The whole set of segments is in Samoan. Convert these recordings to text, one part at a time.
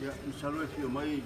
Ia, masalo e afio mai.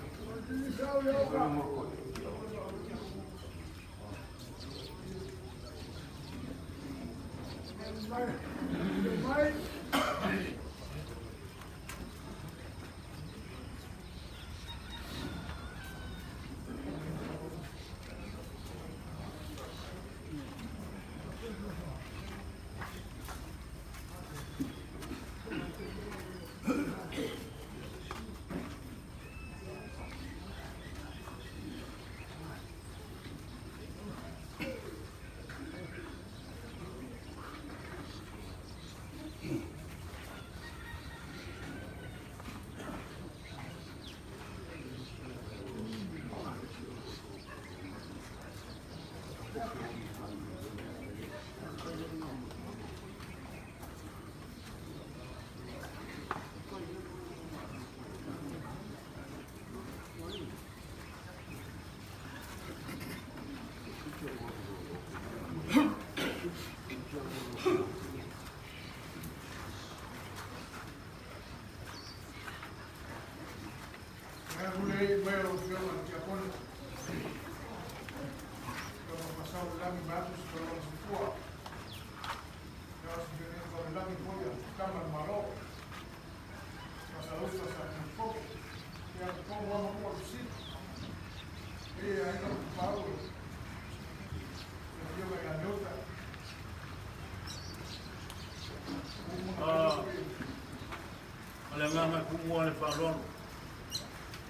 O le agaga e tuumua le faaaloalo,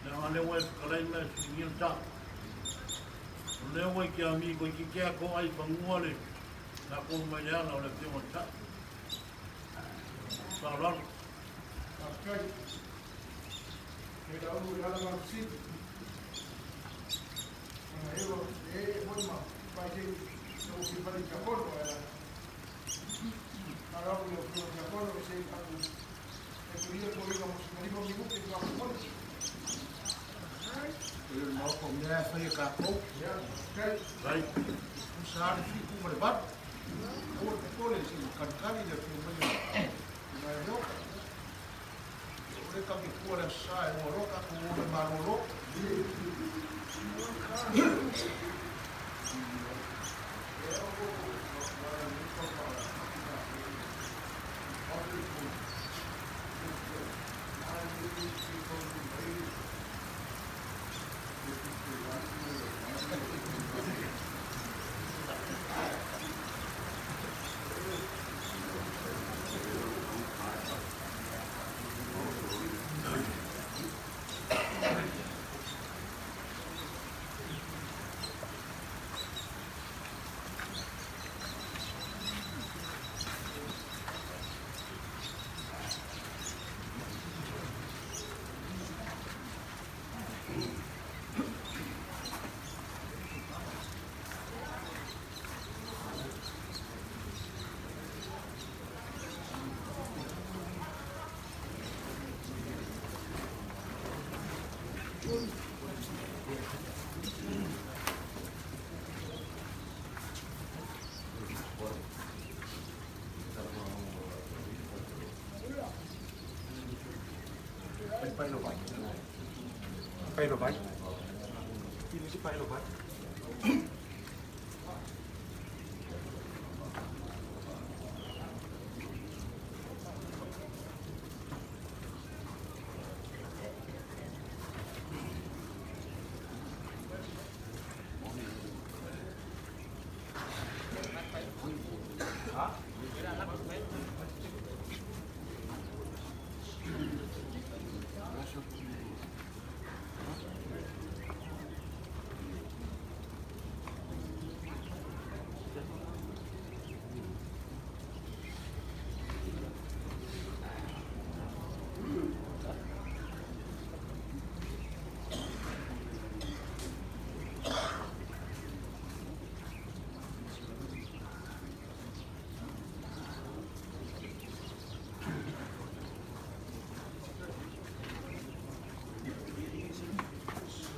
leaga o lea ua e fetalai ma e fesiligia le ta. O lea ua i te ami toeitiiti lava to'a i fanua le latou mai le ala o le Afioga i le Ta'i. Faaaloalo. Faafetai. E la ulu i ala ma fesili. Ona ewa e e foi ma pai te o ki pari ka kono e. Faaaloalo i lau Afioga i le Tiakono, se i tatou taitoia le toeaina mo sina 5 minute faatoa momoli. E le maota o mea e fai e tatou. Ia, faafetai. Vai. Tusa lava le 7 ma le 8. Aua le popole se i talitali le afio mai o le Leota. O lea tatou te fua i le Aso Sa e ua loa tatou o e malolo.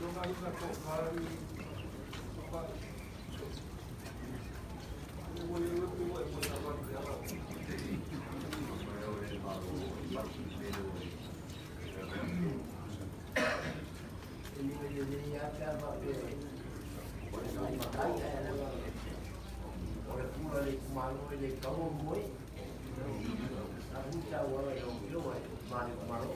Lona aiga toafa i Papa. Ua le ua e moe taavale i le ala. E lelei lava pe a faapea o le fai matai ae leaga o le pula a le itumalo e le taua moe. A fui sauaga i lau Afioga e manumalo.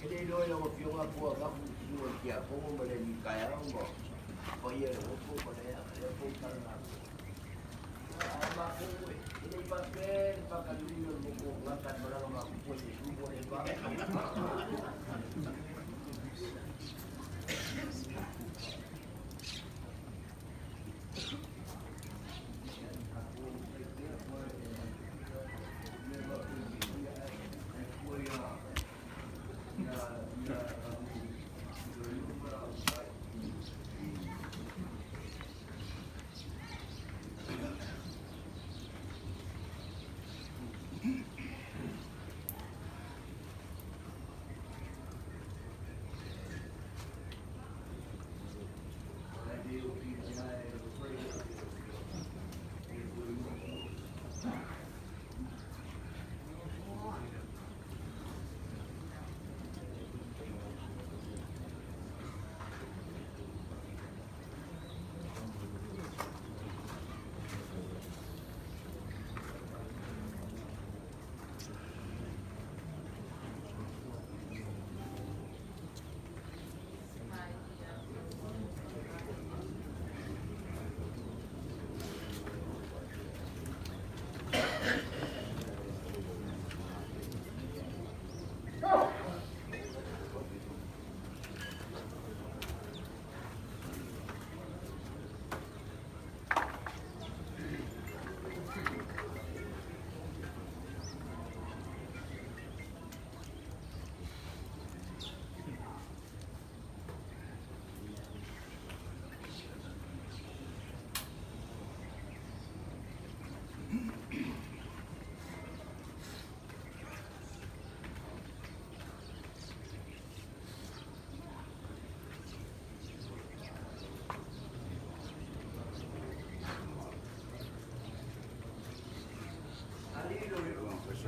E le iloa i lau Afioga po o avatu i tino o le Tiakono ma le alii taeao ma paia i le loto ma le lea foi tala na. matou e le i faapea le faatanuina o le motu o tagata i le malaga matutua i Iesu ua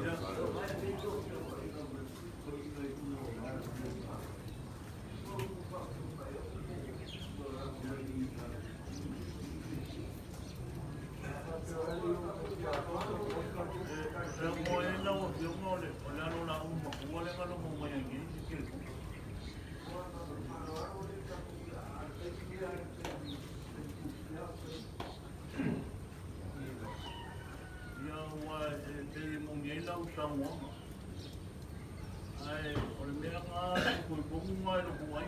leva. E mo e lau afioga o le o le alo la uma ua le na logo mai ai nei ke le. Ia ua e te mo nei lau saunoaga. Ae o le mea na ko i komu mai lo ku ai.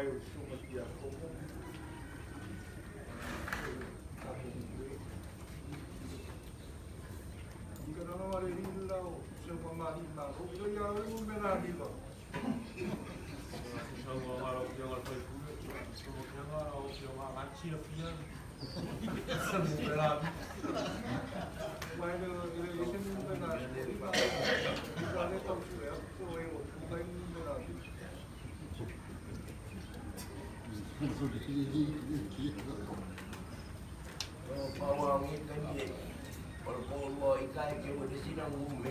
mai o le susuga i tiakono. I ka nana wale rila o se mamali malo. Ilo ia o le mena lila. Sau ngā rau ki ngā whai pule, so ki ngā rau ki ngā ngā tia fia. Sa mo pera. Mai le le se mo mena lila. Ua le tau sue a ko e o tu kai mo mena lila. O paua ngi ka ni o le pōlua i kai ke o te sina ngume.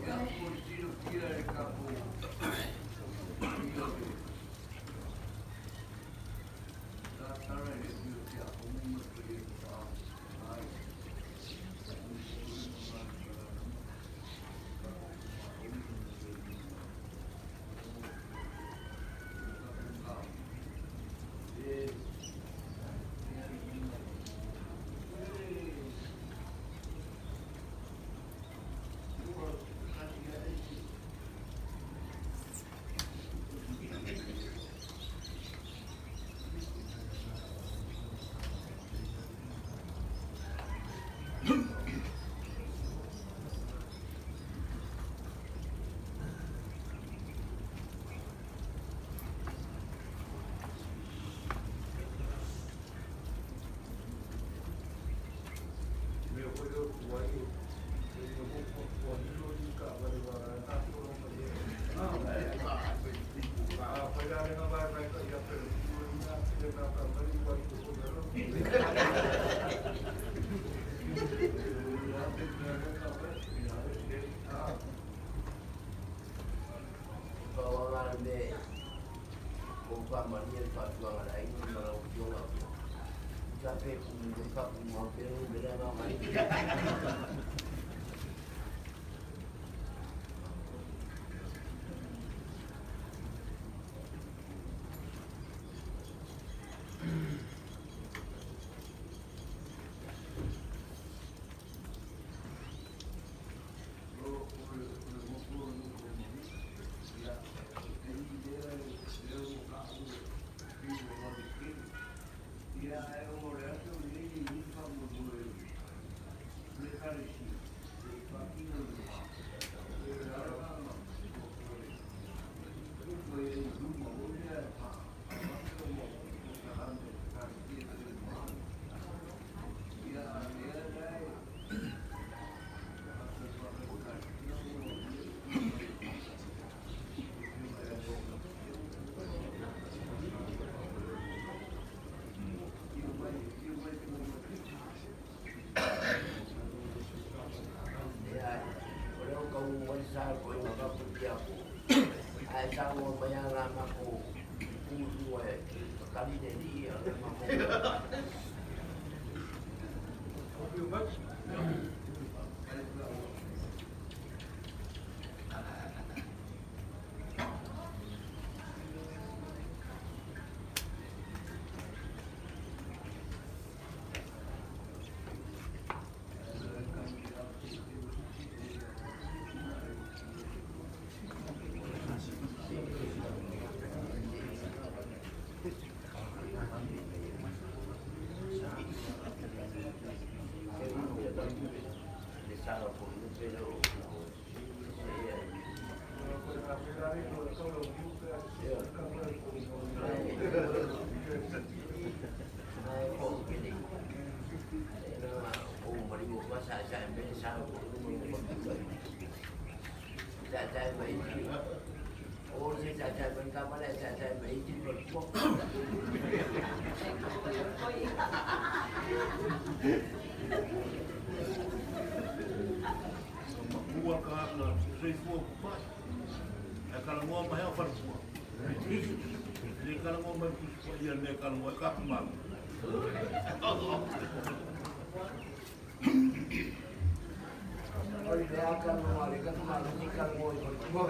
Ia po sino fia le kapo. La tara le fio te a o munga te e a ai. Mea foi o tu ai e no mo ko nilo i ka wale wa ta ko no ma le. Ah, foi la le vai vai ka ia pero tu ni a le na ka mari wa ko ko no. Paua ngā me o wha mani e whatuanga lai ni ma lau fionga. Ka pe ku me ka ku ma pe no me la mai. Ia e o le aso le ni ni fa mo mo le le kare si. tau mai sa ko i ngā pia ko. Ai sa mo mai ala ma ko ku ku e kali le ni ala ma ko. Le sa ko le pero ai ko ke ni. Na o mari mo pa sa sa me sa ko mo ko. Sa sa mai o se sa sa mai ka pa sa sa mai ti ko ko. Makua ka na soifua kupai. E kalagoa mai au falefua. Le kalagoa mai pusi ia le kalagoa e kapumalu. O le aka no ale ka ma ni ka mo i ko.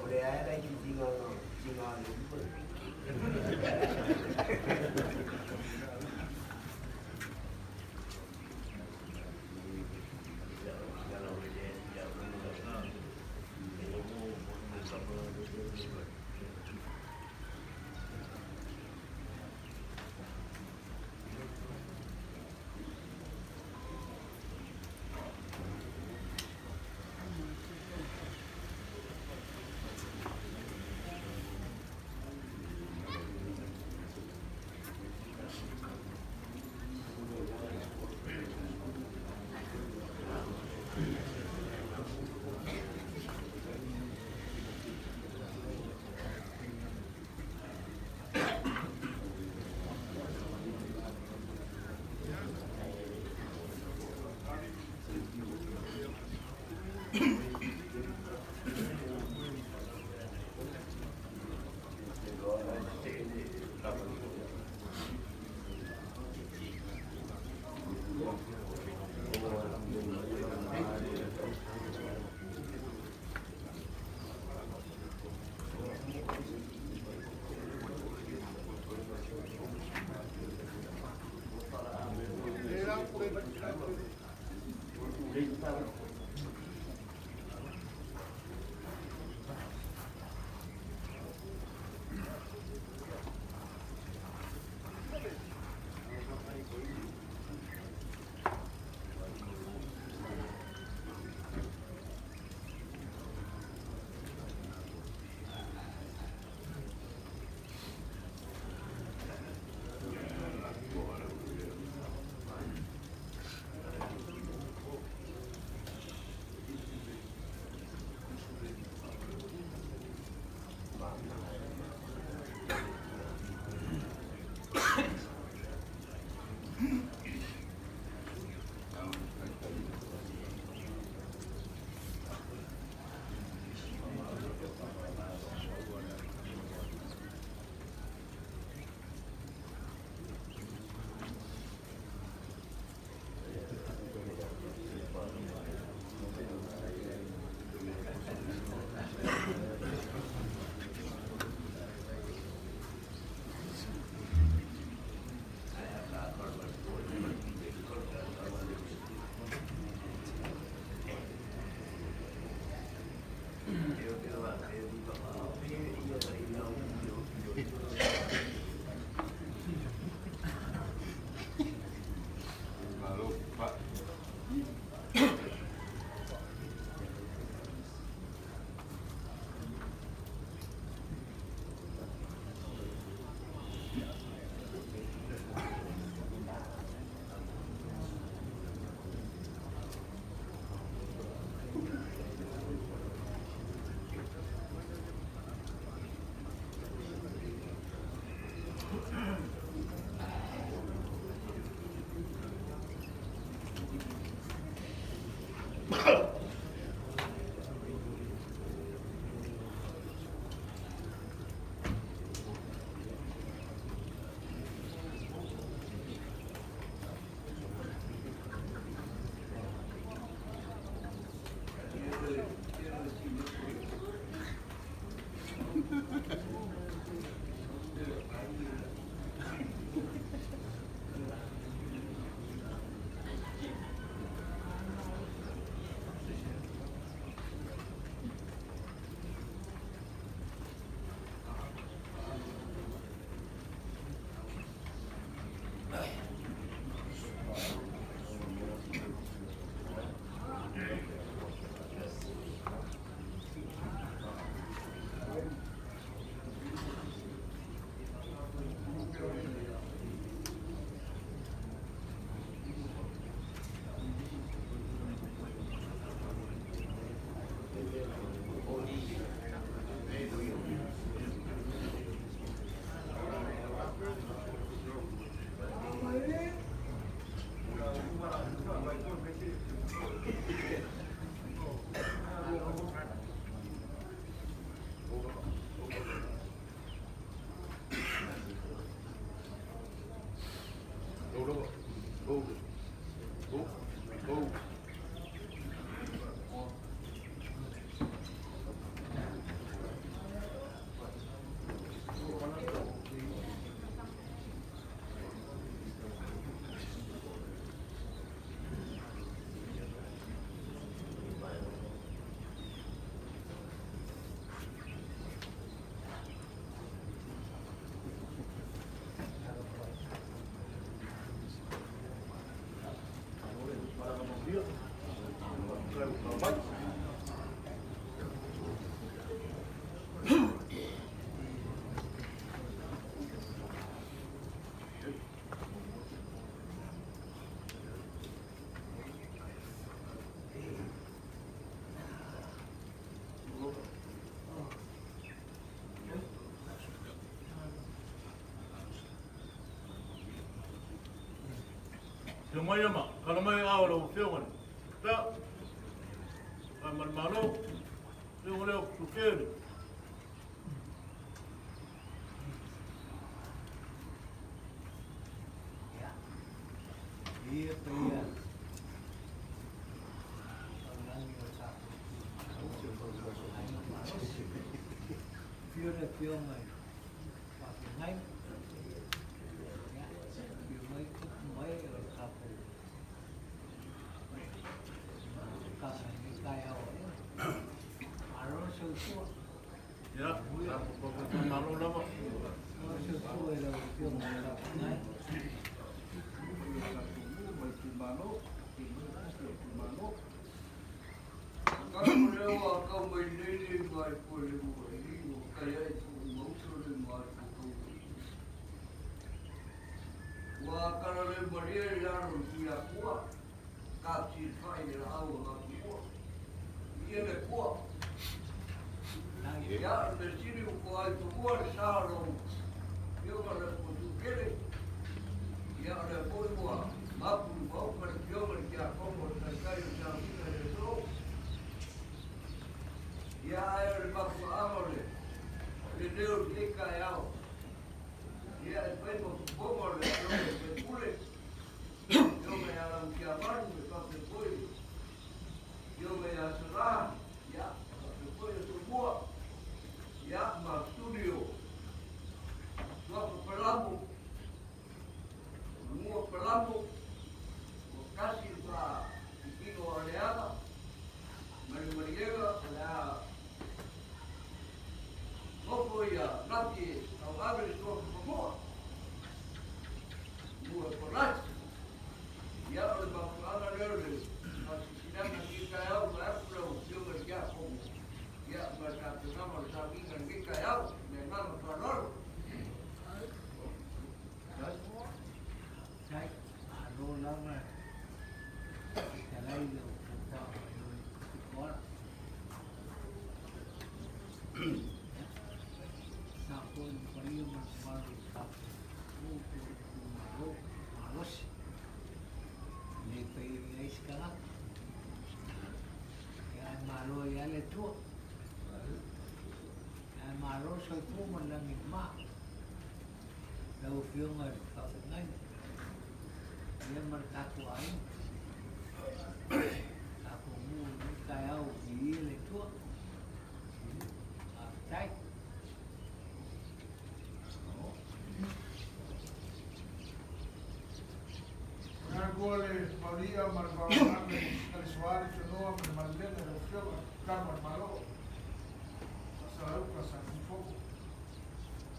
O le ai ki tinga tinga le. Mai. Te mai ama, kala mai ao lau afioga le ta, a ma le malo, afioga lea o Tukele. Ia paia taulagi o tatou itumalo, aiga malosi. Afio le Afioga i Faafeagaiga, ia, afio mai tupu mai o le tatou mafutaga i lenei taeao aena. Malo le soifua. Ia, malo lava. Malo le soifua i lau Afioga i le Faafeagaiga. Ua kala le malie i lalo o le Tuiakua, ka tilifai i le laau a matumua. Ia le kua. Ia, le sili u ko ai tumua le sa lo fioga le potukele. Ia, o le foi ua mapu i mau ma le fioga le tiakono o le taitai o Samoa i le so. Ia, ai o le mafuaaga o le leo i lenei taeao. Ia, e fai ma fofoga o le afioga i le sui usufono, afioga ia Lamutiamalu, e faapea foi afioga ia Sala, ia, faapea foi le Tumua, ia, ma studio, Suafa Palamu, Manua Palamu, ua tasi le faaitino o Aleaga, ma le maliega o le a nofo ia Laki e tauave le suafa fanua, mua e Polasi. Ia, o le mafuaaga lea o le faasilasilaga i lenei taeao, vaeatu lau Afioga i le Tiakono, ia, ma le tapenaga o le sauniga i lenei taeao, ma le agaga faaaloalo. Faafetai, malo lava fetalai i lau tofa mai oe Koala. Ia, tatou i le paia ma le mamalu o le tatou nuu po o le itumalo malosi. E le faia i ai se tagata. Ia, ae malo ai lava le Atua. Ae malo le soifua ma le lagi e mama. Lau Afioga i le Faafeagaiga, ia ma le tatou aiga. Tatou nuu i lenei taeao viia le Atua. Faafetai. Atua le maulia ma le vaoaga le soali tanoa ma le malilega lau Afioga tama o le Malo. Faasalauka sa Tuifoko.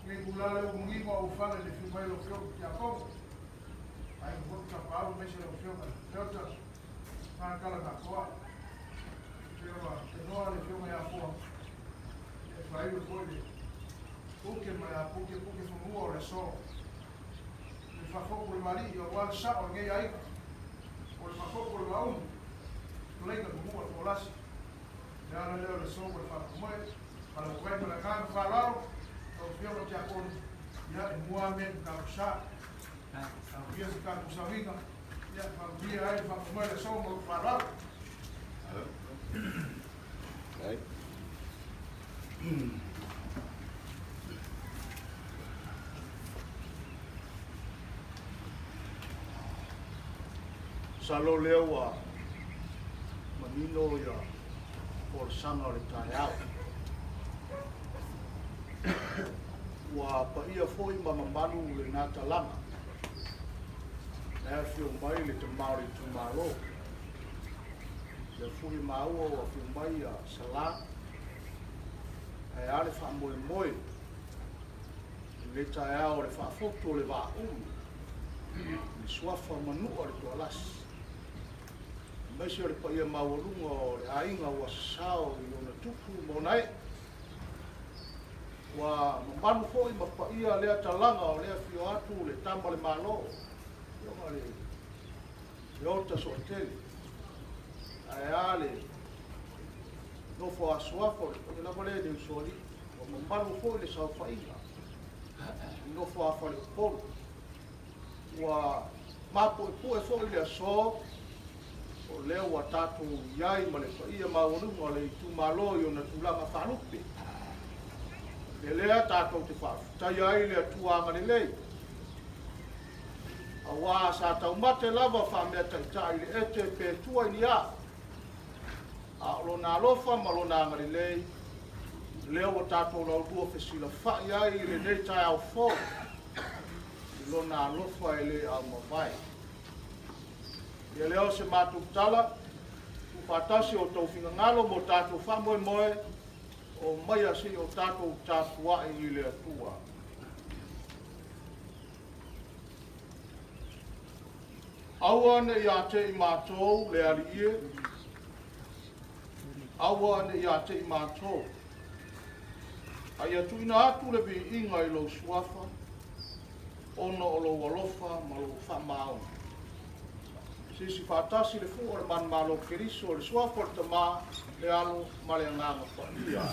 Nei tula le umuniga o ufale le fiu mai lau Afioga Tiakono. Ai foi tapaau aemaise lau Afioga Leota Ngakala Nakoa. Afioga Tanoa le Afioga ia Foa. E faiu foi le puke ma le apuke puke fanua o le aso. Le faafoku le malii aua le sao o lenei aiga. O le faafoku o le vaumu. Tuleiga tumua le polasi. Le ala lea o le aso ma le faamoemoe. Ma le uai ma le agaga faaaloalo. Lau Afioga Tiakono, ia e mua ame le tapusa. Tauia se tatou sauniga. Ia faamanuia ai le faamoemoe o le aso ma lou faaaloalo. Masalo lea ua manino ia folasaga o le taeao. Ua paia foi ma mamalu lena talaga. Na e afio mai le tama o le itumalo. Lea foi e maua ua afio mai ia Sala. Ae a le faamoemoe i lenei taeao o le faafotu o le vaaulu i le suafa o Manua o le Toalasi. Aemaise o le paia maualuga o le aiga ua sasao i ona tupu ma ona ee. Ua mamalu foi ma paia lea talaga o lea afio atu le Tama le Malo, afioga le Leota Soatele, ae a le nofo a Suafa o le paia lava lea i le Usoalii. Ua mamalu foi le saofaiga i nofo a Faleupolu. Ua mapuepue foi le aso o lea ua tatou i ai ma le paia maualuga o le itumalo i ona tulaga faalupe. O le mea lea tatou te faafetaia ai le Atua agalelei, aua sa taumate lava faameataitai i le ete pe tua i ni a, a o Lona alofa ma Lona agalelei lea ua tatou laulua fesilafai ai i lenei taeao fou i Lona alofa e le aumavae. Ia lea o se matou tala, tuufaatasi o outou finagalo mo tatou faamoemoe, omaia se i o tatou tapuai i le Atua. Aua ne i ia te i matou le Alii e, aua ne i ia te i matou, a ia tuuina atu le viiga i lou suafa, ona o lou alofa ma lou faamaoni. Sisi faatasi le fua o le manumalo Keriso, le suafa o le Tama, le Alo ma le Agaga Paia.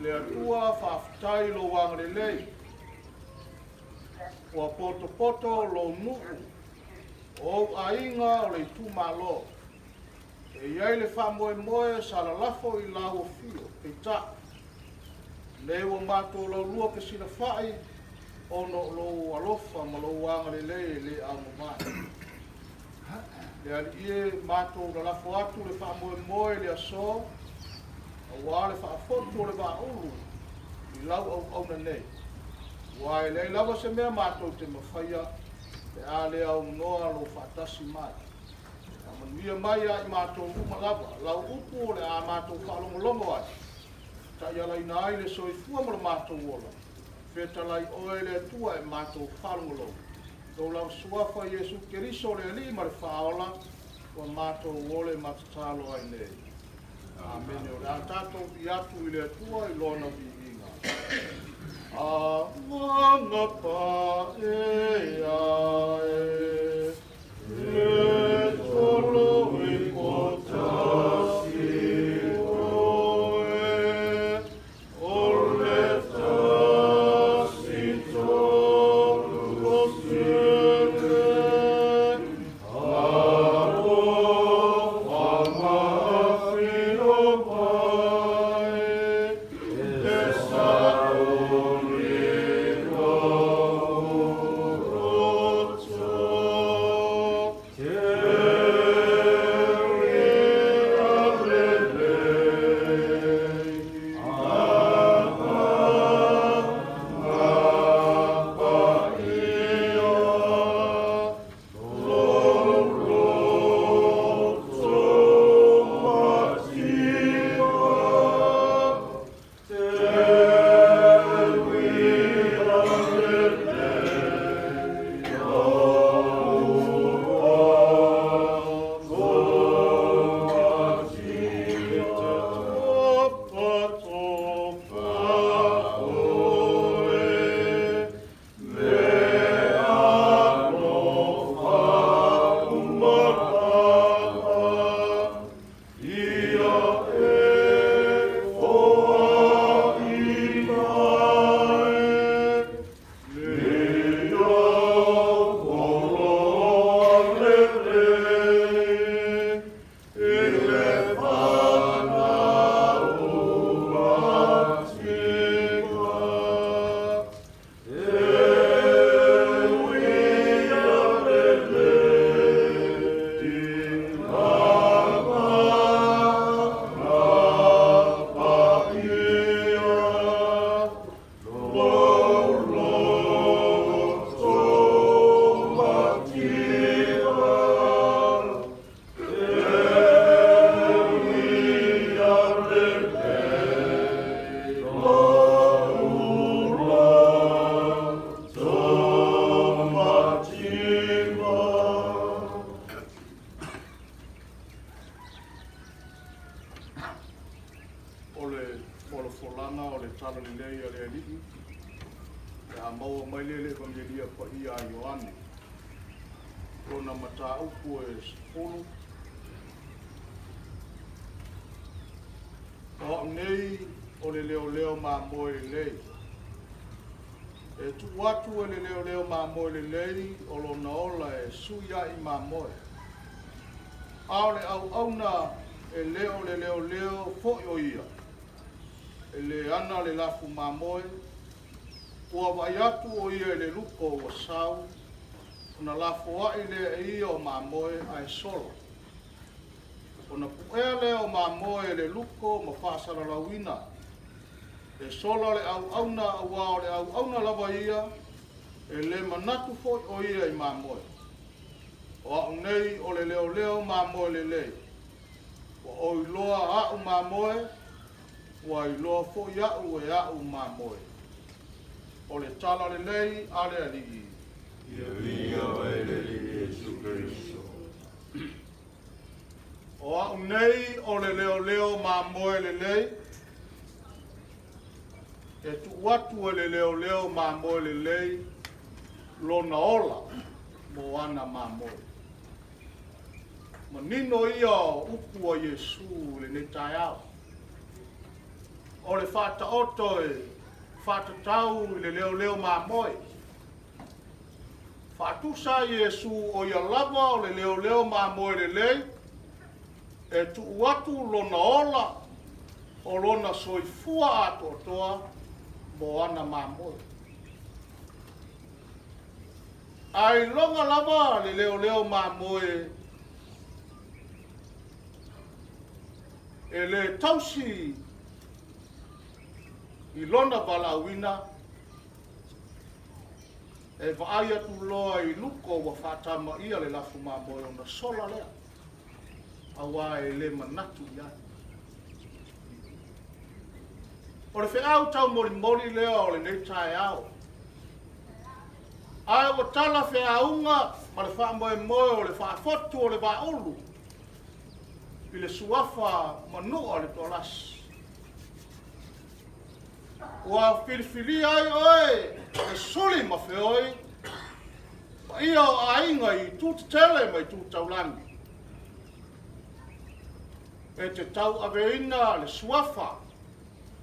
Le Atua, faafetai i lou agalelei. Ua potopoto lou nuu, o ou aiga o le itumalo. E i ai le faamoemoe sa lalafo i lau afio, peitai, lenei ua matou laulua fesilafai ona o lou alofa ma lou agalelei e le aumavae. Le Alii e, matou lalafo atu le faamoemoe i le aso, aua le faafotu o le vaaulu i lau auauna nei, aua e leai lava se mea matou te mafaia pe a le aunoa lou faatasi mai. Faamanuia mai ia i matou uma lava lau upu o le a matou faalogologo ai, taialaina ai le soifua ma lo matou ola. Fetalai oe le Atua e matou faalogologo. Lou lau Suafa Iesu Keriso le Alii ma le Faaola, ua matou ole ma tatalo ai nei. Amene. O le a tatou vi atu i le Atua i Lona viiga. Agaga Paia e. E tolo i ko tasi oe, o le tasi tolu o sele, alofa ma afio mai, e sauli lou roto. Folaga o le Tala Lelei a le Alii, le a maua mai lea i le Evagelia Paia a Ioane, lona mataupu e 10. O au nei o le leoleo mamoe lelei. E tuu atu e le leoleo mamoe lelei o lona ola e sui ai mamoe. A o le auauna e le o le leoleo foi o ia, e le ana le lafu mamoe, ua vaai atu o ia i le luko ua sau, ona lafoai lea e ia o mamoe ae sola. Ona puea lea o mamoe e le luko ma faasalalauina. E sola le auauna auā o le auauna lava ia, e le manatu foi o ia i mamoe. O au nei o le leoleo mamoe lelei. Ua ou iloa aʻu mamoe, ua iloa foi aʻu e aʻu mamoe. O le tala lelei a le Alii. Ia viia oe le Alii Iesu Keriso. O au nei o le leoleo mamoe lelei, e tuu atu e le leoleo mamoe lelei lona ola mo ana mamoe. Manino ia o upu a Iesu i lenei taeao. O le faataoto e faatatau i le leoleo mamoe. Faatusa ai Iesu o ia lava o le leoleo mamoe lelei, e tuu atu lona ola o lona soifua atoatoa mo ana mamoe. A iloga lava le leoleo mamoe e le tausi i lona valaauina, e vaai atu loa i luko ua faatamaia le lafu mamoe ona sola lea, auā e le manatu i ai. O le feau taumolimoli lea o lenei taeao. Ae ua tala feauga ma le faamoemoe o le faafotu o le Vaaulu i le suafa Manua le Toalasi. Ua filifilia ai oe e suli ma feoi paia o aiga i itu tetele ma itu taulagi. E te tauaveina le suafa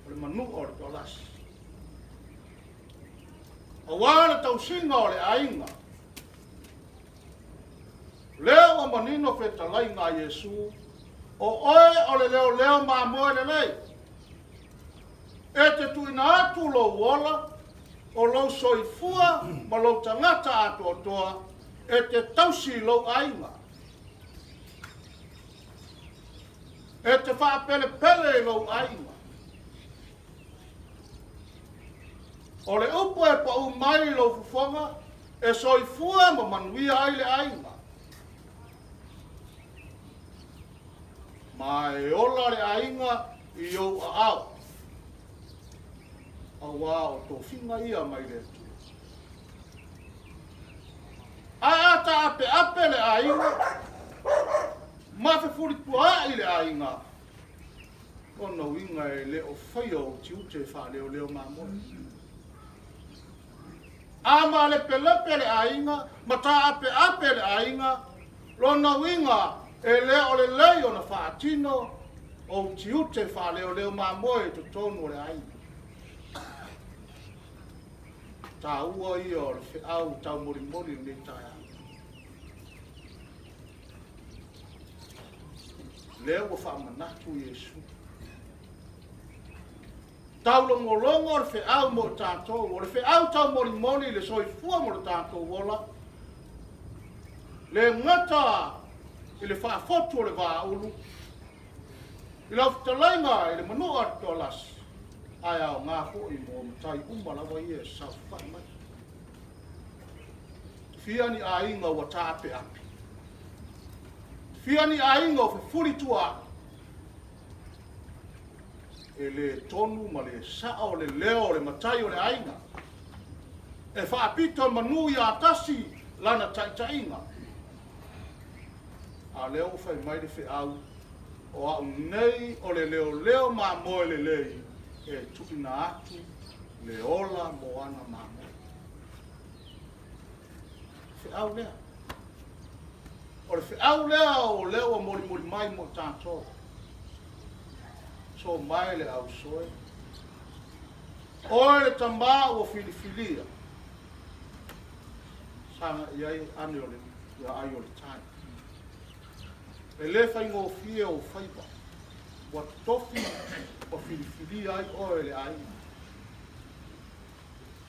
o le Manua o le Toalasi. Aua le tausiga o le aiga, lea ua manino fetalaiga a Iesu, o oe o le leoleo mamoe lelei. E te tuuina atu lou ola, o lou soifua ma lou tagata atoatoa e te tausi i lou aiga. E te faapelepele i lou aiga. O le upu e pau mai i lou fofoga, e soifua ma manuia ai le aiga. Ma e ola le aiga i ou aao, auā o tofiga ia mai le Atua. Ae a taapeape le aiga, ma fefulipuaai le aiga, Lona uiga e le o faia ou tiute faaleoleo mamoe. A malepelepe le aiga ma taapeape le aiga, lona uiga e le o lelei ona faatino ou tiute faaleoleo mamoe i totonu o le aiga. Taua ia o le feau taumolimoli i lenei taeao. Lea ua faamanatu Iesu. Taulogologo le feau mo i tatou, o le feau taumolimoli i le soifua mo le tatou ola, le gata i le faafotu o le vaaulu, i lau fetalaiga i le manua a le Toalasi, ae aoga foi mo matai uma lava ia e saofafai mai. Fia ni aiga ua taapeape. Fia ni aiga o fefulitua ai. E le tonu ma le sao le leo o le matai o le aiga. E faapito manu ia tasi lana taitaiga. A o lea ua fai mai le feau, o au nei o le leoleo mamoe lelei. e tuuina atu le ola mo ana mamoe. Feau lea. O le feau lea o lea ua molimoli mai mo tatou. So mai le ausoe. Oe le tamā ua filifilia. Saga i ai ane o le aai o le tai. E le faigofie ou faiva. Ua tofi ua filifilia ai oe e le aiga.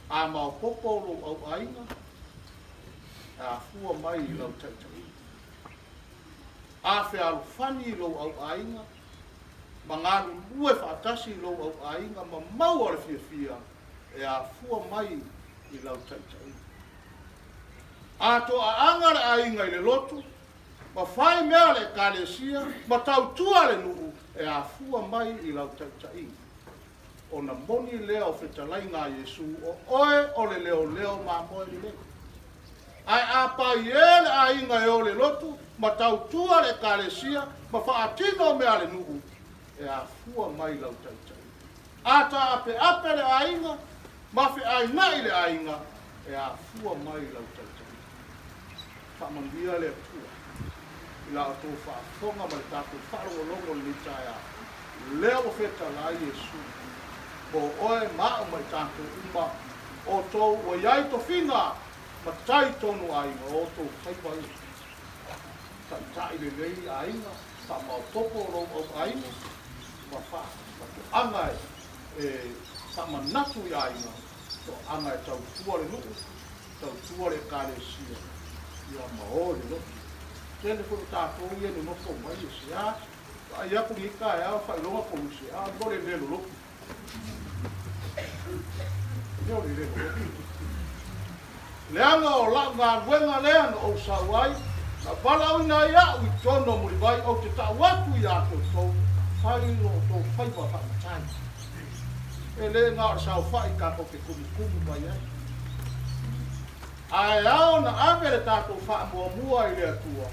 A maopoopo lou auaiga, e afua mai i lau taitaiga. A fealofani i lou auaiga, ma galulue faatasi i lou auaiga ma maua le fiafia e afua mai i lau taitaiga. A toaaga le aiga i le lotu, ma fai mea a le Ekalesia, ma tautua le nuu, e afua mai i lau taitaiga. Ona moni lea o fetalaiga a Iesu, o oe o le leoleo mamoe lelei. Ae a pai e le aiga e o le lotu, ma tautua le Ekalesia, ma faatino mea a le nuu, e afua mai lau taitaiga. A taapeape le aiga, ma feaina'i le aiga, e afua mai lau taitaiga. Faamanuia le Atua i la outou faafofoga ma le tatou faalogologo i lenei taeao. Lea ua fetalai Iesu mo oe ma a'u ma i tatou uma, outou ua i ai tofiga ma tai tonu aiga o outou faiva ia. Taitai lelei aiga, faamaopoopo lou auaiga ma faatoaga e faamanatu i aiga, toaga e tautua le nuu, tautua le Ekalesia, ia ma o i le lotu. Tele foi o tatou ia e nonofo mai e se a, vaai atu lenei taeao faailoga koluse, a o le le lolotu. Lea o le le lolotu. Leaga o lau galuega lea na ou sau ai, na valaauina ai a'u i totonu o Mulivai, ou te tau atu iā toutou, fai lo outou faiva faamatai. E le na o le saofai tatou te tumutumu mai ai. Ae ao ona ave le tatou faamuamua i le Atua,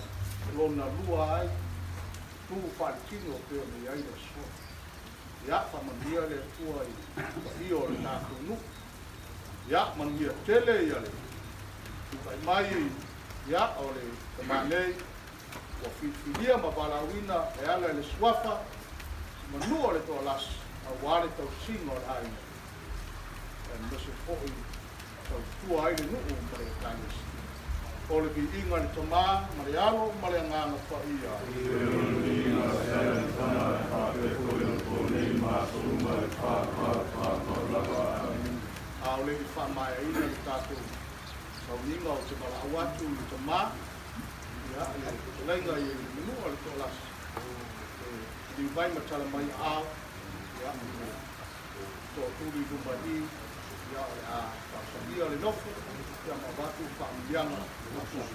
lona lua ai, tu faaletino pei ona i ai le aso. Ia, faamanuia le Atua i paia o le tatou nuu. Ia, manuia tele ia le tulai mai ia o le tama nei ua filifilia ma valaauina e ala i le suafa Manua o le Toalasi aua le tausiga o le aiga, aemaise foi tautua ai le nuu ma le Ekalesia. O le viiga i le Tama ma le Alo ma le Agaga Paia. I le lona viiga sea i le Tama e faapea foi ona po nei ma aso uma e fa fa fa fa lava. Amene. A o le i faamaeaina le tatou sauniga ou te valaau atu i le Tama, ia, le fetalaiga i le Manua o le Toalasi, e liliu mai ma tala mai aao, ia, le toatuli i luma i i, ia, o le a faasalia le nofo, ia, ma avatu faamanuiaga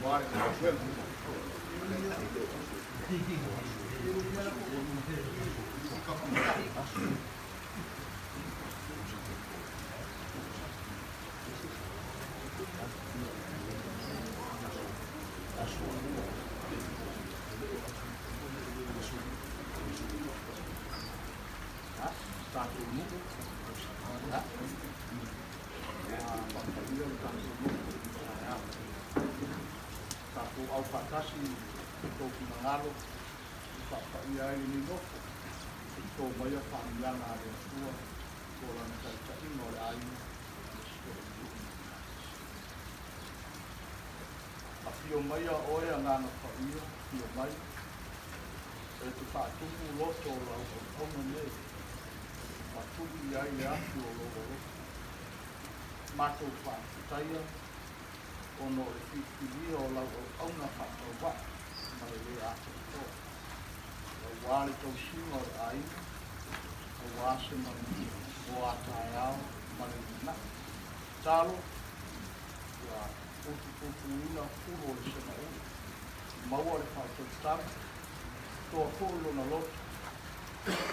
aua le galuega. Tatou nuu, faapaia le tatou nuu tatou au faatasi i tou finagalo e faapaia ai lenei nofo, to maia faamanuiaga a le Atua po o lana taitaiga o le aiga. Afio maia oe Agaga Paia, afio mai, e te faatumu loto o lau auauna nei, ma tuli i ai le afi o lou alofa. Matou faafetaia ona o le filifilia o lau auauna faatauvaa ma le lē atoatoa, aua le tausiga o le aiga, aua se manuia mo a taeao ma le lumanai. Tatalo ia utupupuina pulu o le segaula, maua le faautautaga, toa foi lona loto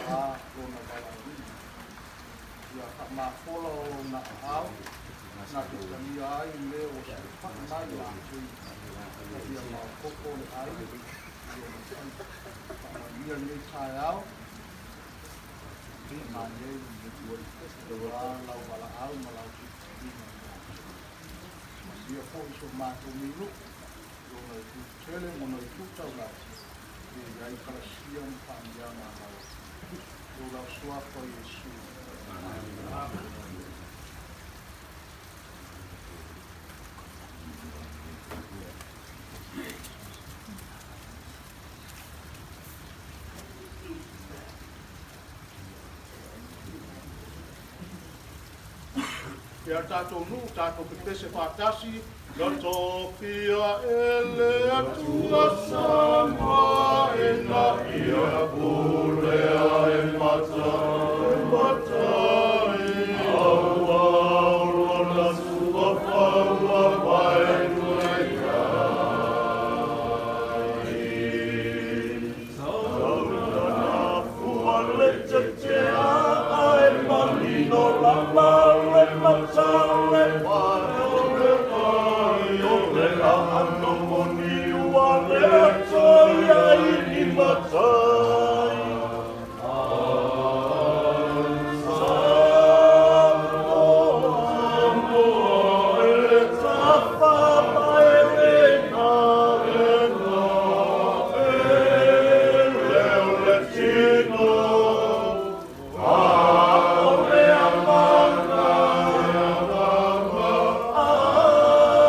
a lona valaauina. Ia faamafola ona aao na te talia ai le ua sulufai mai ia te ia, ma ia maopoopo le aiga i ona faiva. Faamanuia lenei taeao. Manaia aua lau valaau ma lau filifiliga i matou. Manuia foi si o matou nei nuu i ona itu tetele ma ona itu taulaga e i ai kalasia ma faamanuiaga a lau Afioga. I o lau Suafa Iesu. Amene. Ia tatou nuu, tatou pepese faatasi, Na tofia e le Atua Samoa ina ia pulea e matai, matai, aua o lona suafa ua vaeina i ai. Saunafua le tetea ae manino lava le mata le pae o le vai o le aano moni ua le atoa ai ni matai. Samoa, Samoa e tafa mai lena, lena, e leo le tino, a o le agaga,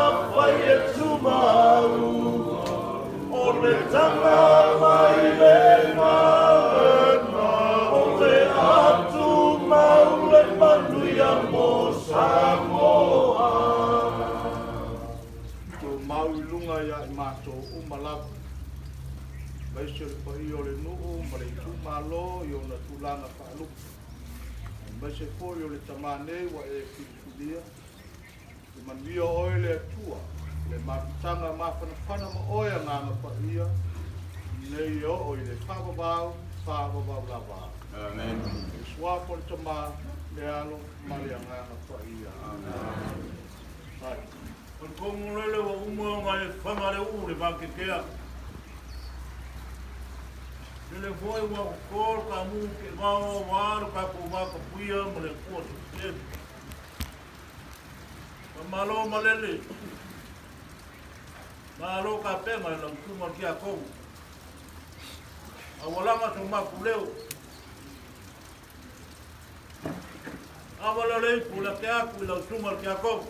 afai e tumau, o le taga mai lena, lena, o le atumau le manuia mo Samoa. Tumau i luga ia i matou uma lava, aemaise o le paia o le nuu ma le itumalo i ona tulaga faalupe, aemaise foi o le tama nei ua e filifilia. Ia manuia oe le Atua, le mafutaga mafanafana ma oe Agaga Paia, nei e oo i le faavavau, faavavau lava. Amen. I le suafa o le Tama, le Alo ma le Agaga Paia. Amen. Hai. O le togolele ua uma ona e faga le uu i le vatetea. Lele foi ua toto le taamu teevao aua lo tatou vatapuia ma le Atua Sefetele. Faamalo malele. Malo tapena i lau susuga i le Tiakono. Aualaga so matou leo. Ava lea o le ipu le ate atu i lau susuga i le Tiakono.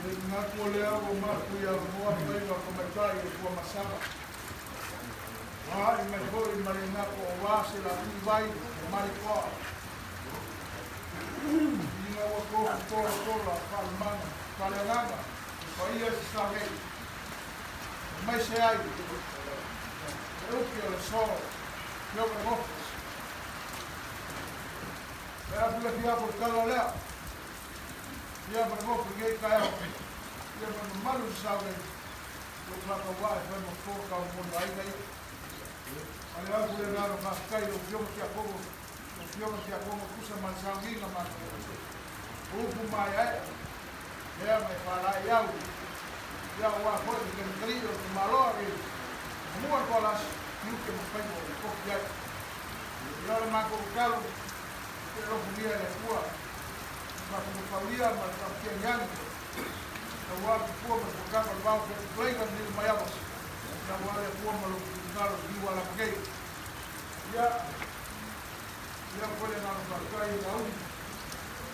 Le manatu o lea ua mapu ia moa faiva tamaitai o Tuamasaga. Ua a'i mai foi ma le igafo aua se lapii vai e Malikoa. Ina ua tofu tolatola faalemana faaleagaga le paia i Sasae aemaise ai le ufi o le aso Afioga i le Office. E afu le fiapo i le tala lea. Ia ma le gofu i lenei taeao. Ia ma le mamalu i Sasae. Lou faatauvaa e fai ma fofo tau mo le aiga ia. A le afu le agaga faafetai i lau Afioga Tiakono, lau Afioga Tiakono tusa ma le sauniga matagofie. O upu maeaea, lea ma e faalaeiau Ia ua foi le kemetali o le maloa i mua le koalasi niute ma faiva o le tofi ai. Ia o le matou tatalo e alofagia e le Atua le faafagataulia ma le faafiagiagi aua le tupua ma le fuataga o le vao featukalaina le nili mai ava ia aua le Atua ma lou finagalo i liu alama nei. Ia ia foi le agaga faafetai i Lauli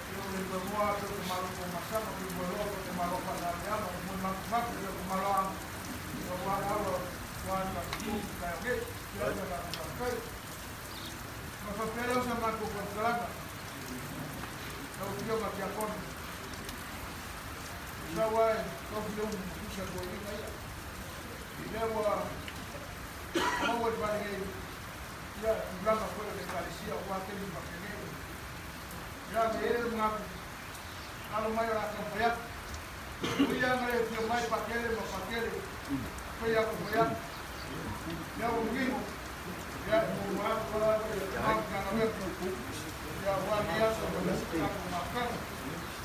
ia o le iloa atu o te malo Toamasaga o le iloa o te malo Faasaleleaga o moe matumatu ia te malo anga ia ua aua ua ta tu kai o nei ia le agaga faafetai. Ma faapea lea o sa matou faamatalaga lau Afioga Tiakono. Sau ai tofi le umu tusa toeaiina ia. Lea ua maua i fale nei ia tulaga foi o le Ekalesia aua taimi faapenei. Ia na i ai le manatu alo mai o le a taumafai atu. Ui lava na le afio mai Pakele ma Pakele pei lava taumafai atu. Ia ua manino ia e muamua atu le Matagaluega ia aua lenei aso ma le tatou mafutaga.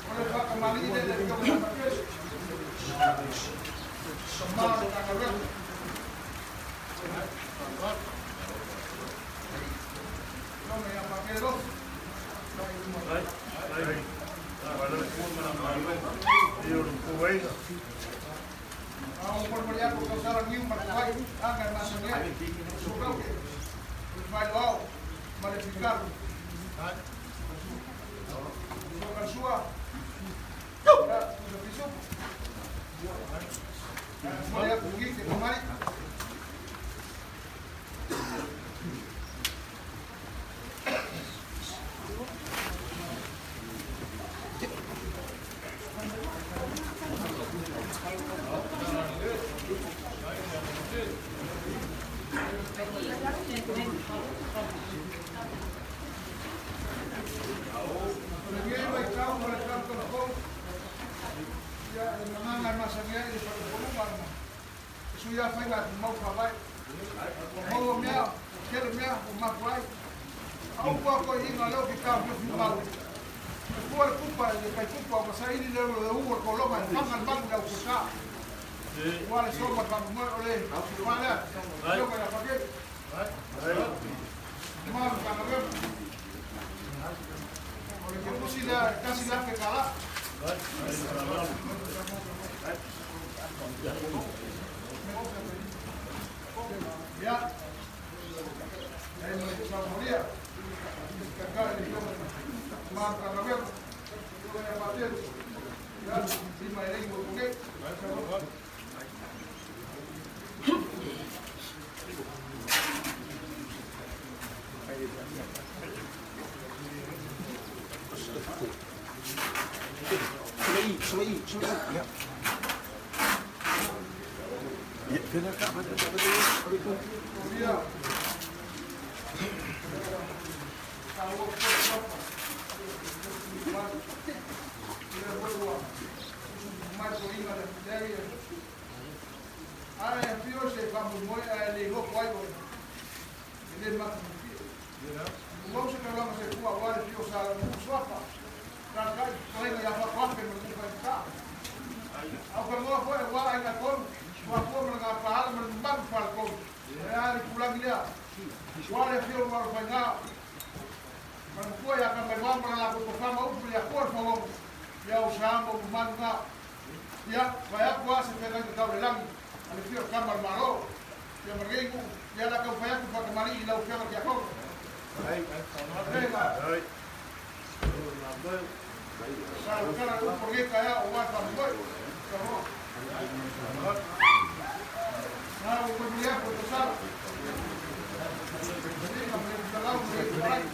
O le faatamalii lea i le Afioga ia Pakele, tama o le Matagaluega. Afioga ia Pakele Lofi. Lenei vaitau ma le tautala fou, ia, le gagana e masani ai le faleupoluga ma e sui lava faiga e tumau faavae. Ua maua mea, ua tele mea ua mafua ai. A upu a toeaiina lea ou te taofiofi mau, e fua le pupa i le taitupa ma saili le le ū o le tologa e faga le malu i le aufuata. Ua le soma le faamoemoe o le tofa lea, Afioga ia Pakele. Ma le Matagaluega. O le kepusi lea e $1,000. Ia, e ma le saunoria, kai le Afioga ma le Matagaluega, Afioga ia Patele, ia, lima e lei mo nei. Ia, taua foi le papa. Ia foi ua mai toeaiina le leai ae afio se faamoemoe ae le iloa po ai oe e le matagofie. Ua se taulaga se fua aua le fio sa uu suafa talatai fetalaiga ia Faatoafe ma le Mufaigata. Au fanoa foi aua aiga e tolu, Tuafua ma le Gapaala ma le mamalu faletolu. E a le itulagi lea aua le afio o Lualofaiga ma le matua ia Tamailoa ma le latou tofa ma upu le Atua le Fauono ia o sa ma o mamalu na. Ia, vaeatu lava se feagaiga tau le lagi a le fia o Tama o le Malo. Ia ma lenei nuu, ia o le a taumafai atu faatamalii i lau Afioga Tiakono. Faafetai. Sa tala le upu o lenei taeao aua le faamoemoe. Saunoa. Na ua molimoli atu e Tosala. Taliga ma le Talau ma le Tualai.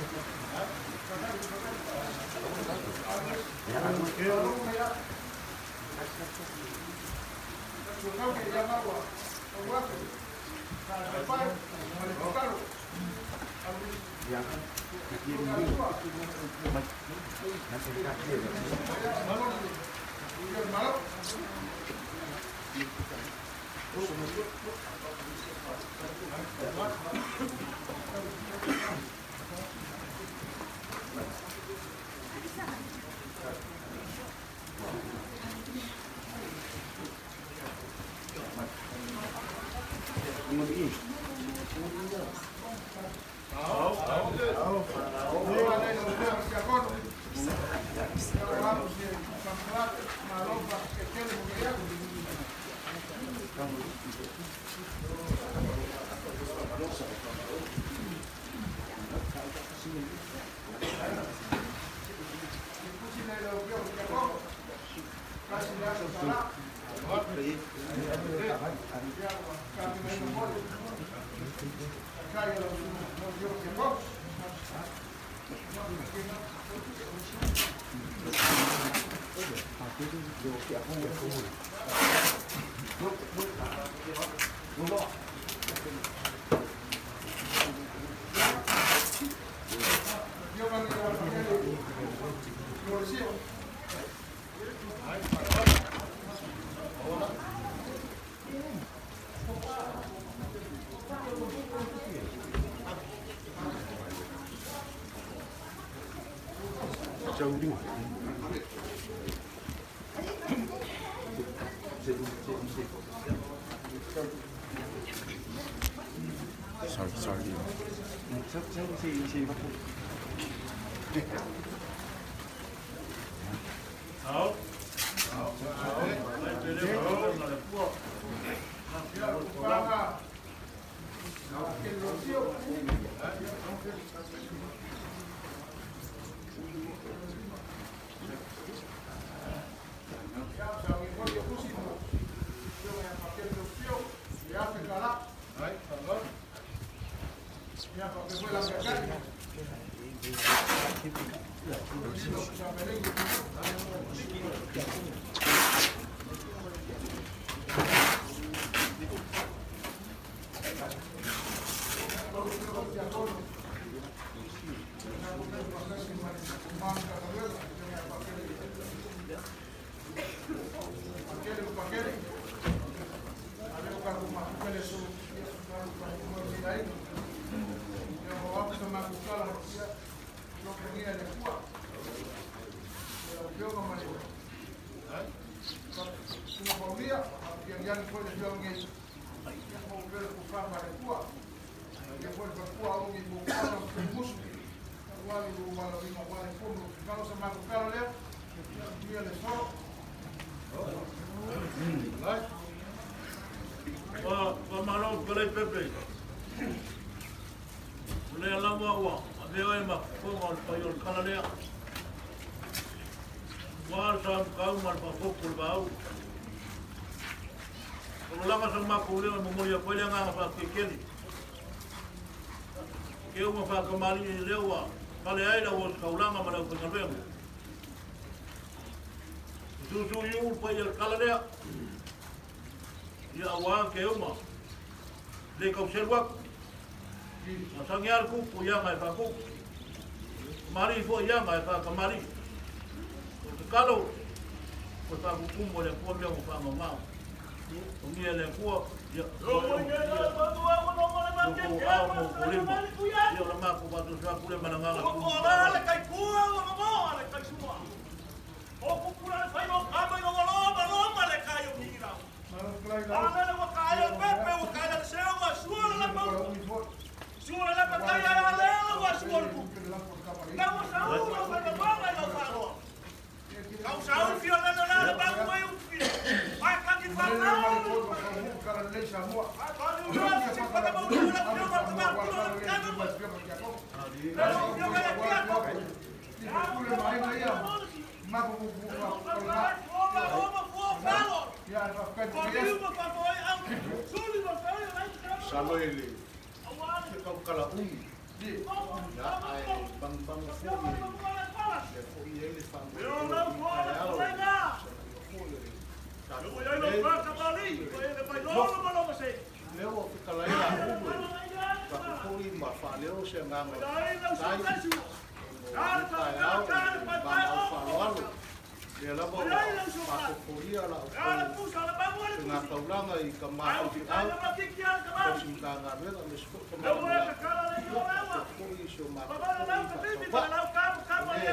E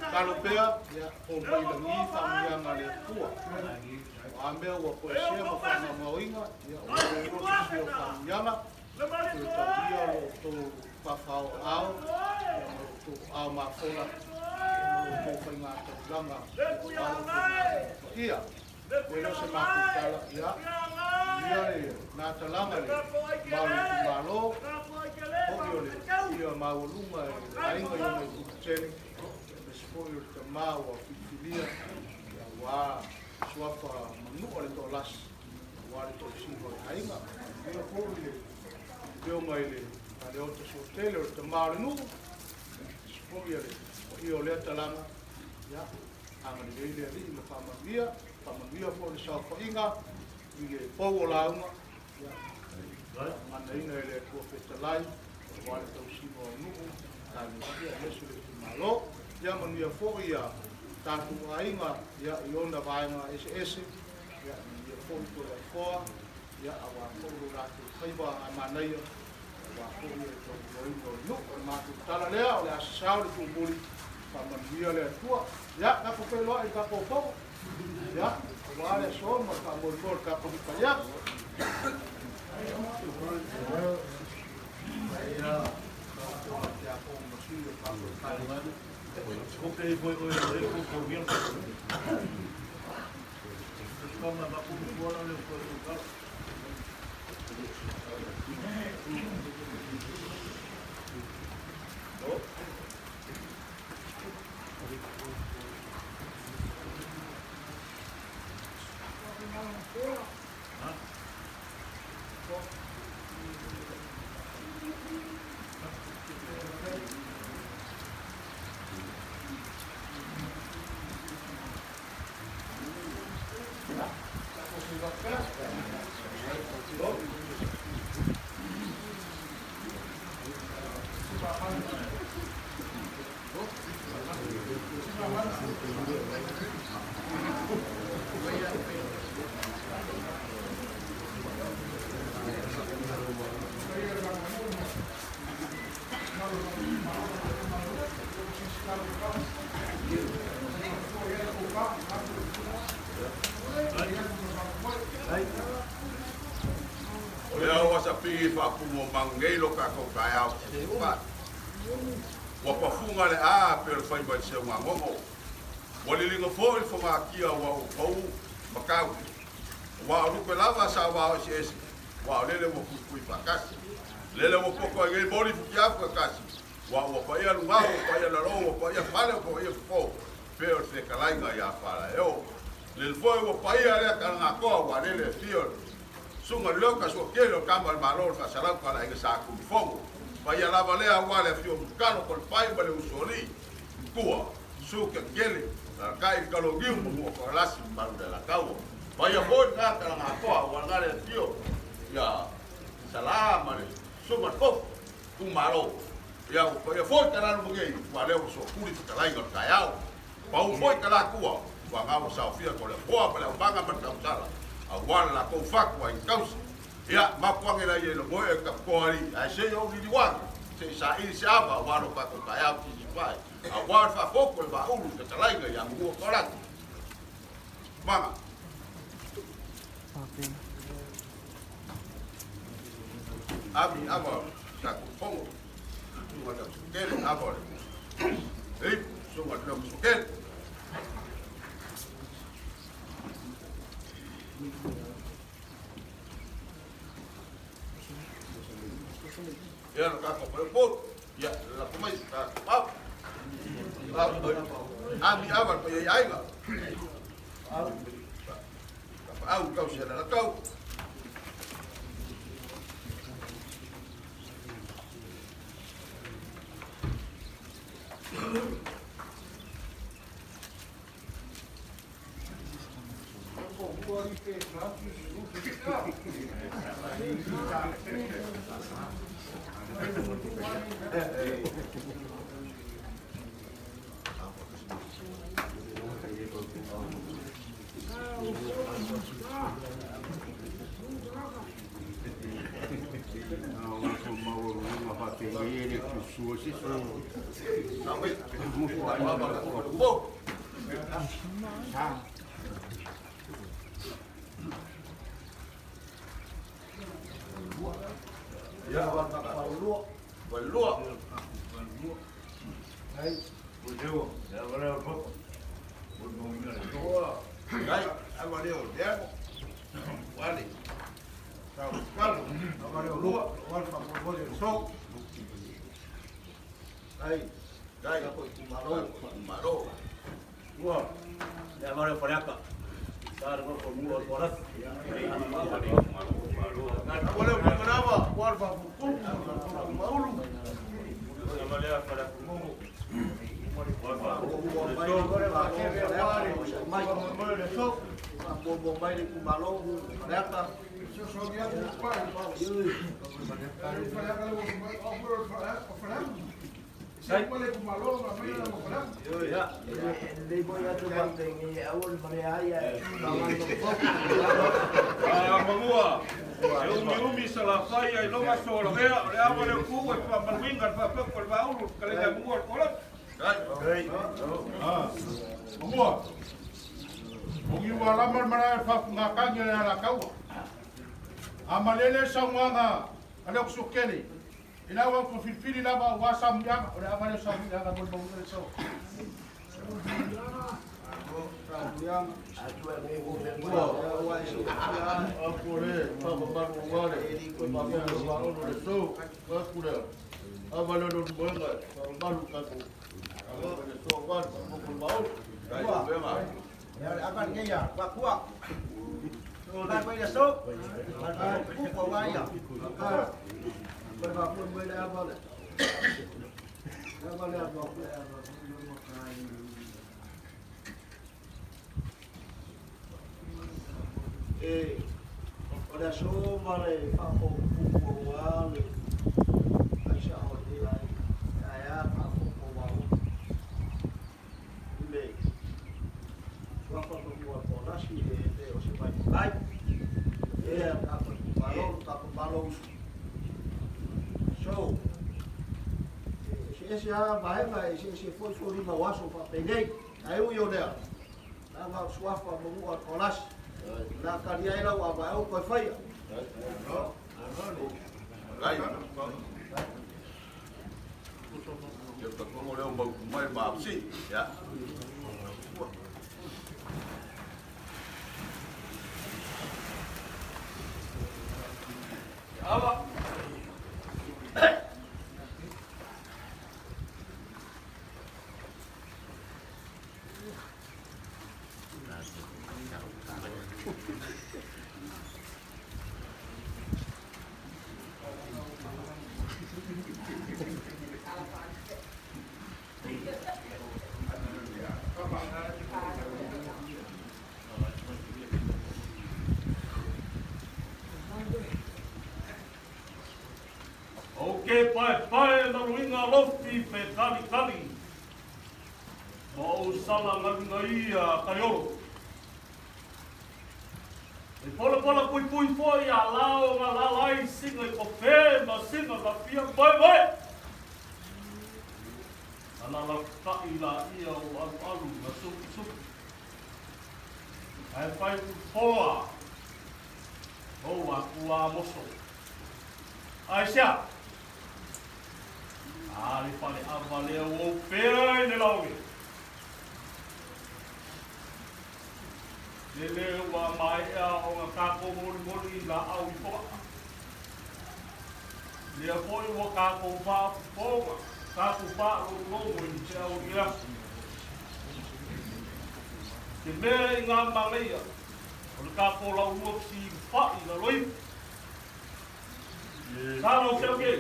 tatalo pea, ia, po mai lagi faamanuiaga a le Atua. O a mea ua toesea ma faamaomaoina, ia, o lea ua silafia o faamanuiaga, toe taulia lo outou fafaoaao, ia, ma lo outou aao mafola, ia, ma lo outou faigataulaga, ia, aua lo outou galuega paia. Ua le o se matou tala, ia, manuia le na talaga i le ma o le itumalo, foi o le paia maualuga i le aiga i ona itu tetele, aemaise foi o le tama ua filifilia, ia, aua suafa Manua le Toalasi, aua le tausiga o le aiga. Manuia foi le afioga i le Faleota Suatele o le tama o le nuu, aemaise foi o le paia o lea talaga, ia, agalelei le Alii ma faamanuia, faamanuia foi le saofaiga i le pou o lauga, ia, faamaganaina e le Atua fetalai, aua le tausiga o nuu, ekalesia, aemaise le itumalo. Ia manuia foi ia tatou aiga, ia, i ona vaega eseese, ia, manuia foi Toleafoa, ia, aua foi lo latou faiva a manaia, aua foi le tautuaina o le nuu. O le matou tala lea, o le a sasao le tuumuli, faamanuia le Atua. Ia, tatou feiloai i le tatou fono, ia, aua le aso ma le faamoemoe o le tatou Paia. O lea ua sapigi faapumomagu nei lo tatou taeao pa. Ua pafuga le a pe o le faiva i seugagogo. Ua liliga foi le fogatia ua ou pau ma tau. Aua o lupe lava sa vao eseese, aua o lele ua puipui faatasi. Lele ua poto ai nei moli futiafu e tasi, aua ua paia lugao, ua paia lalo, ua paia fale, ua paia fofo, pe o le fetalaiga ia Falaeo. Lele foi ua paia lea talagatoa, aua lele e fia o le susuga i le Leota Suatele o Tama a le Malo o le Faasalau Talaiga Sa Tulifono. Paia lava lea aua le afio o Mutalo Kolepai ma le Usoalii, Tua, Susu Tetele, Lalatai i le Taloniu ma Muatalasi ma Malu le Alataua. Paia foi lena talagatoa aua lena le afio ia Sala ma le Susuga i le Fofu, Itumalo. Ia ua paia foi talalu ma nei, aua lea ua soatuli fetalaiga o le taeao. Pau foi talatua, ua na ua saofia ko le afoa ma le aumaga ma le tausala, aua le latou fatu ai tausi. Ia, mapu ane laia i le moe e taputoa alii, ae se i ou liliu ane, se i saili se ava aua lo tatou taeao titifae, aua le faafotu o le vaaulu i fetalaiga ia Manua Toalagi. Maga. Ami ava sa fono. Sunga le sokele ava o le Ipu, sunga le sokele. Ia na tatou pale po. Ia la mai ta pau. Ami ava pa ia aiga. Au kau se la kau. Valua. Ai, ava leo lea. Wale. Tau kalo. Ava leo lua, wale whakamole le so. Ai, Dai, ko i kumalo. Malo. Ua, le avare o Faleata. Sa le mo mua o Kolasi. Ava leo manawa, wale whakamole maulu. Ava lea Faleata Momo. Whakamole le so. Mo mai le kumalo, Faleata. Se so ia ku pai. Faleata le mo o o Faleata. Se mo le kumalo ma mai le mo Faleata. Ia. Le mo ia tu mate ngi au le mare ai e. A mangua. E umi umi sa la fai ai longa so la mea, o le ava le ku e pa maluinga pa pa ko le vaulu, ka le mua o kola. Dai. Mangua. O ngi wa la mar mara fa nga ka ngi la kaua. A malele sa nganga a le ku kele. Ina wa ku filfili la ba wa sa muyanga, o le ava le sa muyanga mo mo le so. Atu e me wo me A kore, pa pa malu wale, pa pa malu le so, pa kure. Ava le no moenga, pa malu ka ko. Ava le so wa pa mo maulu. Dai, venga. Ya le akan ngi ya, wa kua. Ba mai le so. Ku ko wa ya. Ba ba ku mo le ava le. Ava le ava ku ava. E o le aso ma le whakopupu wa le aisa o le ai ai a whakopu wa o i le suafa ko mua ko nasi e le o se mai mai e a tātou malo tātou malo usu. So e se ese a vaega e se ese foi foi lima o aso whapenei ai ui o lea nā ngā suafa mo mua ko nasi. Nā kari ai lau a vae o koe whaia. Dai. Ia ta kongo leo mau mai ma si. Ya. Ava. O ke pae pae na luinga lofi pe tali tali. Ma o sala ngalinga ia karioro. E pola pola pui pui foi a lao nga lalai singa i kope ma singa ka pia pai pai. Ala la kai la ia o alu alu na suki suki. Ai pai ku poa. O a kua moso. Ai sia. A le fale ava lea o pea i le laoge. Le le ua mai ea o ngā kākou moli moli i la au i poa. Lea foi ua kākou wha ponga, kākou wha longo i te au i aso. Te mea i ngā mangaia, o le kākou lau ua psi i wha i la loi. Sa lau se au ke.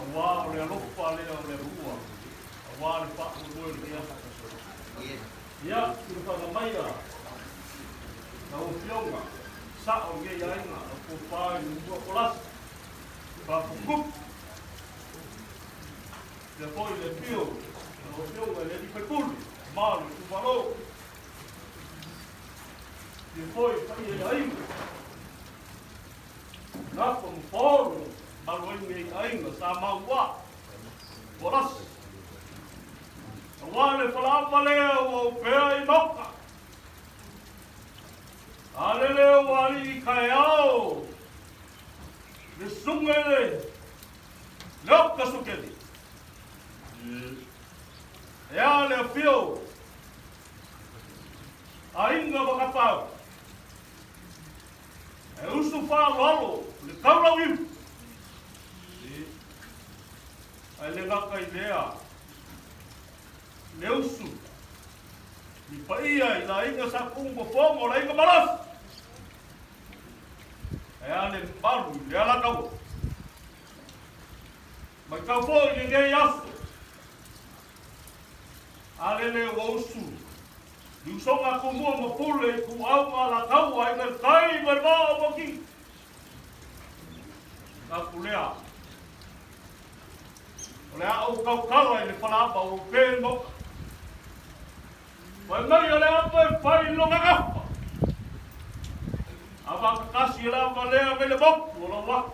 Awa o le alofa lea o le rua. Awa le wha o le le aso. Ia, i le whanga maia, na o fionga, sa o nge iainga, o ko pā i mua kolasi, pā fukup. Ia foi le pio, na o fionga le li whaipuli, malu tu malo. Ia foi whai e ainga, nā pa mporo, Malu ai lenei aiga sa maua ua lasi. Aua le falaava lea ua opea i maoka. A lele ua alii taeao le susuga i le Leoka Sukeli. E a le afio aiga ma Kapau. E usu faaaloalo le taulauiu. Ae le gata i lea, le usu ni paia i le aiga sa Tuuu ma Fogo, le aiga malosi. Ae a le malu i le Alataua. Matau foi i lenei aso, a lele ua usu i usoga Tumua ma Pule i Ituau ma Alataua i le tai ma le vaa o Mauti. Tapu lea, o le a ou tautala i le falaava ua pe i le maota. Fai mai o le apa e fai i lona gafa. A vatatasi e le ava lea ngai le motu o lau atu.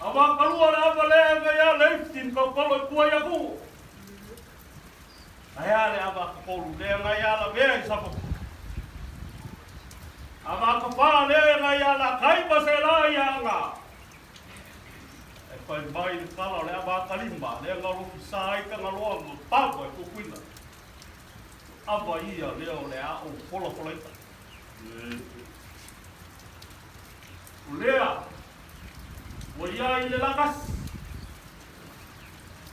A vakalua le ava lea ngai a Leifti ma tautalo i tua i Atua. Ae a le ava katolu lea ngai a Lavea i Safata. A vakawha lea ngai a Lakai ma Sela i Aanga. E fai mai le tala o le ava atalima lea nga alofi sa ai Tagaloa ma Papa e puipuina. Ava ia lea o le a ou folafolaina. O lea ua i ai le lakasi,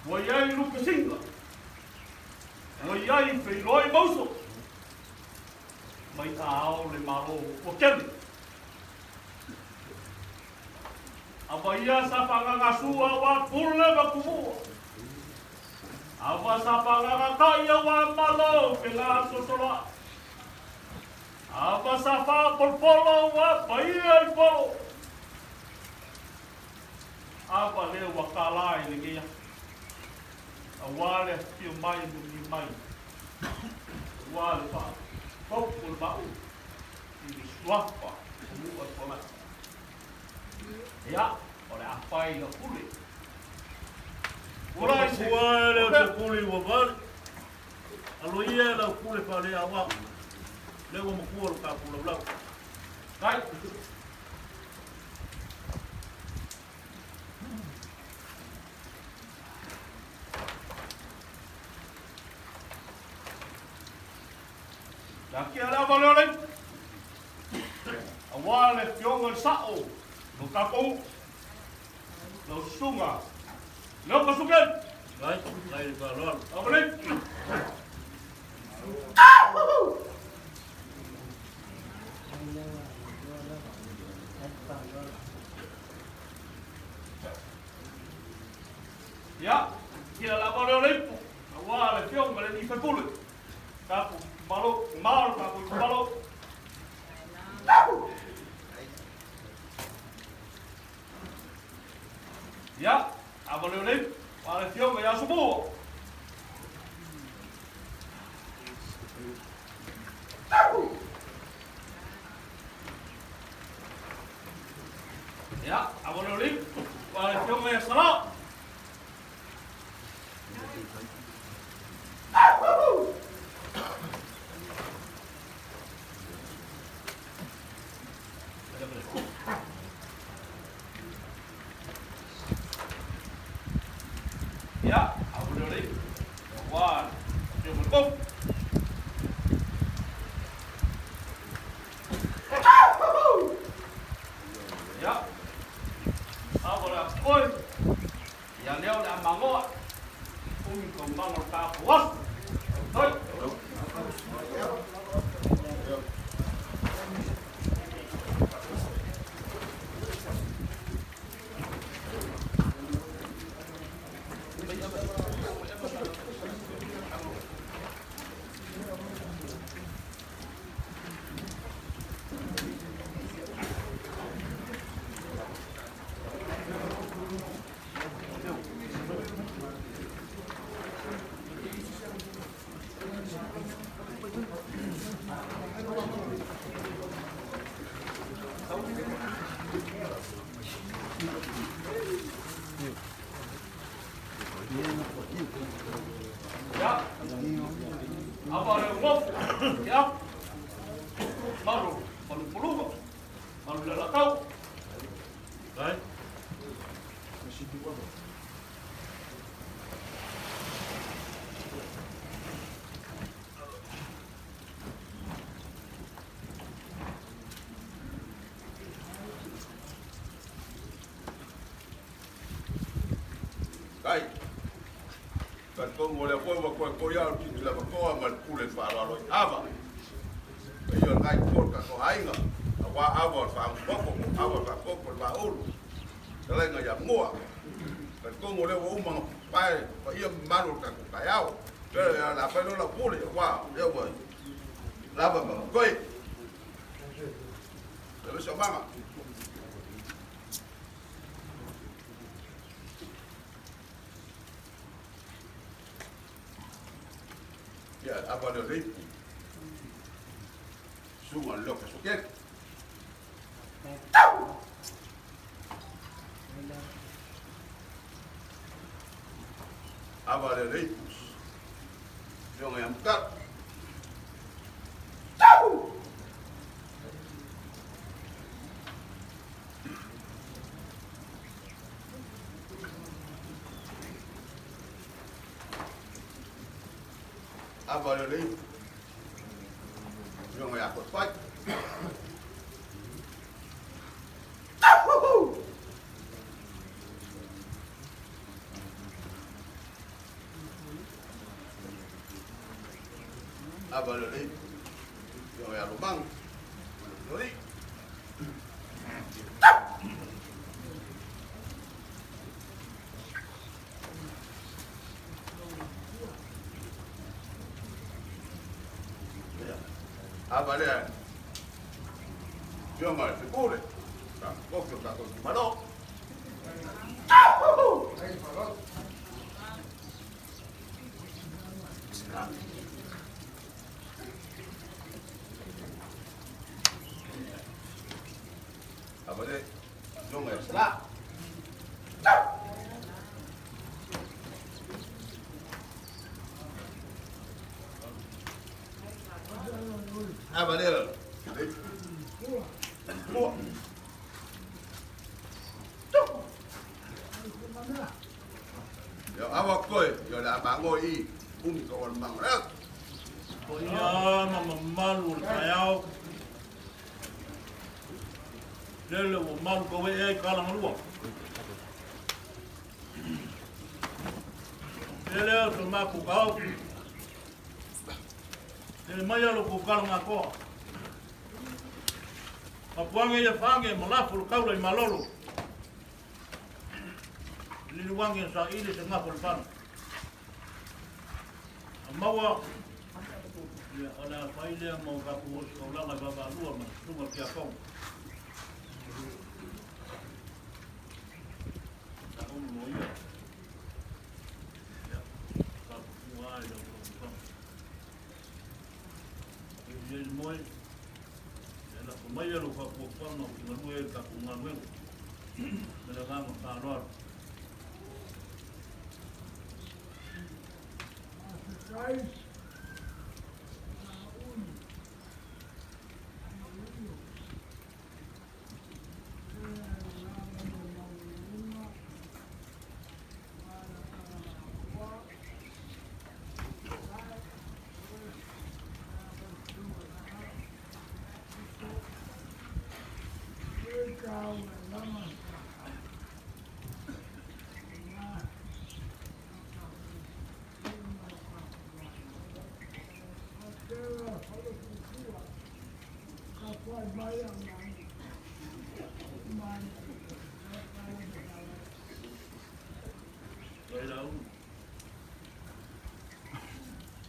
ua i ai Lupesinga, ua i ai Feiloi ma Uso, mai aao le Malo ua kele. Ava ia sa faagasua ua pule ma tumua. Ava sa faagagatai ua malo ke gasosoloa. Ava sa faapolopolo ua paia i polo. Ava lea ua kālā i lenei aso. Aua le afifio mai ma muli mai. Aua le faafoupu o le maʻu i le suafa o Muʻu e Polai. Ia, o le a fai lau pule. Ua Ua e le o se pule ua vale. Alo ia e lau pule faaleaoao. Lea ua matua lo tatou laulau. Kai. Lakia le ava lea o le ipu. Aua le fioga i le sa'o lo tatou lau susuga Leoka Sukeli. Vai, vai le faaaloalo. Ava le ipu. Ia, kia lava lea o le ipu, aua le fioga le alii faipule. Tatou malo, malo tatou itumalo. Ia, ava leo le ipu, aua le afioga ia Asomua. Ia, ava leo le ipu, aua le afioga ia Salao. Ia, ava leo le ipu, aua le afioga i le Kopu. Ia, ava le apoe. Malu le Alatau. Ai. Kai. Talitonu o lea foi ua toe toi lava o le titi lava toa ma le pule faaaloalo i ava. Paia o lena itu o le tatou aiga, aua ava o le faagutuoto po o ava o le faatoto o le vaaulu, fetalaiga ia Mua. Talitonu o lea ua uma ona pae paia ma mamalu o le tatou taeao. O le a fai loa lau pule aua o lea ua lava ma totoe. Lea se omaga. Ia, ava lea o le ipu. Suga le loka sokele. Ava lea o le ipu. Fioga ia Mutala. Ava lea o le ipu. Fioga ia Koepai. Ava lea o le ipu. Fioga ia Lomang. Loli. Ava lea. Fioga le Fipule. Kofi o tatou itumalo. Ava lea. Fioga ia Sala. Ava lea. Mua. Ia ava koe, ia le a mango i umi ka o le mango lea. Paia ma mamalu o le taeao. Lele ua malu ka ue ai ka alagalua. Lele o te maku ka au. Lele mai alo ku kala ngā koa. Papuange ia whange ma lafu le kaula i malolo. Liliwangi sa ili se ngafo le fana. A maua, ia, o le a fai lea ma o tatou ositaulaga i vaavaalua ma susuga o le tiakono. Sa ulu loia. Ia, faaputua ai lau taumafanga. I ai le moe, ia lafo mai lou faapuapuaga ou te galue ai i le tatou galuega. Ma le agaga faaaloalo. Faafetai Sauli Aleluia e lava le maualuga ma la Vai lau.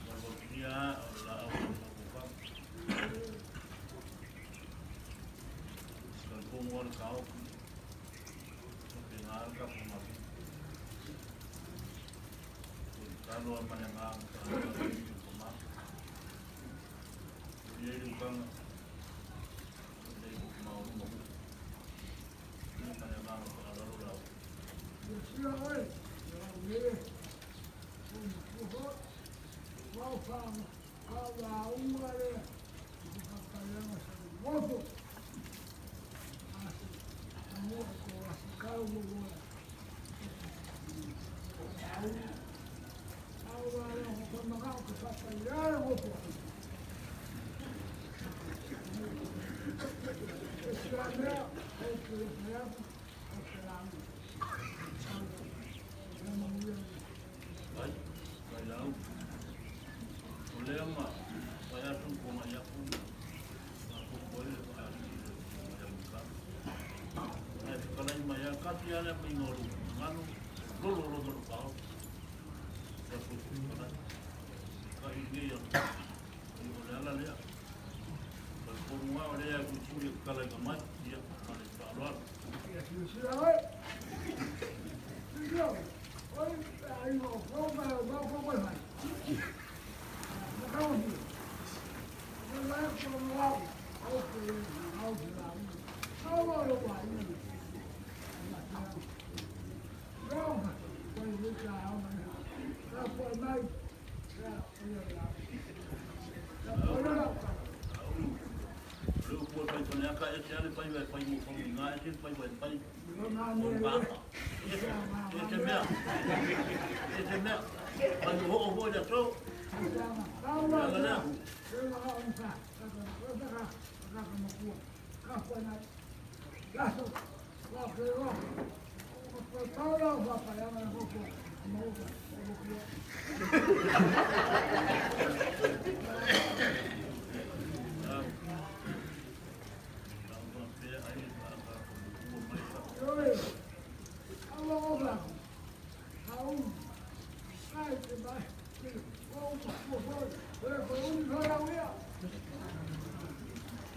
Valuvalusia o le laau o le mafaufau. Talitonu lava le taofi, faapena le tatou galuega. Toe tatalo lava ma le agaga faaaloalo i le tama. Ua i ai le utaga, e lei maualuga foi. Ia ma le agaga faaaloalo lau. Ai, vai lau. O lea ma vai atu ko mai aku. Ma ko koe le vai atu i le ia muka. Ai whakalai mai a kati ale mai ngā ngano, lolo lo manu pao. Ia ko whakalai. Ka i nei a i o le ala lea. Ko ko mua o lea ku turi kalai ka mai, ia ma le whaaloalo. Le upu e whai whane aka e te ale whai wai whai mo whangi ngā e te whai wai whai o ngā. E te mea. E te mea. Whai mo ho o le aso. Ala lea. Au. Au whapea ai ka ka ko mai ka.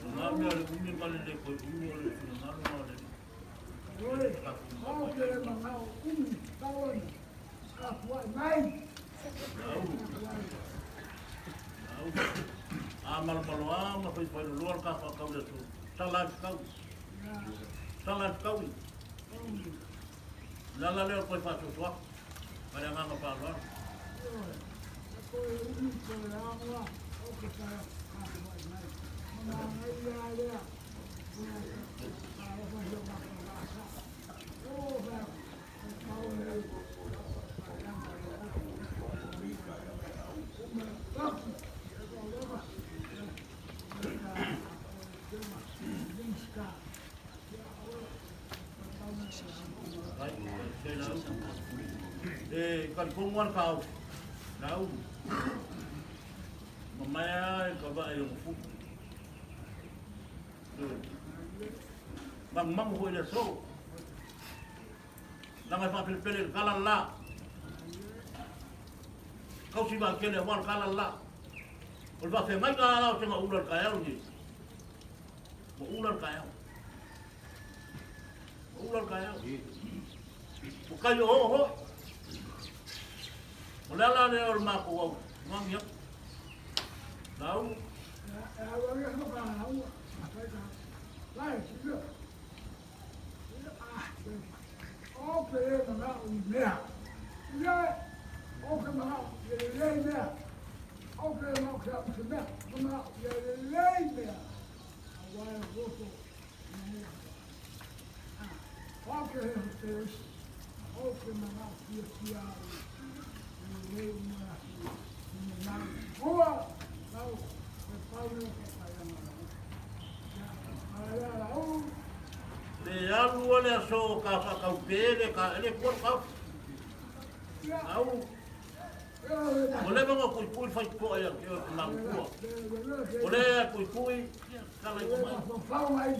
O ngā mea le umi ma le le koe umi o le whina ngalo ma le. Au. Au. A malo malo a ma whai whai loa ka whakau le aso. Tala atu kau. Tala atu kau. Le ala lea o koe whaasoasoa. Ma le anganga whaaloalo. Ai, te lau. E kalikongu ana ka au. Lau. Mamaea e ka vae o mafuku. Magumagu foi le aso. Langa e whaapelepele le kala la. Kausi wa kele wa le kala la. O le whawhengai ka ala o tenga ula le kaeau ni. Mo ula le kaeau. Mo ula le kaeau. O kai o ho ho. O le ala lea o le mako au. Ngangi aku. Lau. Le alu o le aso ka whakau pere ka ele kua kau. Au. O le mga kui kui whai toa ia ke o te mangukua. O le kui kui, ia kala i mai.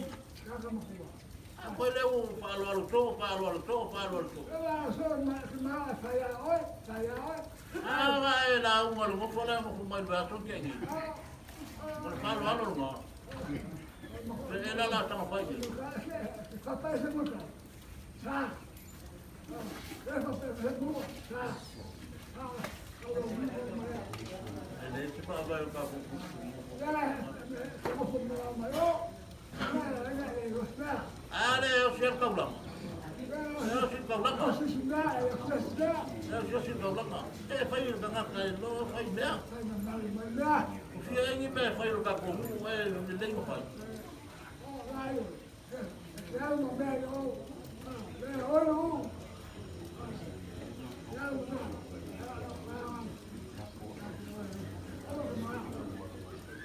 A koe leo whaaloalo tō, whaaloalo tō, whaaloalo tō. A va e la unga le ngofa le ngofa mai le aso ke ngi. O le whaaloalo lo ngā. Pe e la la tanga whai ke. E le te whaavai o ka kuku. A le o se kaulama. E o se kaulama. E o se kaulama. E whai o ngaka e lo whai mea. O fia ingi mea whai o ka kohu e le lei whai.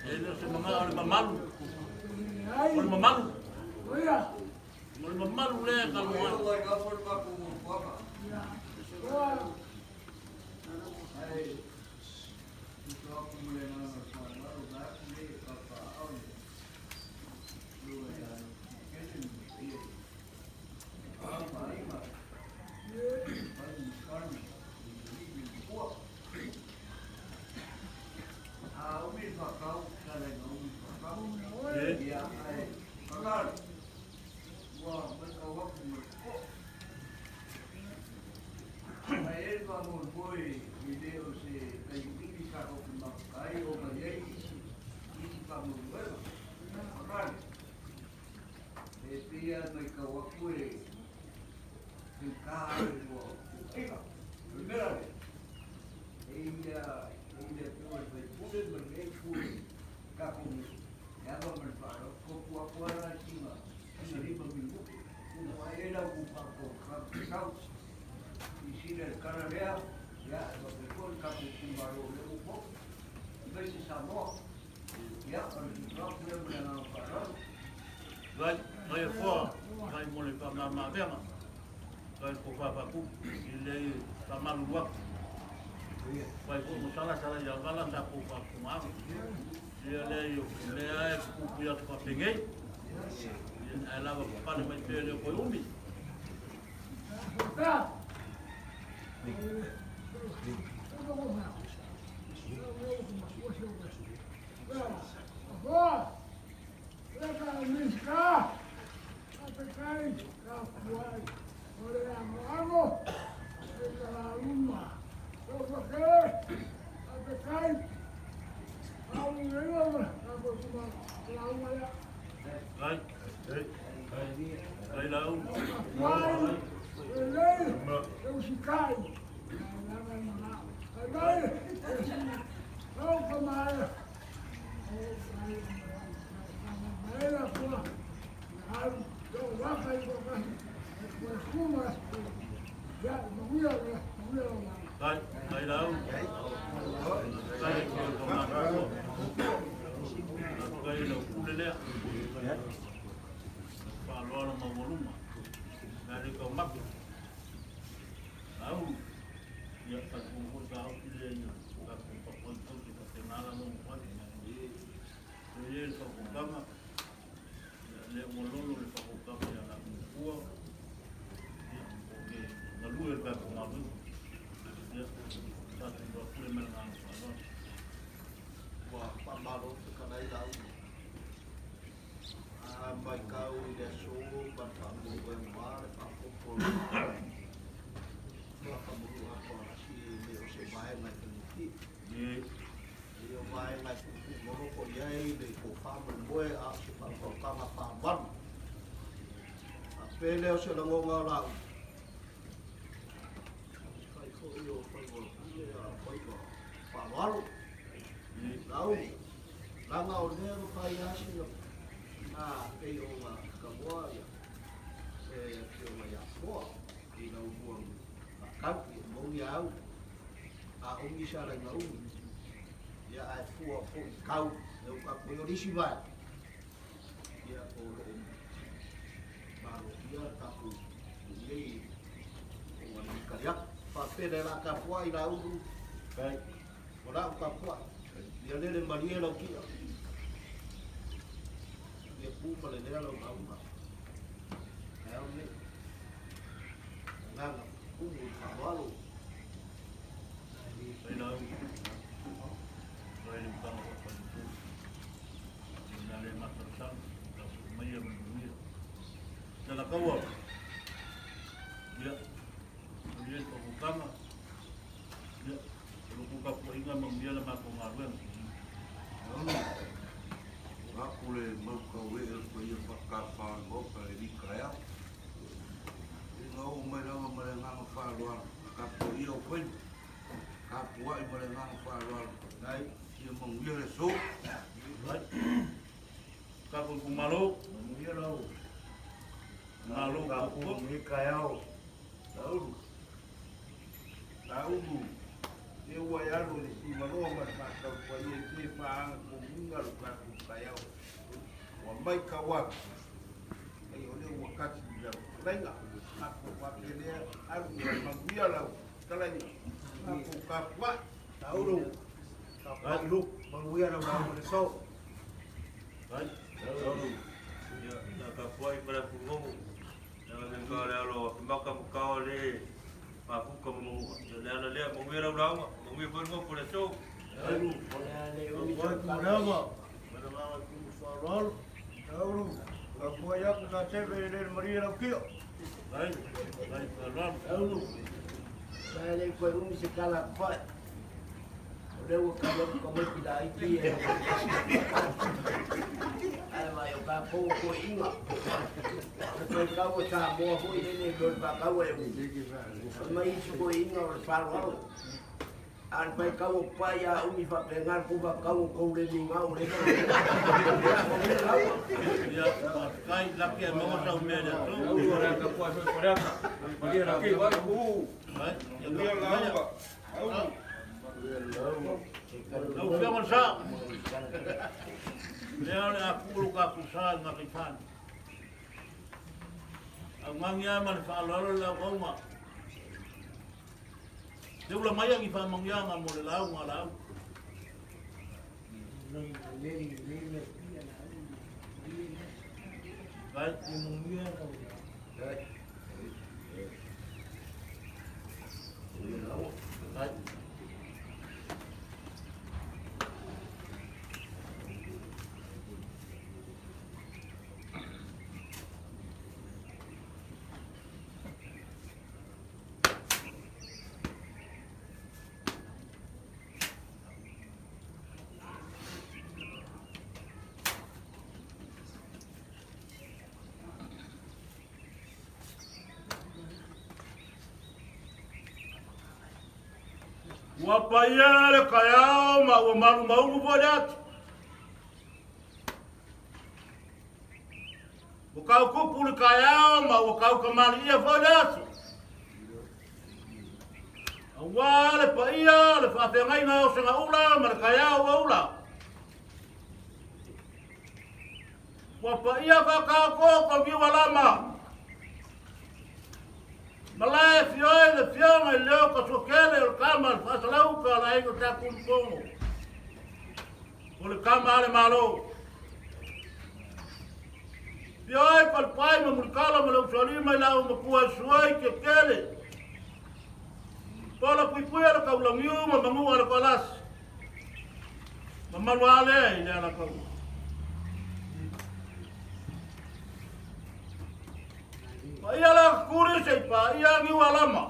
E le o se manga o le mamalu. O le mamalu. Mo le mamalu lea talu ai. Vai, vai e foa, vai mo le faamamaavega, vai le tofa faapupu, i le faamalulu atu. Vai foi mo sala sala ia vala tatou faafofogaaga. Ia leai o mea e tutupu i aso faapenei. Ia ae lava papale mai pea le o toe umi. Vai, vai lau. Vai, vai lau. Vai, vai lau pule lea. Faaloalo maualuma. Na le kau maku. Au. Ia ka ku mo ta au ki le ia. Ka ku pa koi kau ki ka te nala mo mo ai. O ie le whakokanga. Ia le mo lolo le whakokanga ia la kua. Ia o ke ngalue le ka ngalu. Ia ta te wa pule me ngā whaloa. Ua faamalo fetalai lau. A mai kau i le aso ma le faamoemoe le faaopoopo ua faamulu atoa lasi e le o se vaega e faigofie. E o vaega e puupuu i ai le tofā ma le moe a o se faautautaga faavalu. Faapea lea o se lagona o lau. Fai foi o faiva o le pule a faiva faaaloalo. Lau, laga o lea ma fai asina a pei o ngā kamoa ia e afioga ia Foa i lau mua faakau ia moni au a umi sa laina umi ia ae fua fo'i kau e uka koe o lisi vai ia o loo malotia tatou nei o ngā kali atu faapea le la kapuai la ulu o lau kapuai ia lele malie lau kia ia pu ma le lea lau maunga ae au nei agaga umu i faaaloalo. Vai lau. Vai le utanga o whai tu. Nā le matarasau. Ka mai a manuia. Te la kaua. Ia. O ie whakokanga. Ia. O lo kuka puainga manuia le mākou ngā ruenga. Aku le mau kau e el pa ia whakawha ngoka e rika ea. E ngā o mai rawa ma le nganga whaaloalo. Ka po ia o whai. Ka puai ma le nganga whaaloalo. Nai. Ia manguia le so. Vai. Ka ko ku malo. Manuia lau. Malo ka ka pu pua. me kaiao. Laulu. Laulu. E ua i alu le simaloa ma le whakau ia te whaanga ko munga lo kātou kaiao. Ua mai kau atu. Ei kasi i lau fetalaiga. Tatou faapea lea, alu ia manuia lau fetalaiga. Tatou tapuai. Taulu, tapuai Luke, manuia lau lauga i le aso. Taulu, ia, na tapuai ma le afugogo. Leaga le ka o le alo a Afemaka ma ka o le mafuka ma manuga. Ia o le ala lea, manuia lau lauga, manuia foi le nofo i le aso. Taulu, tapuai Puleaga, ma le agaga i kumu faaaloalo. Taulu, tapuai atu Saseve e le malie lau tio. Taulu, sa e le toe umi se tala a papae. O lea ua tali atu tamaiti laiti ia. Ae vaai o tatou o toeaiina. O le faitau a Samoa foi lele e mea o le faataua e umi. Fai mai isi toeaiina o le faaaloalo. A o le faitau o papae ia umi faapena le tou faatau o tou le migao o lea Ia, faafetai, laki ae maua sau mea i le aso. Lau Afioga i le Sao, lea o le a tuu lo tatou sa i le gataifale. Augani lava ma le faaaloalo le auauna. Te ula mai ni faamanuiaga mo le lauga a Laauli. Vai. Vai. Ua paia le kaeao ma ua malumaunu foi le atu. Ua kau kupu le kaeao ma ua kau kamaliia foi le aso. Aua le paia, le faafeagaiga o Segaula ma le kaeao ua ula. Ua paia faakaoko ka viu alama. Malae fioi le fioga i leo ka suakele o le kama le faasalauka a le aiga sa Kulufogo. O le kama a le Malo. Fioi Falepai ma Mulikala ma le Usoalima i lau makua e suai ke kele. Pola puipuia le kaulagiu ma manua le koalasi. Mamalu a lea i le alakaua. Paia la kakuli se i paia niu alama.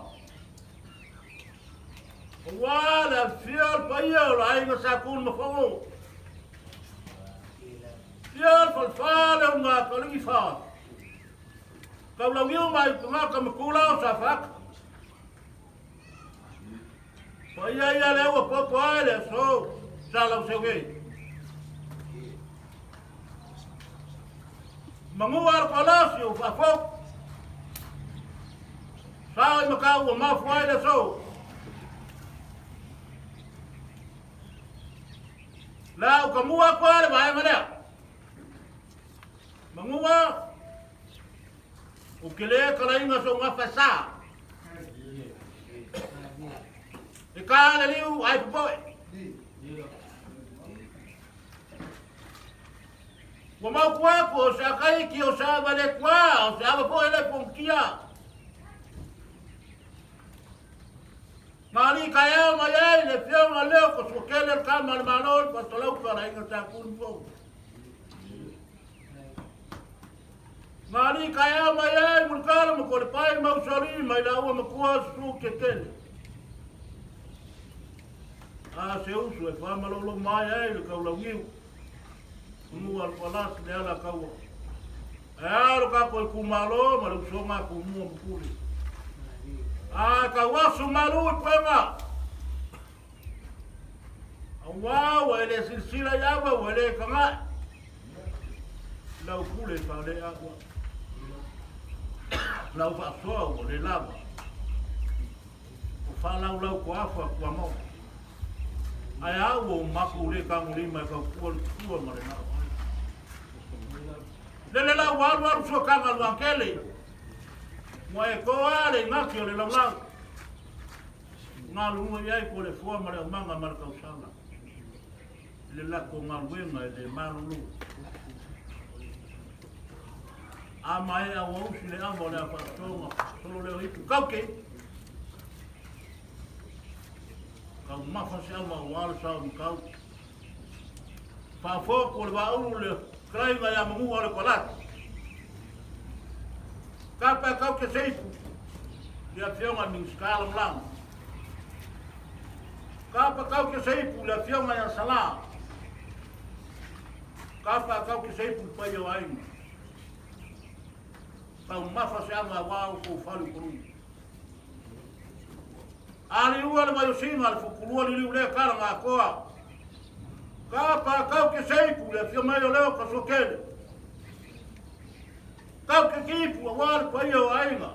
Aua le afifio o le paia o le aiga sa Kulu ma Fogo. Fia le falefa le unga kaligi fa. Kaulagiu mai tungaka makula o sa whaka. Paia ia le ua popo ai le aso sa lau seuge. Mangua al palasi o whafau. Sa i makau ua mafu ai le aso. La u ka mua koa le vaega lea. Mangua o ke le kalainga so ngā whasa. E ka le liu ai popoe. Ua mau kua ko o sa kai ki o sa vale kua o sa ava poe le pongkia. Mali kaeao mai ai le Afioga lea o Kasuakele le Tama a le Malo le Faasalauka a le Aiga Sa Kulufogo. Mali kaeao mai ai Mulukala ma Kolepai ma Usoalii mai laua makua Susu Kekele. A se usu e whamalolo mai ai le kaulagiu. Kumu al palas le ala kaua. E alo ka koe kumalo ma le usonga ku mua mupule. A ka wasu malu i puega. Aua ua e le silasila i ava ua e le kagae. Lau pule fa le aua. Lau faasoa ua le lava. O faalaulau ko afa kua mau. Ae a ua o maku le kagolima e kaupua le tupua ma le nao ai. Lele la ua alu alu suakaga le vaakele. Ua e toa le igaki o le laulau. Galulue i ai ko le foa ma le aumaga ma le tausala. I le lako galuega e le malulu. A maea ua usi le ava o le afaatoga solo leo ipu kauke. Taumafa se ava ua le sao makau. Faafoku o le vaaulu le fetalaiga ia Manu'a o le Kualasi. Kapa e kau ke seipu le afioga i Minisita Lagolago. Kapa kau ke seipu le afioga ia Salā. Kapa kau ke seipu le paia o aiga. Taumafa se ava auā o kou fale o koluga. Aliua le vaiosina le fukulua liliu lea kala ngakoa. Ka pa kau ke seipu le afio mai o leo ka suakele. Kau ke kipu aua le paia o aiga.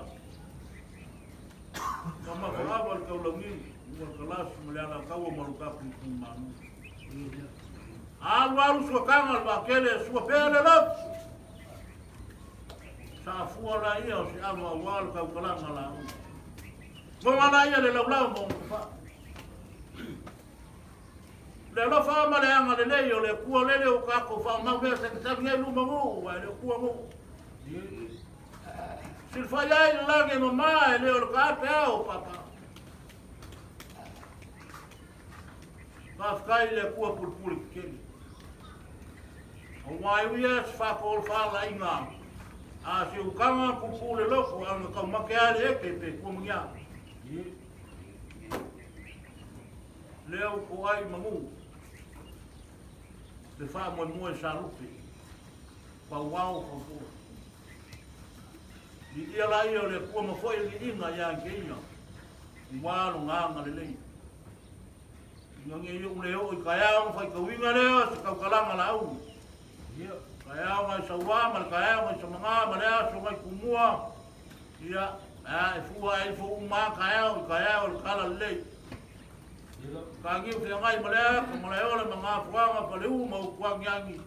Ka mafaava le kaulaugiga, ua le kalasi ma le alakaua ma lo tatou itumalo. Alu alu suakaga le vaakele e sua pea le lotu. Saafua la ia o se ava aua le taukalaga lauga. Moga la ia le laulau ma ona tafaa. Le alofa ma le agalelei o le Akua lele o kākou whaamau mea sagisagi nei luma ngū, a e le Akua ngū. Silafai ai le lagi e mamā e le o le kaape ao papa. Faafetai i le Atua pulepule tetele. Aua e ui lava se faatoolofālaiga a se ukaga pupuu le loko a na taumate lava le eke pe kuamagiā. Lea ua toai i manu le faamoemoe sa lupe, pauao fautua. Liia laia o le Atua ma foi le liiga ia te ia, ua lona agalelei. Ina ne i ou le oo i taeao ona faitauina lea se tautalaga laau. Taeao nai Sauā ma le taeao nai Samagā ma le aso nai Tumua. Ia, a e fua ai ifo uma a taeao i taeao o le tala lelei. Ka niu feagai ma le ata ma le ola ma ngā fuaga faleu ma upu agiagi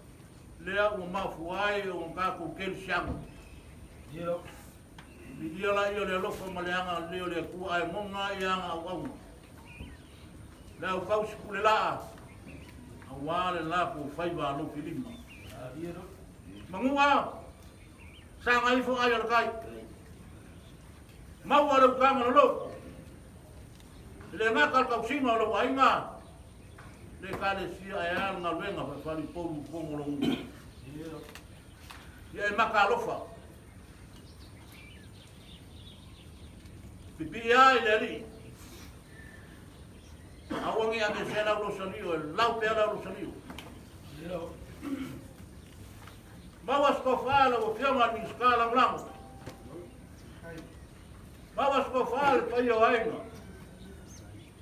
lea ua mafua ai ona tatou kerisiano. Viia laia o le alofa ma le agalelei o le Atua ae goga ai ana auauna. Le au tausi pule laa, auā le latou faiva alofilima. Manua, saga ifo ai o le kai. Maua le ukaga loloto. E le gata le tausiga o lou aiga, le ekalesia ae a le galuega faifale i poulu i totonu o lou nuu. Ia e maka alofa. Pipii ai le Alii. Aua ne i aveesea lau losalio, e lau pea lau losalio. Maua se tofa lau Afioga i le Minisita Lagolago. Maua se tofa le paia o aiga.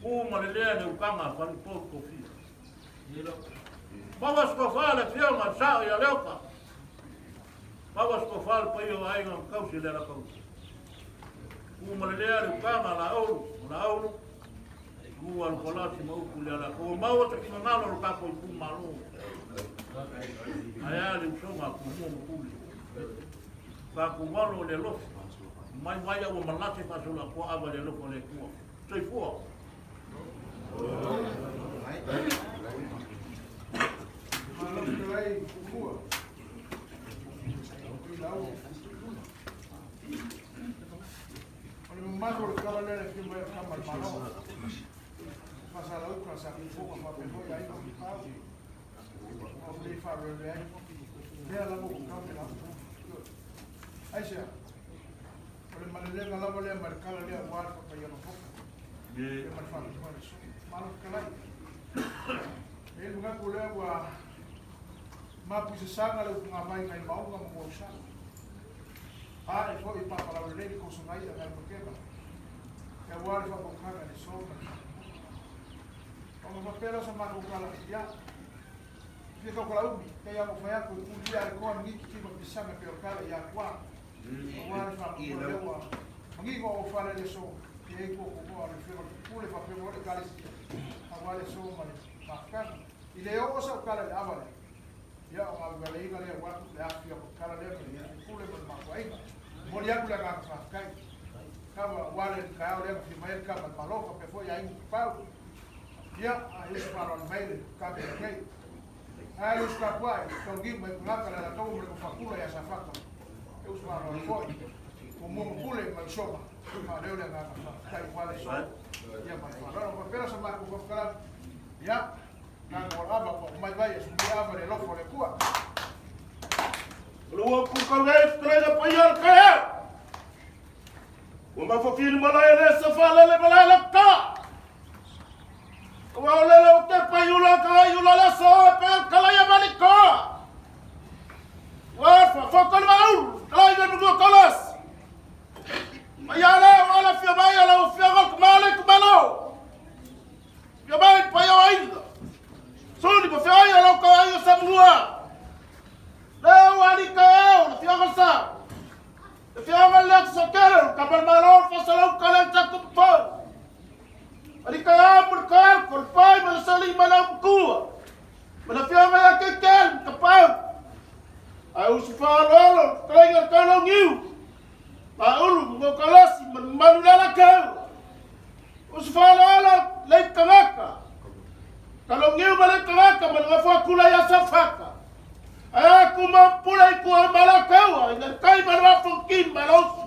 Pu ma le lea le ukaga a Faleupolu Tofia. Maua se tofa le Afioga i le Sao ia Leopa. Maua se tofa le paia o aiga ma tausi le Alataua. Pu ma le lea le ukaga a Laulu, o Laulu, lua le kolasi ma upu le Alataua. Maua se finagalo o lo tatou itumalo. Ae a le usoga a Tumua ma Pule. Tatou alo o le alofa. Mai vai a ua malate faasoloatoa ava le alofa o le Atua. Soifua. Malo fetalai Tumua. O le mamalu o le tala lea e fia mai o le tama a le Malo. Faasalauka sa fofoga faapea foi aiga o Pau. O le faaveve ai. Lea lava ua tau le lauga. Aisea? O le malelega lava lea ma le tala lea aua le papaia foka. Ia ma le faatotoga le so. Malo fetalai. E i ai le manatu lea ua mapuisasaga le upugavai nai mauga ma muausaga. Ae foi i papalaulelei le kosoga i'a nai makeva. E aua le faapautaga i le so ma le faatotoga. Ona faapea lea o sa matou tala, ia, fia tautala umi, pei lava ona ou fai atu, e pulia le toa migiti ki ma pisaga pei o le tala ia atuā. Aua le faamoemoe lea ua manino ou fale i le aso e i ai tuatunoa o le Afioga i le Faipule faapea foi le Ekalesia aua le aso ma le mafutaga. I le oo sau tala i le ava lea. Ia, o galugaleiga lea ua atu le afi o kala lea ma le pule ma le mafuaiga. Momoli atu le agaga faafetai. Kava ua le taeao lea na fia mai ai le kava i Malo faapea foi aiga Tapaau. Ia, a i usu faaaloalo mai le kava nei. Ae le usu tapuai, taugima mai tagata le Alataua ma le Nofo-a-Pula ia Safata. E usu faaaloalo foi. Tumua ma Pule ma Usoga. Faaleo le agaga faafetai ua le so. Ia ma le faaaloalo. Faapea la sa matou faamatalaga. Ia, na ua ava ua mai vai e sumia ava le alofa o le Atua. O le ua pukau e fetalaiga paia o le taeao. Ua mafafili malae le sa faalele malae le ta. Ua o lele o te paiula ka ai ula le so e pe kala ia malika. Ua fa fa ka maul kala ia nu kalas. Mai ala o ala fia mai ala o fia ga kumale kumalo. Fia mai pai o aiga. Suli ma fia ai ala o ka ai o samua. Le ua ali ka e o le fia ga sa. Le fia ga le sa kere ka mal malo fa sa lau ka le ta ku po. Ali ka e mo ka ko le pai ma le sali ma lau kua. Ma le fia ga ya ke kel ka pau. Ai usu fa lolo ka inga ka lo ngiu. Ma ulu mo kalasi ma malu la kau. Usu fa lolo le tangaka. Ka lo ngiu ma le tangaka ma le fa kula ya safaka. Ai ku ma pula i ku mala kau ai le kai ma le fa ki ma lo su.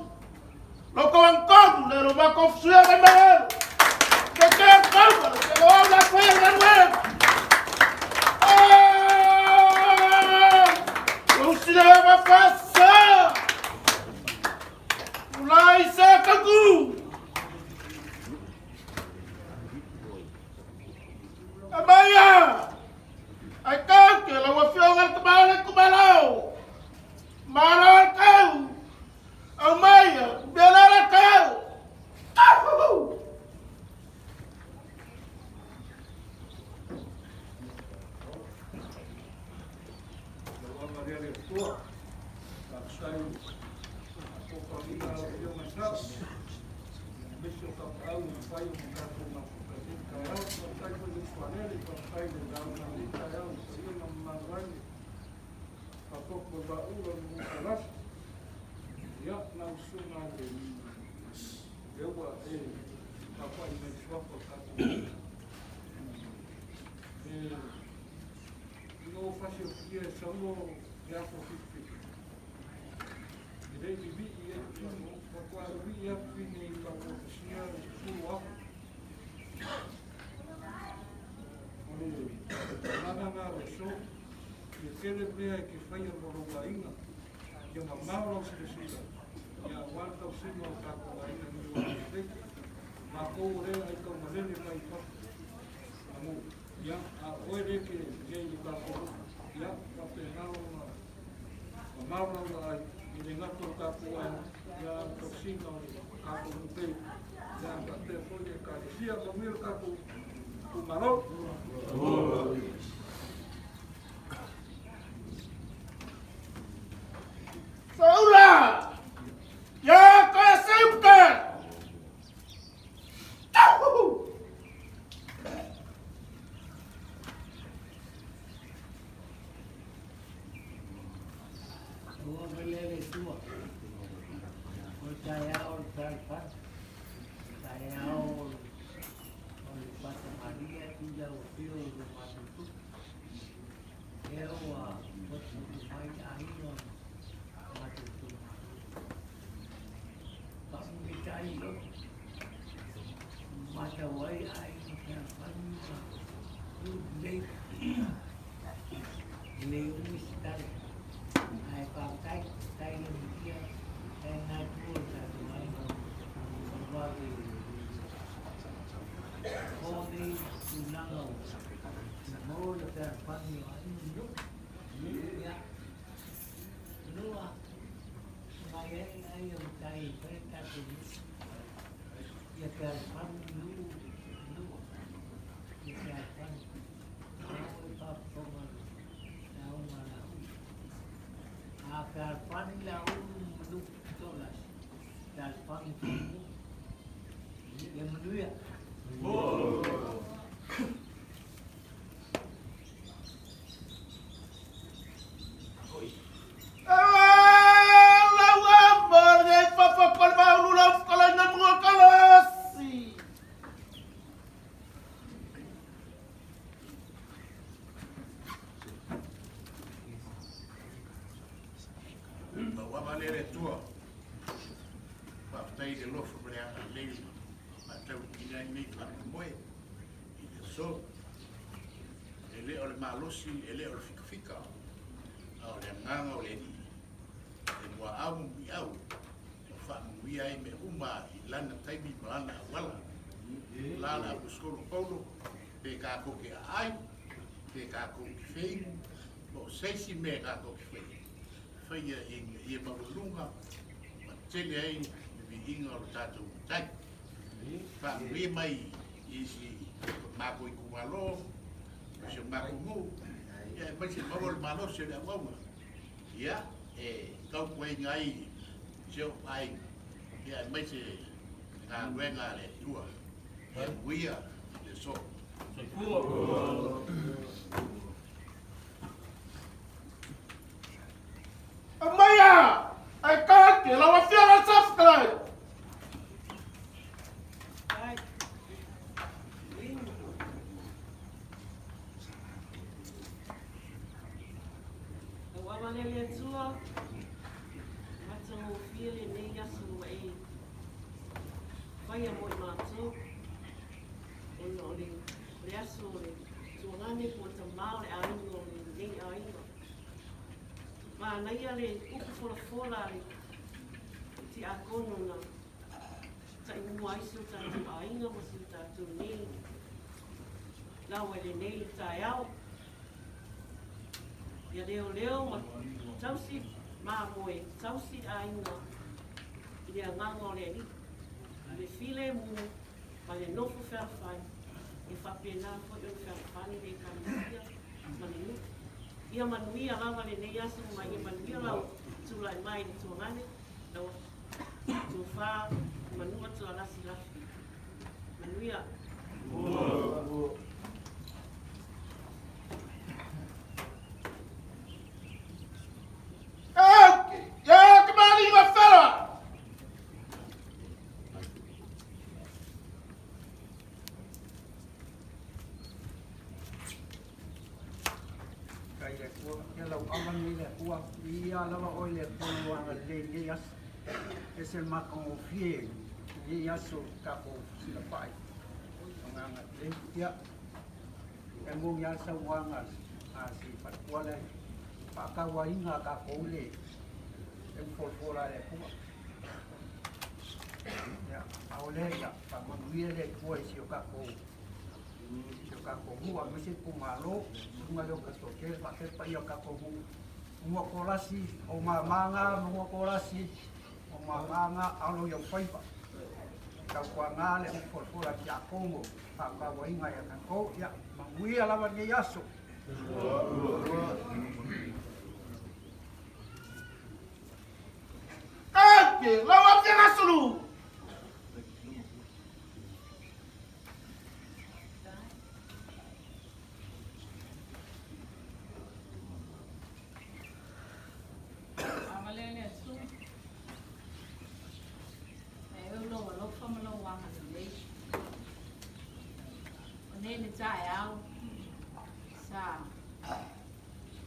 Lo ko an ko le lo ma ko su ya ma le. Ke ke kau ma le lo la fe la nue. Ah! Lo si le ma fa sa. Ulai sa kaku. Amaya! Ai kau ke lau afioga le tamale kumalau. Malo le kau. Au mai, bela le kau. Ahuhu! Lau aga lea le Atua, faafetai a lau Afioga i Sao, aemaise o tapaau ua mafai ona tatou mafuta i lenei taeao. Faafetai foi i le uso a Lele, faafetai i le lauga i lenei taeao i le paia ma mamalu ai le faaopoopo o Vaaula o le Nuutalasi. Ia, lau susuga i le lea ua e tapuai mai i suafa o tatou e ina ua fasiofia e Saulo le aso fitifiti. E le i vivii ai tino, faatoa vivii atu i nei tauotasia le 10,000. O le agaga na o le aso, ia tele mea e te faia mo lou aiga, ia mamao lau silasila, ia aua le tausiga o tatou aiga i o lelei. Matou o lea ai taumalele mai i fafo. Amu, ia, a o oe lea e te i ai i le tatou nuu, ia, faapena ona mamao lau vaai, e le gata o le tatou aiga, ia, a o le tausiga o le tatou nuu pele, ia, faapea foi le Ekalesia. Manuia le tatou itumalo. Saula! Ya ka seuka! Tauhu! Ua malele tua. O le taeao o le Fealofani, taeao o le Fata Maria i lau afio i le matou tupu. Lea ua potopoto mai aiga o matou itumalo. Faamulitai loto, matau ai aiga Fealofani ma nuu lelei. E le umi se tala, ae faafetai, faafetai le manuia, faafetai lena itu o le tatou aiga o vave o nei tulaga o maua le fealofani o aiga ma nuu. Ia, lua, mai ai ai o matai e fai le tatou nuu. Ia fealofani nuu, nuu, ia fealofani. Atua. Faafetai i le alofa ma le agalelei ua faataunuuina ai lenei faamoemoe i le aso. E le o le malosi, e le o le fikafika, a o le agaga o le Alii e muaau ma muiau ma faamanuia ai mea uma i lana taimi ma lana auala. O la le Aposetolo Paulo, pe tatou te aai, pe tatou te feinu, po o se isi mea tatou te faia, faia ina ia maualuga ma tele ai le viiga o le tatou Matai. Faamanuia mai i si matou itumalo, ma si o matou nuu, ia aemaise maua le malosi o le auauna, ia, e tautuaina ai si ou aiga, ia aemaise le galuega a le Atua. Ia manuia le aso. Soifua. Aumaia! Ae kake lau Afioga i le Saofetalai! Lau agalelei le Atua, matagofie lenei aso ua e faia mo i matou, ona o le aso o le tuagane po o tama o le aiga o lenei aiga. Manaia le upu folafola a le tiakono na taimua ai si o tatou aiga ma si o tatou nei lawa i lenei taeao. Ia leoleo ma tausi mamoe, tausi aiga i le agaga o le Alii, i le filemu ma le nofo fealofani, ia faapena foi ona fealofani le Ekalesia ma le nuu. Ia manuia lava lenei aso ma ia manuia lau tulai mai i le tuagane, lau tofa Manua Tualasi Lafi. Manuia. Ia kamaliga fela! Kai le Atua, ia lau ava nei le Atua, ia lava oe le Atua lau agalelei i lenei aso. Ese le matagofie i lenei aso tatou silafa'i agaga lelei. Ia, e moni lava le saunoaga a si faletua lea, faatauaina a tatou le folafola a le Atua. Ia, a o lea ia faamanuia le Atua i si o tatou si o tatou nuu aemaise itumalo, susuga lea o Tatoatele faapea le paia o tatou nuu. Manua Kolasi, o mamā na, Manua Kolasi, o mamā na, alo i ou faiva. Tautuana le folafola a Tiakono, faatauaina ia tatou. Ia, manuia lava lenei aso. Ake, lau Afioga Sulu! Agalelei le Atua. E eu lou alofa ma lou agalelei. O nei le taeao sa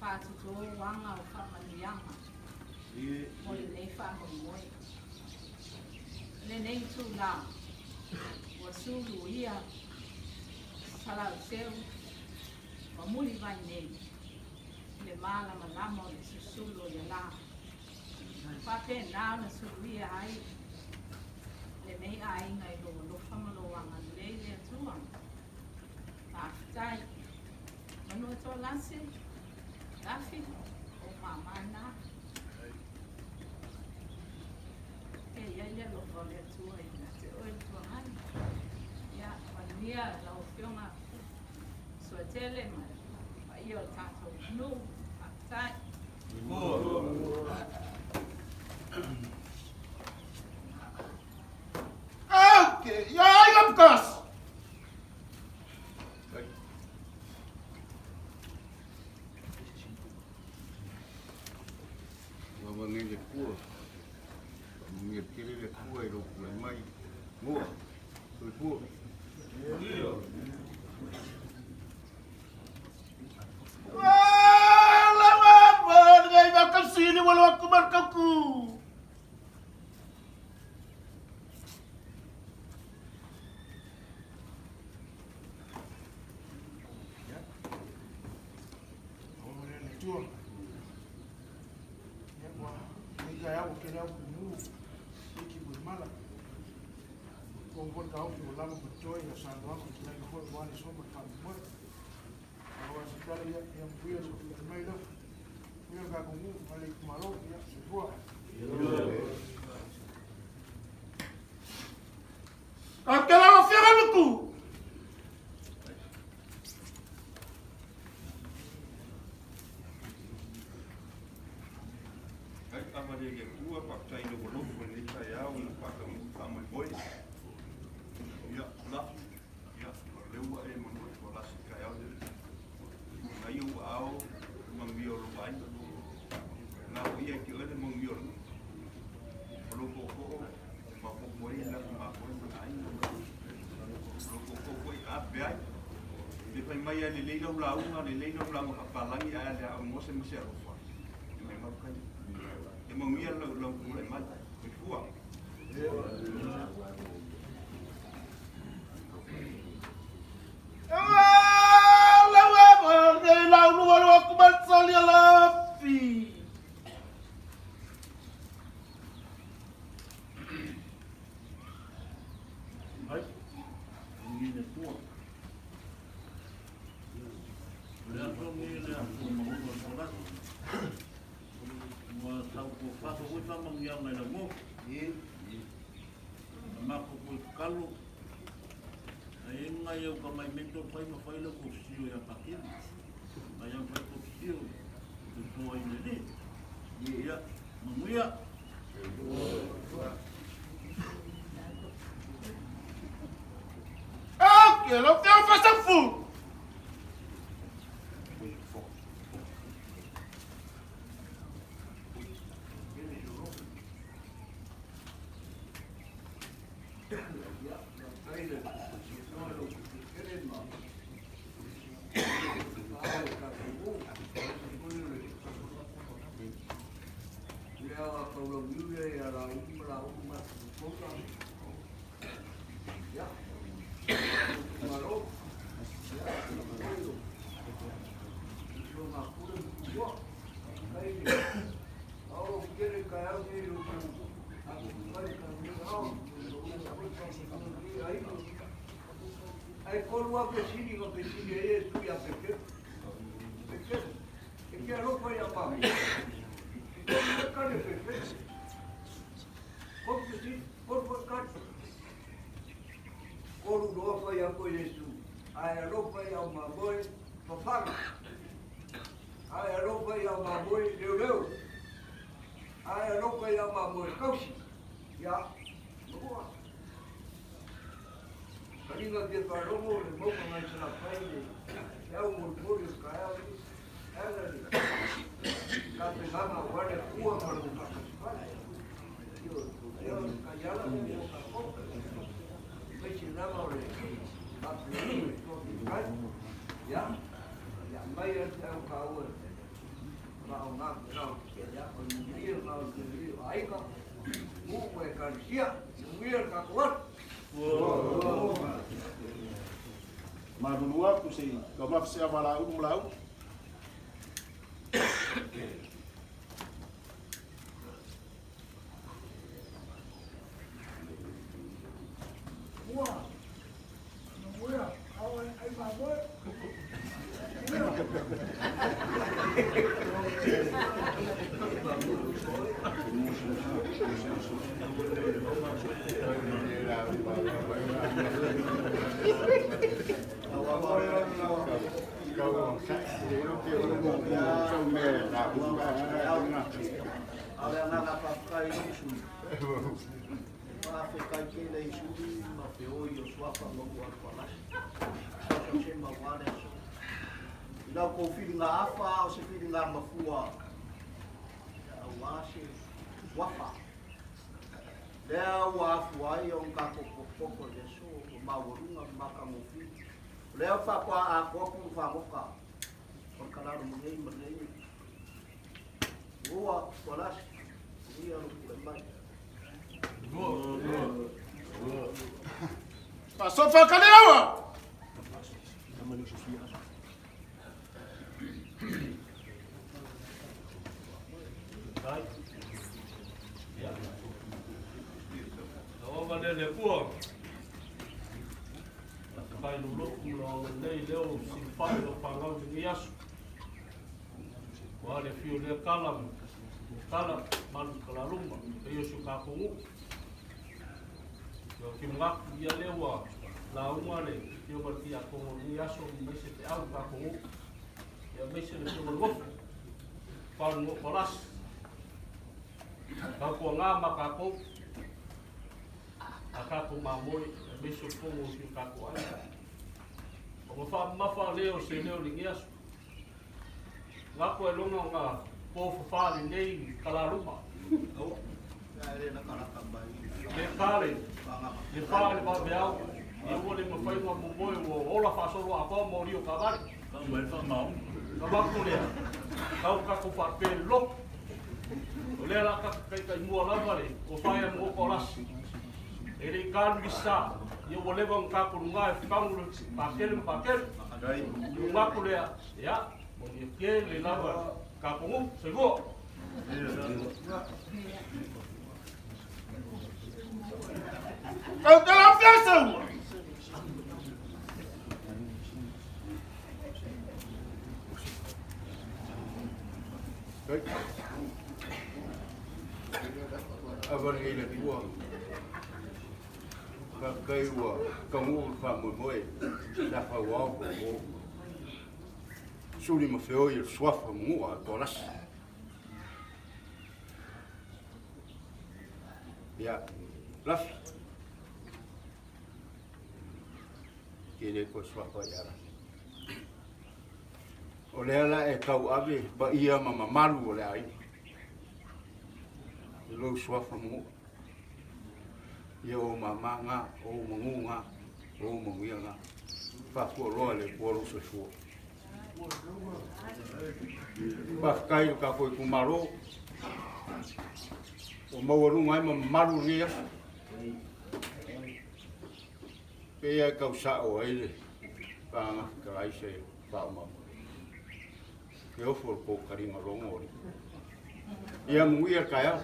faatutō aga o faamanuiaga mo lenei faamoemoe. O lenei itulā ua suluia Salauseu ma Mulivai nei i le malamalama o le susulu o ia lā. Faapena ona suluia ai lenei aiga i lou alofa ma lou agalelei le Atua. Faafetai. Manua Tolase, Lafi, o mama na. E i ai le alofa o le Atua ia te oe le tuagane. Ia, manuia lau Afioga Suatele ma le paia o le tatou nuu. Faafetai. Ake, ia aiga Pukasi! Lava nei le Atua, faamanuia tele le Atua i lou tulai mai. Mua, soifua. Wala wa wa ngai makasini wala wa kumarkaku. soifua. Ia ua nei taeao ua tele au pinu iki mo i mala. Ua foi le taofi ua lava ma totoe ia saunoaga ma tuleiga foi aua le aso ma le faamoemoe. Aua se tala ia, ia manuia lou tulai mai lava. Manuia le tatou nuu ma le itumalo. Ia, soifua. Ke lau afioga i le Matua. Ai amalia i le Atua, faafetai i lou alofa i lenei taeao ua faataunuu le faamoemoe. Ia, Lafi, ia, o lea ua e manua i Tualasi i le taeao lenei. Na ia ua ao le manuia o lou aiga. Na foi ia te oe le manuia o le nuu. O lou tootoo e maopoopo ai Lafi mamoe ma le aiga. O lou tootoo foi e taape ai. Le fai mai lava e lelei lau lauga, lelei lau lauga faapalagi ae a le aoga se ma se alofa, e maumau taimi. E manuia lau tulai mai. Soifua. Ai, ngi le tua. O le aso lenei o le aso maua o le lasi. Ua sau ko fafo foi faamanuiaga i lau nofo. Na matou toe tatalo, na i ai nai au tamai mentor fai ma fai lau tosio ia Patili. Nai au fai tosio i toa i le li. Ia, manuia. Ok, lau Afioga Fasafu. Ae kolu a fesili na fesili ai Iesu ia Peteru. Peteru, e te alofa ia matou. E tolu foi kane Peteru. Kolu fesili, kolu foi kane. Kolu loa fai aku e Iesu, ae alofa ia mamoe fafaga. Ae alofa ia mamoe leoleo. Ae alofa ia mamoe kausi. Ia, maua. Kaliga fia faalogo le mauga mai Salafai le te au molimoli o le taeao lenei. E ala le tapenaga aua le Atua ma lona faatasi. Ioe, lea o le taiala lea mo tatou. Aemaise lava o le faafeagaiga o le Toafilemu. Ia, ia aumai lava le feau taua e faaaoga. Ia, o le manuia lena o le manuia o aiga, nuu ma ekalesia. Manuia le tatou aso. Malulu atu se i taumafa se ava laulu ma laulu. Ua, manuia, au ai mamoe. A o le agaga faafetai i lou sui usufono, faafetai tele i sui ma feoi o Suafa ma ua Alufalasi, saosaosema aua le aso. I la outou filiga afa a o se filiga mafua aua se suafa. Lea ua afua ai ona tatou potopoto i le aso ua maualuga ma matagofie. O lea faatoa atoa pulu fagota o le kalalo ma nei ma nei. Ua Tualasi, ia lou tulai mai. Faasoa Kalelaua. Alofaga lea le Atua. Faafetai lou lotu ma lau agalelei lea ua silafai lau fanau i lenei aso. Ua le afio lea tala ma tala malu talaluma pei o si o tatou nuu. Ia ou te manatu ia lea ua lauga le afioga i le tiakono o lenei aso ma aemaise feau i le tatou nuu. Ia aemaise le afioga i le nofo, Paul Ngokolasi. Tautuaga ma tatou, a tatou mamoe, aemaise o fono o si o tatou aiga. Ona faamamafa lea o se leo i lenei aso. Manatu ailoga ona tofafa lenei talaluma. Le pale, le fa le vaveao, ia ua le mafai ona momoe ua ola faasolo atoa moli o taavale. Ona avatu lea, tau tatou faapea i le lotu. O lea la tatou taitaimua lava le tofa ia Magoto Alasi. E le i talu le sa, ia ua leva ona tatou luga e fagu le patele ma patele. Ona atu lea, ia, manuia tele lava tatou nuu. Soifua. Kau te lau fiasa ua. Ava nei le tua. Faafetai ua taunuu le faamoemoe sa fauao po o suli ma feoi o le suafa manua a Toalasi. Ia, Lafi. Ke le koe suafa ia Lafi. O lea la e tauave paia ma mamalu o le aiga i lou suafa manua. Ia o mama ngā, o magu ngā, o manuia ngā. Faafualoa le Atua lou soifua. Faafetai i lo tatou itumalo ua maualuga ai ma mamalu lenei aso. Pei e tau sa'o ai le Pagaga Fetalai se faauma. Ke ofo le pōkaliga logo o le. Ia manuia le taeao.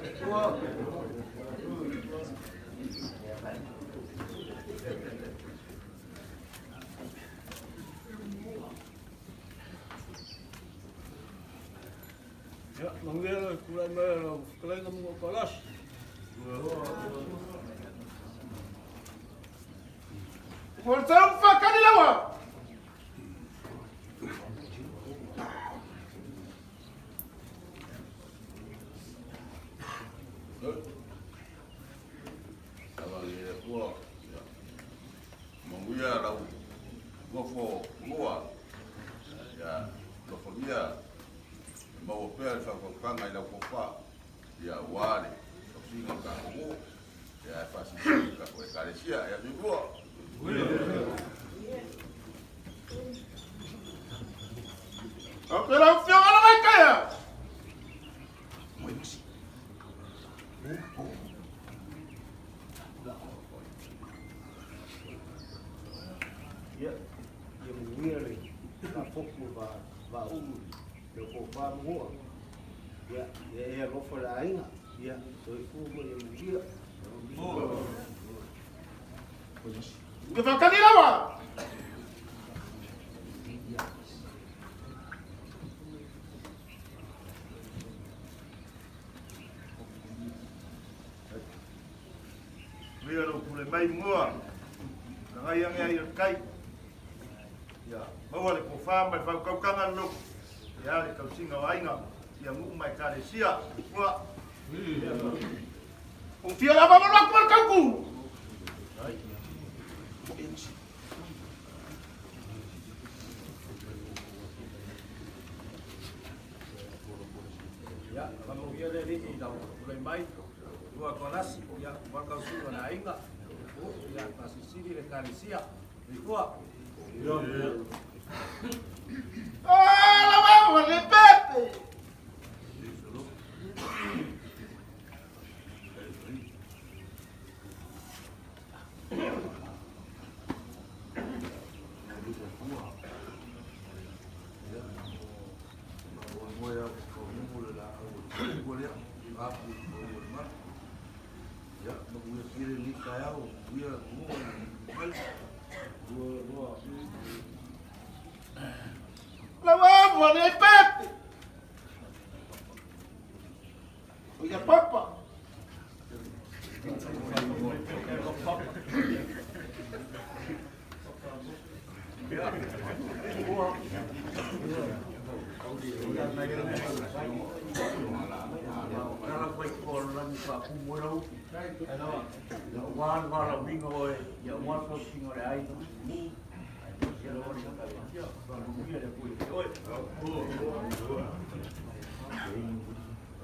Ia, manuia le tulai mai o lau fetalaiga ma lou palasi. Ua tau whakani lawa. Manuia lau nofo lua, ia alofagia e maua pea le faautautaga i lau tofa, ia aua le tausiga o le tatou nuu, ia ae faasilisili le tatou Ekalesia. Ia soifua. Au lau afioga na mai kaia. Ia, ia manuia le faafofu vaaulu le tofa manua. Ia, ia e alofa le aiga. Ia, soifua ma ia manuia. Ke whakani lawa. Manuia lou pule mai mua, na ngai ange ai o le kai. Ia, maua le tofa ma le faautautaga le lotu, ia le tausiga o aiga, ia nuu ma ekalesia. Soifua. O fia lava ma lotu ma le tauku. Ia, faamanuia le Alii i lau tulai mai, tua Toalasi, ia, ua tausiga o le aiga, ia, faasilisili le Ekalesia. Soifua. Ah, la mama le pepe. Manuia tele lenei taeao, manuia Manu'a i mai. Lua lua. Lau ua le pepe. O ia papa.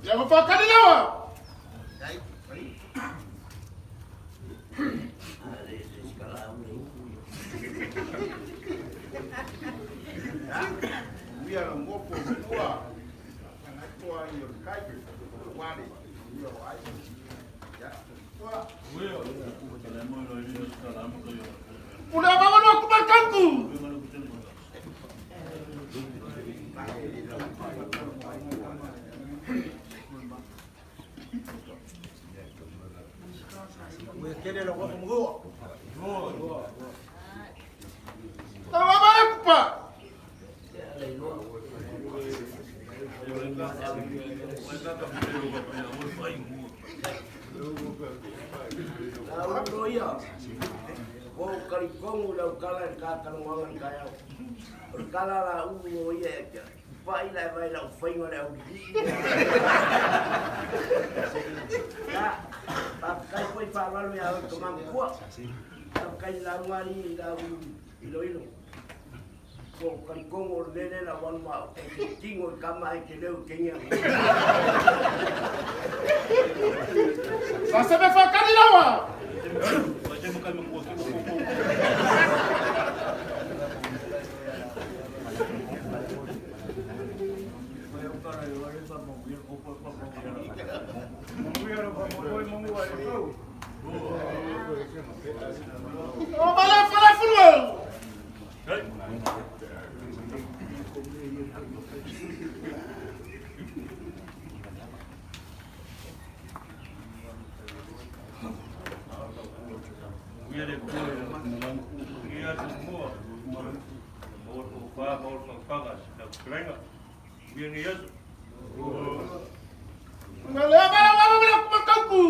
Ia whakani lawa. Uia la ngopo mua. Toa i o kai. Wale. Uia o ai. Ya. Tua. Pule ama no kumakangu. Ua tele lau ofa magua. Lau ama le kupa. Lau ia. Ko kalikongu lau kala i kakaloaga i taeao. O le kala la ulu o ia e pai la vai lau whainga le au Ya, pakai koi whaalalo ia au kamangkua. Pakai lau ngari lau ilo ilo. Ko kalikongu o lele la wanu ma e te tingo i kama e te leo kenya. Sa se me whakani lawa. O mala fala fulua. Ia le kua, ia atu mua, maua le tofa, maua le fagafaga, lau fetalaiga. Ia lenei aso. Le mala wama mala kumakangu.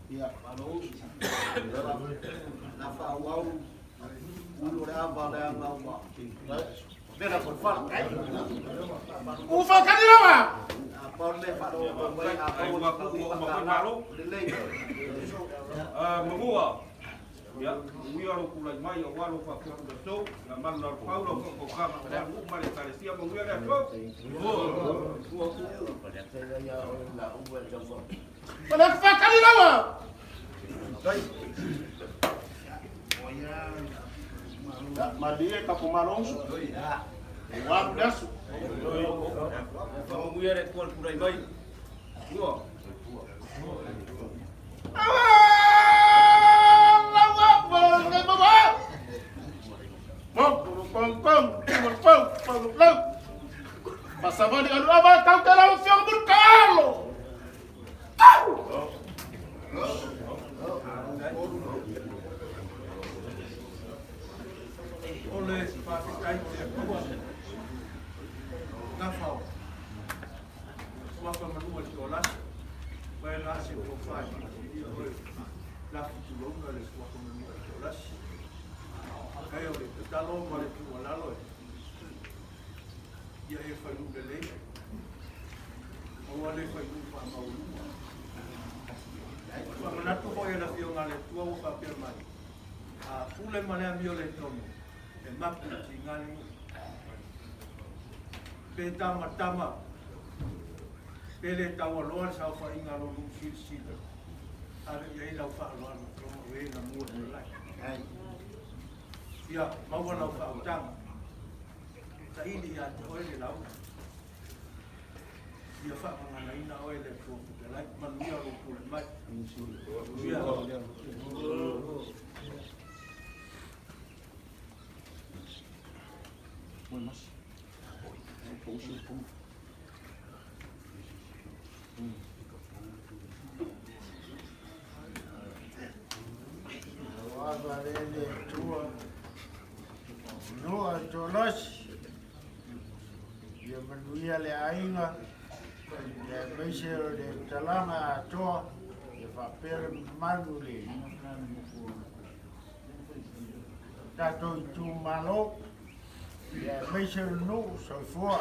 Ia, na whaau ulu le ava le anga ua. Vena ko whala. U whakani lawa. A pau le wharo o mai a Ai pau ua ku ua uma foi malo. lelei. Magua. Ia, uia ro kulai mai o walo fa ku le so, la malu la pau lo ko ka ma la u ma le talesia mo uia le to. Mala whakani lawa. Ya, malie ka pumalonso. Ua kulesu. Fa uia le ku kulai mai. Ua. Awa lawa wala mama. Pong pong pong pong pong pong pong. Pasavani alu ava kaukela o fio burkalo. O le whawhitai te akua. Ngawhao. Waka manua te olasa. Mai la se o whai. La fitulonga le waka manua te olasa. Kai o le tatalo ma le tualalo e. Ia e whai le lei. Aua le whai nu wha maulua. Whamanatu hoi e la fionga le tua o whapea mai. A pule ma le amio le tono. E mapu ti ngani. Pe tama tama. Pe le taua loa le sau whainga lo lu sila sila. Ave i ai lau whaaloalo. Longa ue na mua te lai. Ia, maua lau whautanga. Ta ili ia te oe le lau. Ia faagaganaina oe e le Atua Fetalai. Manuia lou tulai mai. Manuia. Alofa le le Atua, noa tolasi, ia manuia le aiga, ia aemaise o le talaga atoa, ia faapea le mamalu le tatou itumalo, ia aemaise o le nuu, soifua.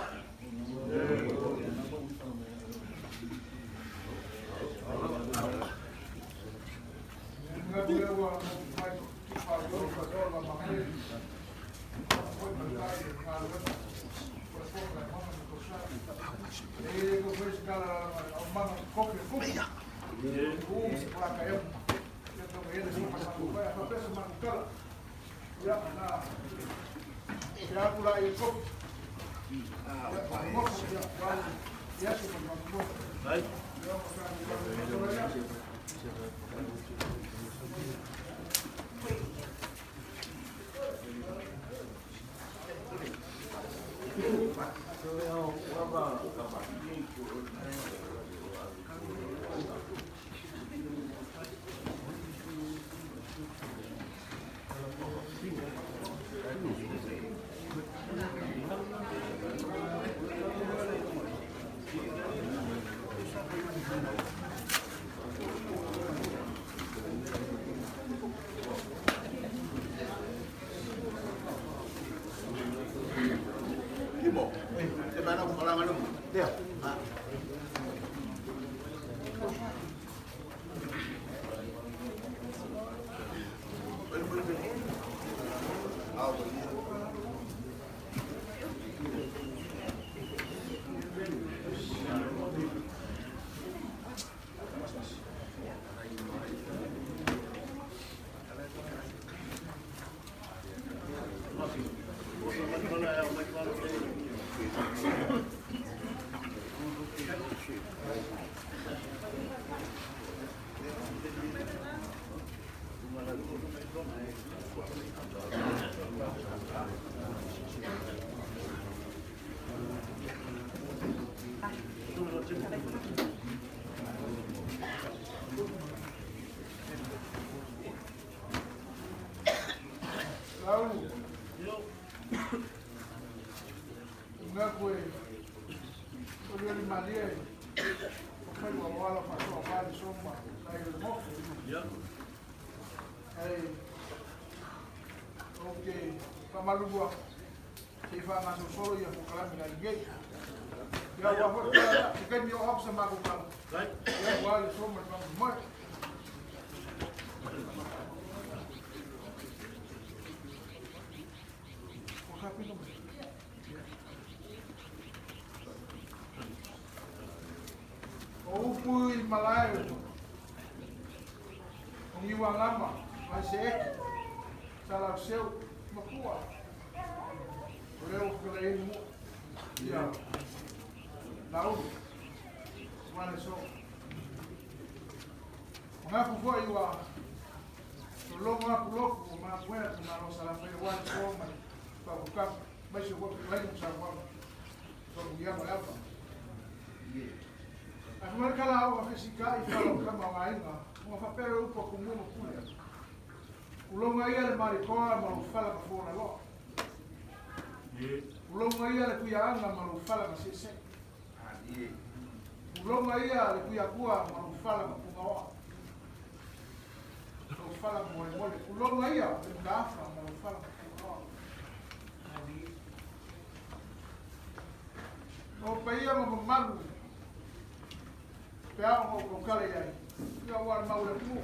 Timo, te mana o kalanga lumu. Leo. Ah. Lau, Ngaku e olioli malie o fai ua wala faasoa vale soma nai o le moku. Ai, ou te faamalulu atu, se i faagasolosolo ia polokalame le alii. Ia ua foi se taimi o au sa matou tala. Ia ua le soma le faamoemoe. Ua kapino mai. O upu i malae o Niualama, Vaiseeki, Salauseu, ma Pua. O lea ua fetalai ai le mua. Ia, Laulu, ua le so. Manatu foi ua lologo atu lotu o mapuea te Malo Salafai aua le so ma le faautautaga, aemaise foi o fetalaiga ma saunoaga faamanuiaga o le ava. Ae fai mai le tala a oo a fesikai fala o tama o aiga, ona faapea lea o upu a Tumua ma Pule. Uloga ia le Malitoa ma lou fala na fōlaloa. Uloga ia le Tuiaana ma lou fala na seesee. Uloga ia le Tuiatua ma lou fala na pugaoa. Lou fala na molemole. Uloga ia le Mataafa ma lou fala na pugaoa. O paia ma mamalu pe ao ona ou tautala i ai, ia aua le mau le atunuu.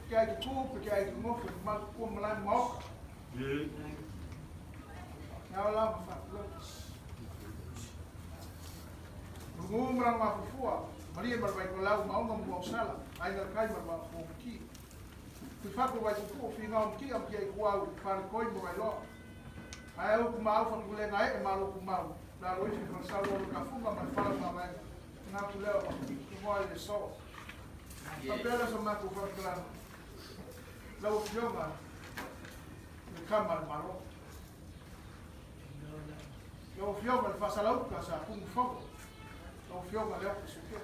Ke ai te tu pe ke ai te nofo i mamalu tua malae ma maota. E ao la ma faatulou. Lugu ma lana mafufua, malie ma le vaitolau, maoga ma muausala, aiga le kai ma le vaafuamati. Tuifatu vaitutuu, finao matia matia i kuau, faletoi ma vailoa. Ae upu ma au fatulega ee ma lotu mau. Laloifi Falesaulo le Kafuga ma le fala o Mavaega. Manatu lea ua tumoa i le aso. Faapea lea sa matou faamatalaga, lau Afioga i le Kama a le Malo, lau Afioga i le Faasalauka sa Tunufaua, lau Afioga Leota Sukea.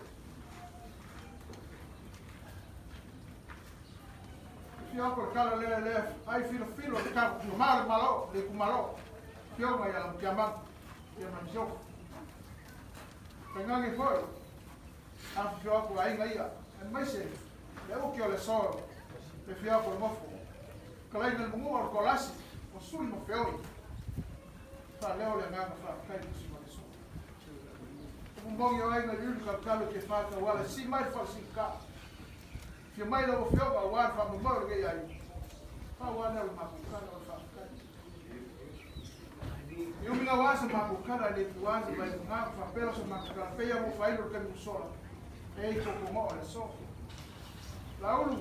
Fia atu le tala lea lea ai filofilo le tau ma le malo le itumalo Afioga ia Lamutiamanu ia ma Misiofo. Tainane foi afifio atu aiga ia aemaise le uki o le aso le fia atu le nofo Kalaina le Manua o le Kolasi o Suli ma Feoi. Faaleo le agaga faafetai tusi ma le aso. O moni o aiga i ulu kalukalo ke whātauala si mai le whalasika. Fia mai lau Afioga aua le faamoemoe o lenei aiga. Pau lava lea o le matou tala o le faafetai. E umi lava lava se matou tala e le tuua se vaivagā ma faapea se matou tala pei lava ua faailo i le taimi ua sola e i totoga o le aso. Laulu.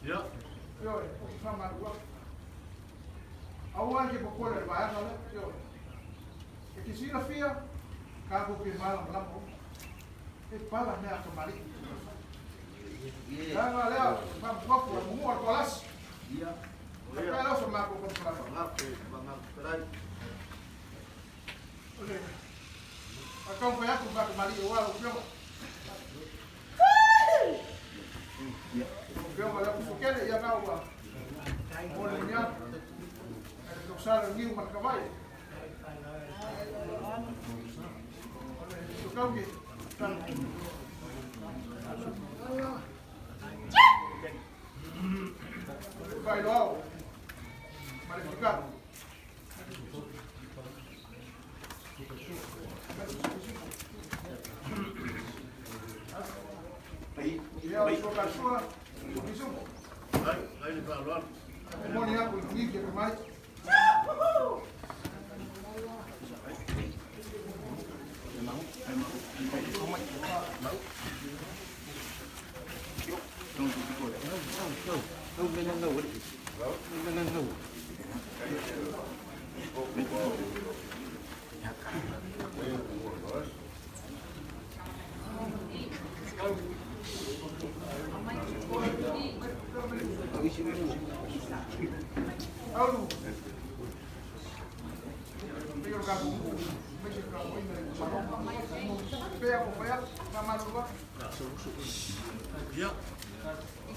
Ia. Ioe, ou te faamalulu atu. Aua e te popole i le vaega lea. Ioe. E te silafia, tatou te malamalama uma. E pala mea a tamalii. Leaga lea, faamuafu e mumua le kolasi. Faapea lea o se matou faamatalaga. O le faataumafai atu ma tamalii aua lau Afioga. Lau Afioga lea Kusukele, ia na ua molimoli atu. E le tausala le niu ma le kavai. Moni aku i ke mai.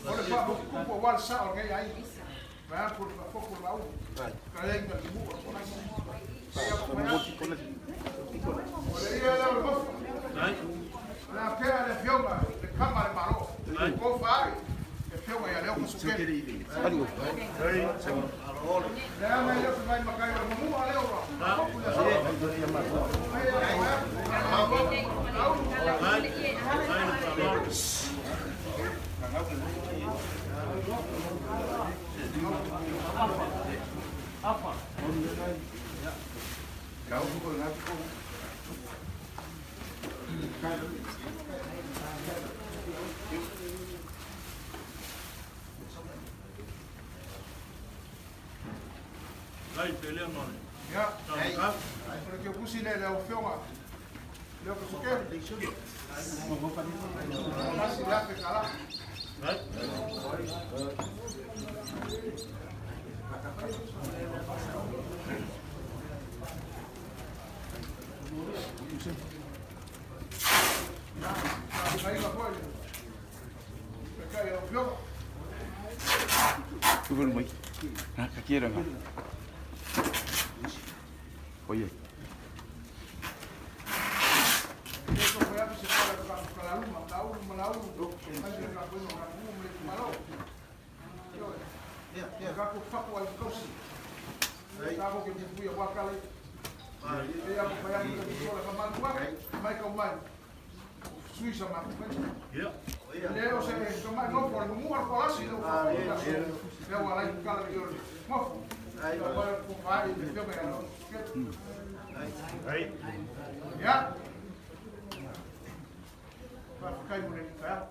O le faaputupu aua le sao o lenei aiga. Vaeatu le faafofu o le Mauu, Kalaina le Mua, O le ia lea o le mofo. O le a pea le afioga le kama le Malo. Tofa ai le afioga ia Leota Sukele. Leaga e le o se mai makai o le mamua lea ua faafofu le aso. Lai pele ma le. Ia. O le keukusi lea i lau Afioga Leota Sukele. $1,000. Lai. Aiga foi le Pekai lau Afioga. Mai. Ka kira nga. Oye. E to foi atu se pala ka kalaluma, laulu ma laulu. Mai le ka koino ka kumu le malo. Ioe. Ka ko faku ai kausi. Ka ko ke puia wa kale. E ia ko pai atu te sola ka malu mai ka mai. Suisa ma. Ia. Le o se ka mai no por mu al kolasi le fa. Le wa lai kala ki o mofo. Ai wa ko fai le fio me no. Ia. Faafetai mo le taeao.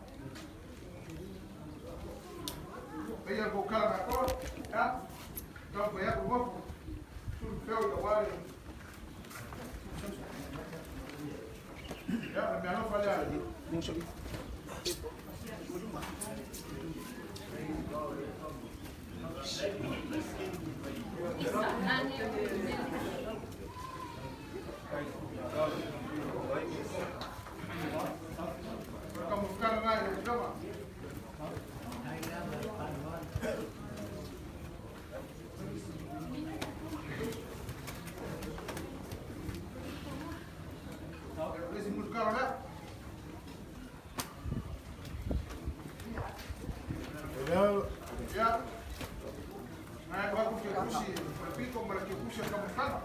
Paia ko kala na koa, ia, tau pai aku mofo, sulu feo i aware. Ia, le mealofa lea. Kamufukana naye lau Afioga. Le isi musukalo lea. Hello. Ia. Nai o aku ke kusi, o le pito ma le ke kusi a kamufukana.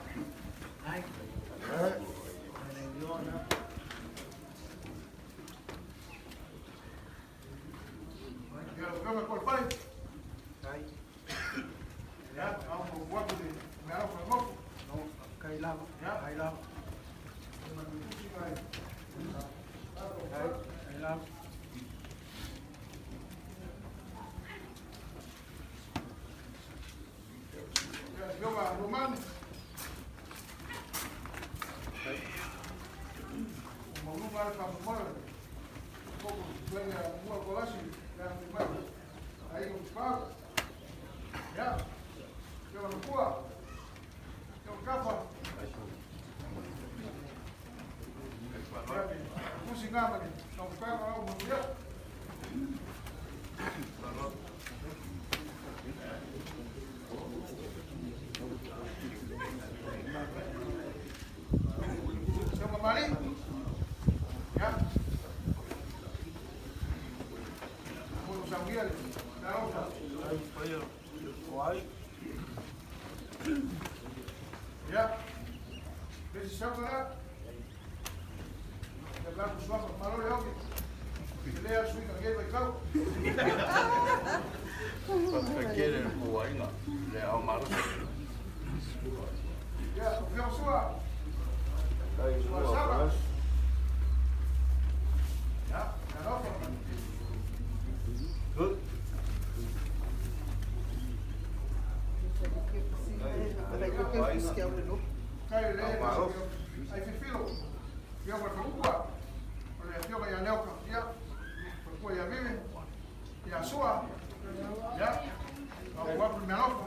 Ia, lau Afioga Kolepale. Ia, au mo aku le mealofa ngofu. Kai lava. Ia. Kai lava. Kai lava. Ia, Afioga Romani. O mauluga le faamomoe. Koko tulega mua kolasi le atu mai. Ai o pau. Ia. Afioga Nukua. Afioga Kafa. Ia, kusi ngā ma le kamufukana au manuia. Afioga Mali. Ia. Mo saugia le mealofa. Ia. Le isi sauga lea. Ia la ku suafa malo le ogi. Le a sui ka ngei vai kau. Whakakere le puainga, le ao malosi. Ia, o fia sua. Kai Sua sua saba. kolas. Ia, mealofa. Good. Kai le ai fifilo. Fia wa fukua. O le afioga ia leo ka fia. Fukua ia vive. Ia sua. Ia. Au wapu mealofa.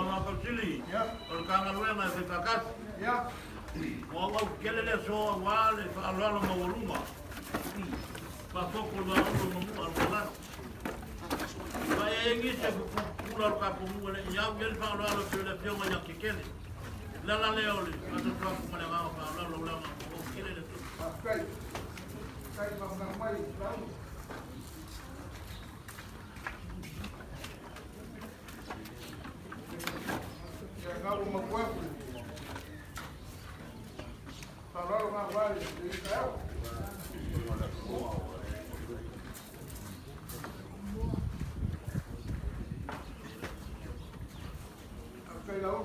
Ngā kautili, o le kāngaluenga e whaipakasi. Ia. O au au kele le soa wā le whaaloalo maualuga. Whafoko le waulu ma mua al kalano. Wa e engi se pula o ka mua le iau le whaaloalo te le fionga ia kekele. La la le ole, whakatuaku ma le ngā whaaloalo ulanga o kele le tu. Kai. Kai ma nga mai lau. Ia ngā ma kuaku. Whaaloalo ngā wā le ika au. Kai lau.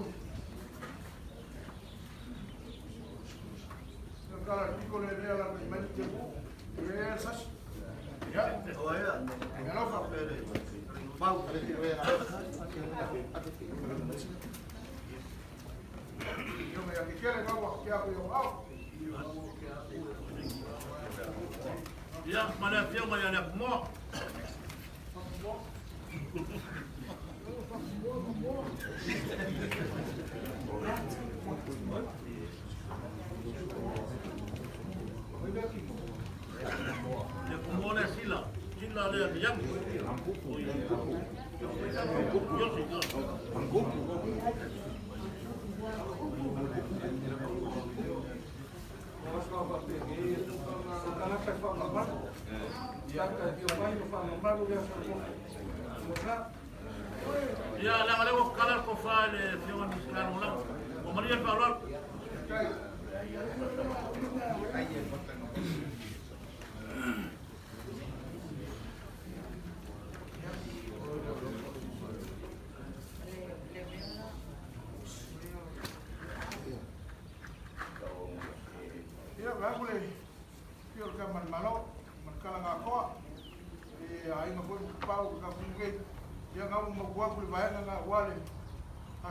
Ia kala piko le lea la mai mai te mu. Ia sas. Ia. Mealofa. Ia me ia kekele ngā wa kia ku ia au. Ia, ma le fionga ia le moa. Le kumoa le sila. Sila le yang. Yosi, yosi. Ia, le le o kala ko fa le fionga ni skalo la. O Maria Paolo.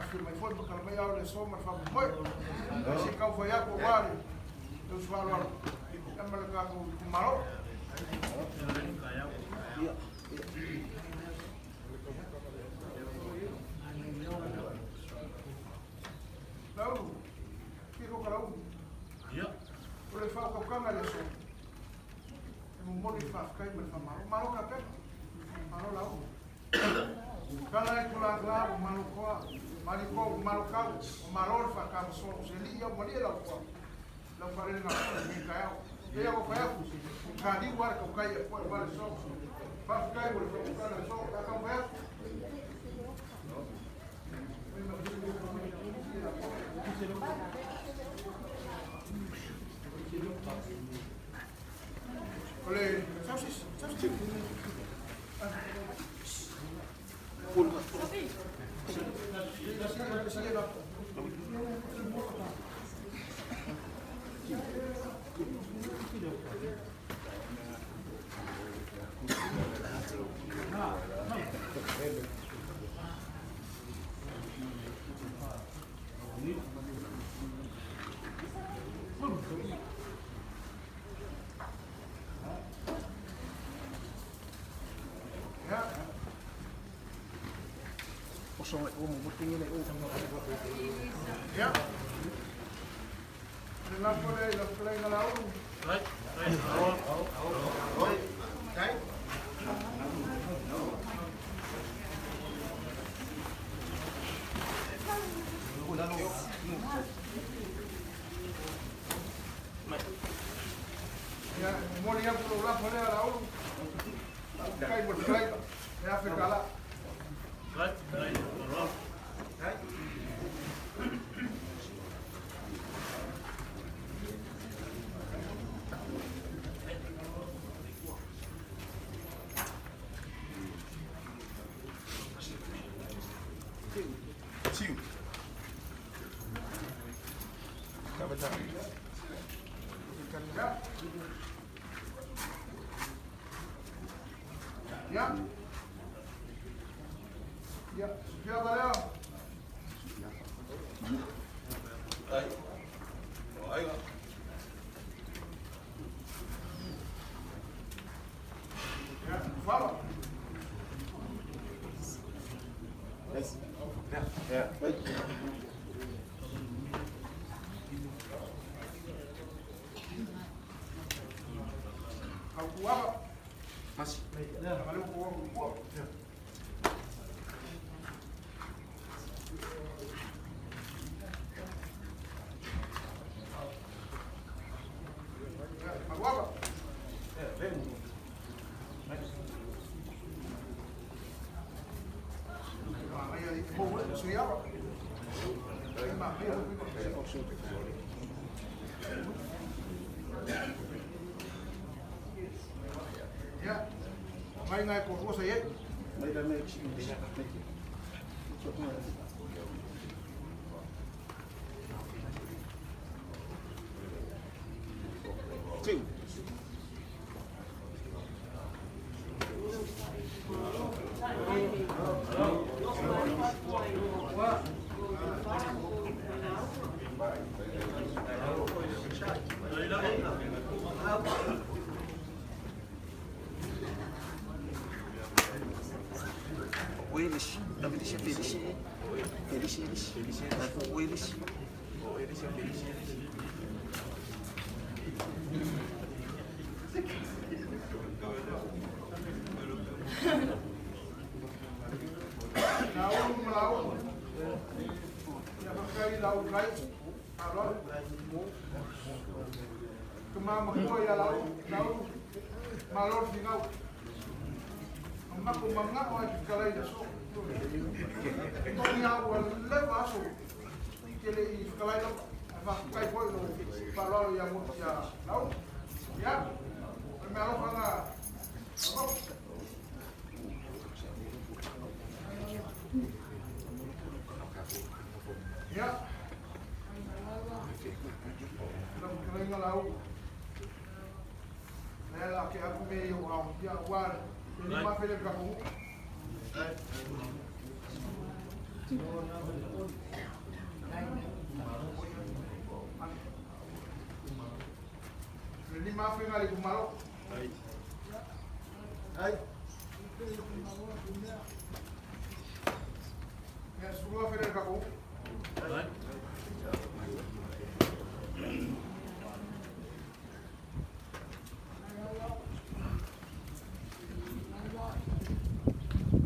Afifio mai foi ma tala mai ao le aso ma le faamoemoe. Ae se i taumafai atu aua le tausi faaaloalo ia ma le tatou itumalo. Laulu, kiko ka laulu. O le faautautaga i le aso, e momoli le faafetai ma le faamalo. Malo tapena, malo laulu. Kala e tula la o malo koa, mali ko o malo kau, o malo le faatamasoa o se alii au malie lau koa. Lau faalele ngā kona nei taeao. E ia whai aku, o ka liu ara kau kai e koe wale so. Faafetai mo le whakatana so, ka kau whai aku. O le, sausis, sausis. Ia. Le lafo lea i lau fetalaiga Laulu. Ia, e momoli atu lou lafo lea Laulu. Faafetai mo le fetalaiga. E afe tala. Tiu. Ia. Ia, Sofiava lea. Ai. O aiga. Ia, Fala. Haukuava. Masi. Valeu ko kua. Ia, Maluava. Ia, mo Sofiava. Ma, ia, Ia. Mai ngai ko rua sa ye. Tiu. Welish, Felicia, Felicia, Felicia, Felicia, Welish, Laulu ma laulu. Ia faafetai lau lai. Faaaloalo. Tama makua ia lau, lau. Malo le finau. Mako mangao ai fetalai i le aso. Togi lava ua leva aso i te le i fetalai lava. Ae faafetai foi i lou faaaloalo ia ia Laulu. Ia, o le mea alofa lena. Ia. Lau fetalaiga Laulu. Lea la ke aku me i o ao ia ua le lima fele ka hu. 5,000 nga le kumalo. Ai. Ai. Ia, 12,000 le kako. Ai.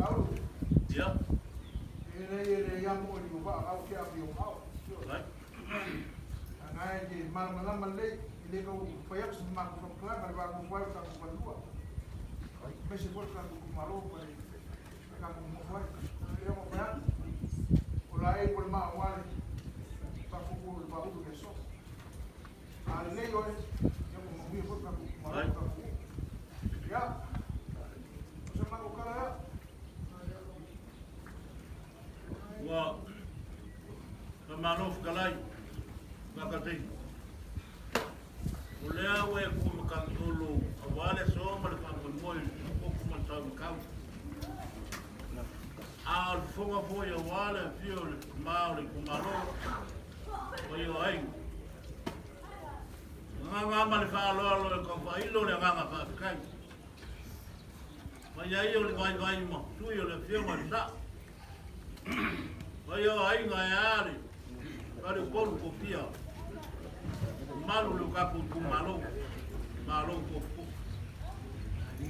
Aulu. Ia. E nei e le ia mo ni uva au ke a bio au. Ai. Ngai ke malamalama lelei i le kau fai atu sa matou faamatalaga le va nofo ai o le tatou falelua. Aemaise foi le tatou itumalo ma le tatou nonofo ai. Lea ua fai atu, o la e po le maua le faafofu o le vaaulu i le aso. A lelei oe, ia ua manuia foi le tatou itumalo ma le tatou nuu. Ia, o se matou tala lea. Ua faamalo fetalai faakatei. O lea ua e kuu matagi olo auā le aso ma le faamoemoe i le tuupopo ma le taumatau. A o le fofoga foi auā le afio o le tamā o le itumalo paia o aiga. Agaga ma le faaaloalo e taufaailo le agaga faafetai. Mai ai o le vaivai ma tui o le afioga i le Sao. Paia o aiga e a le faleupolu tofia. Malu le tatou itumalo. Malo tofutofu.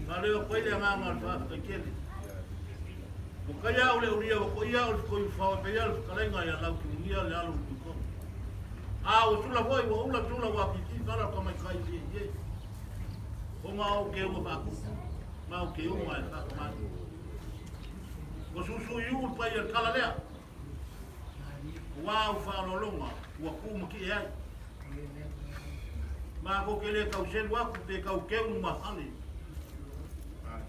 Faaleo atu ai le agaga o le faafetai tele. Ua taia au le ulia ua toia au le fitoiufao e paia le fetalaiga ia Lautugia le alo o Tuitoga. A ua tula foi ua ula tula ua apiti fala o tamaitai ie ie. Ona o ke unga faatupu ma o ke unga e faatamani. Ua susu i uu le paia le tala lea. Ua au faaaloaloga ua ku ma kie ai. Ma ko ke le tau selu aku pe tau keu ma hale.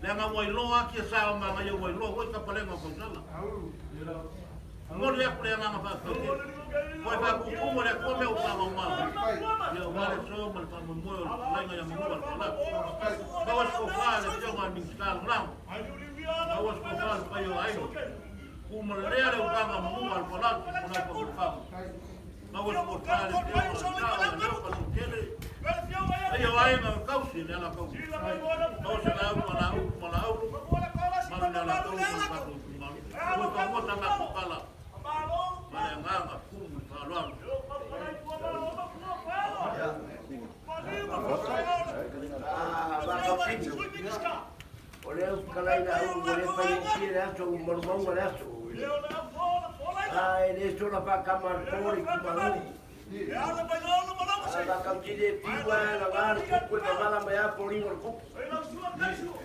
Leaga ua iloa ati e sa o magaia ua iloa foi tapalega o tausala. Momoli atu le agaga faafetai tele. Ua e faapuupuu le Atua mea ua faamaumau. Ia aua le aso ma le faamoemoe o le fetalaiga ia Manu'a le Palatu. Maua se tofa i le Afioga i le Minisita Lagolago. Maua se tofa i le paia o aiga. Tuumalalea le utaga Manu'a le Palatu ma nai faafogafoga. Maua se tofa i le Afioga i le Sao ia Leopa Sokele. Paia o aiga o tausi le Alataua. Maua se lau ma la upu ma la aulu. Malu le Alataua ma le tatou itumalo. Ua faamua sa matou tala ma le agaga tumu i le faaaloalo. O le au fetalai la au ua le faigofie le aso ua malumauga le aso. A e le sola faakama a le po le itumalo. A vakautele e piu a laga le kuku e mavala mai a foliga o le kuku.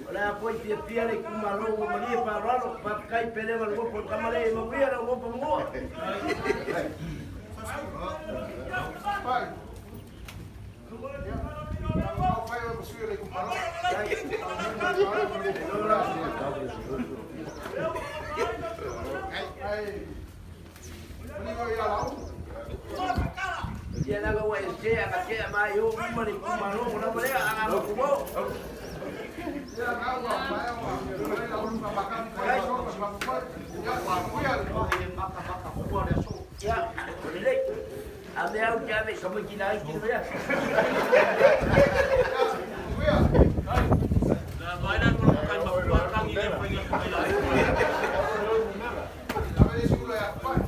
O le a foi fiafia le itumalo ua malie faaaloalo, faafetai pele ma le gopo o tama le e manuia le gopo mua. Pai. Ia, au fai o sui o le itumalo. Ai, manigo ia lau. Ia laga ua e se a ka tea mai o uma le itumalo o lava lea a ngā mo. Ia, ngā ua, mai ua, mai la ulu ka makani fai so ka ma fai. Ia, manuia le. Ia, o lelei. A mea au te ave ka mai kina ai kina mea. Manuia. La vai la ko kai ma kua tangi le faiga mai la. Ave le sula ia fai.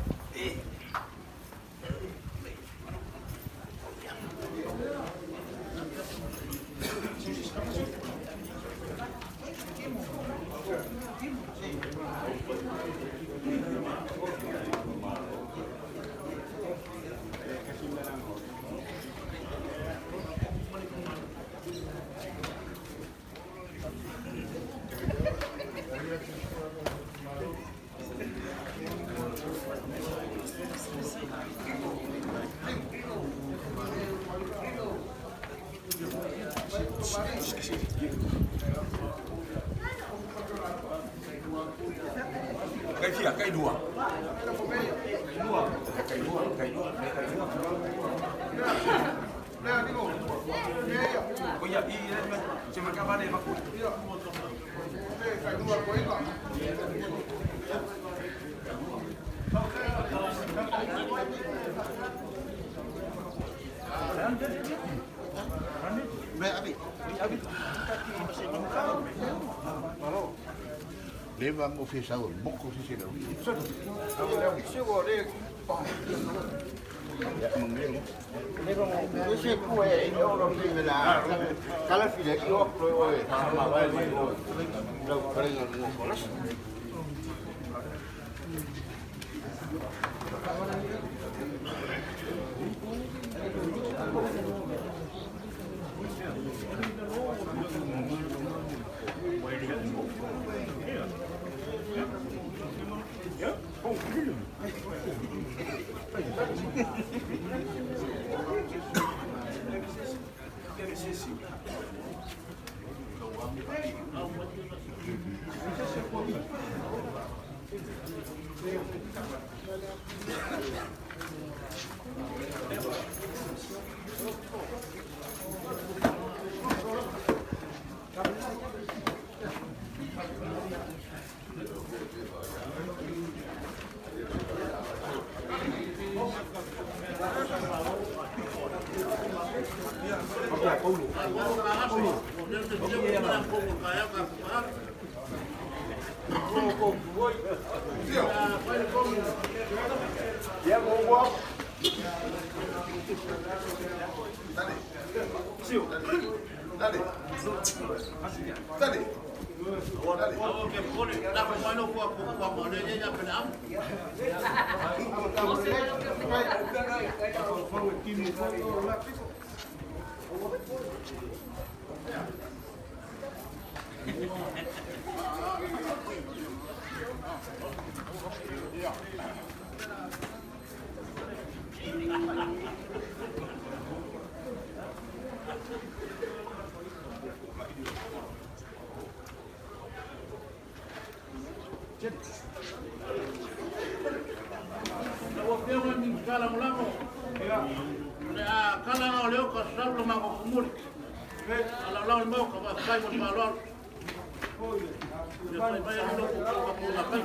Kai fia, kai dua. Kai dua, kai dua, kai dua. Lea, Niko. Lea ia. Ko ia i le se makava le maku. Ia. Le, kai dua ko ika. Me abi. Leva mo fia sau e moko se se lau. Ia, manuia le. Se ku e o lo fi me la kala fi le ki o ko o e ma vai mai o lau kalenga no kolas. Lau Afioga i le Minisita Lagolago, o le a kala na o leo ka sau le magokumuli. Alaolao le Maota, faafetai mo le faaaloalo. Ia fai mai ai lou ka puna kai.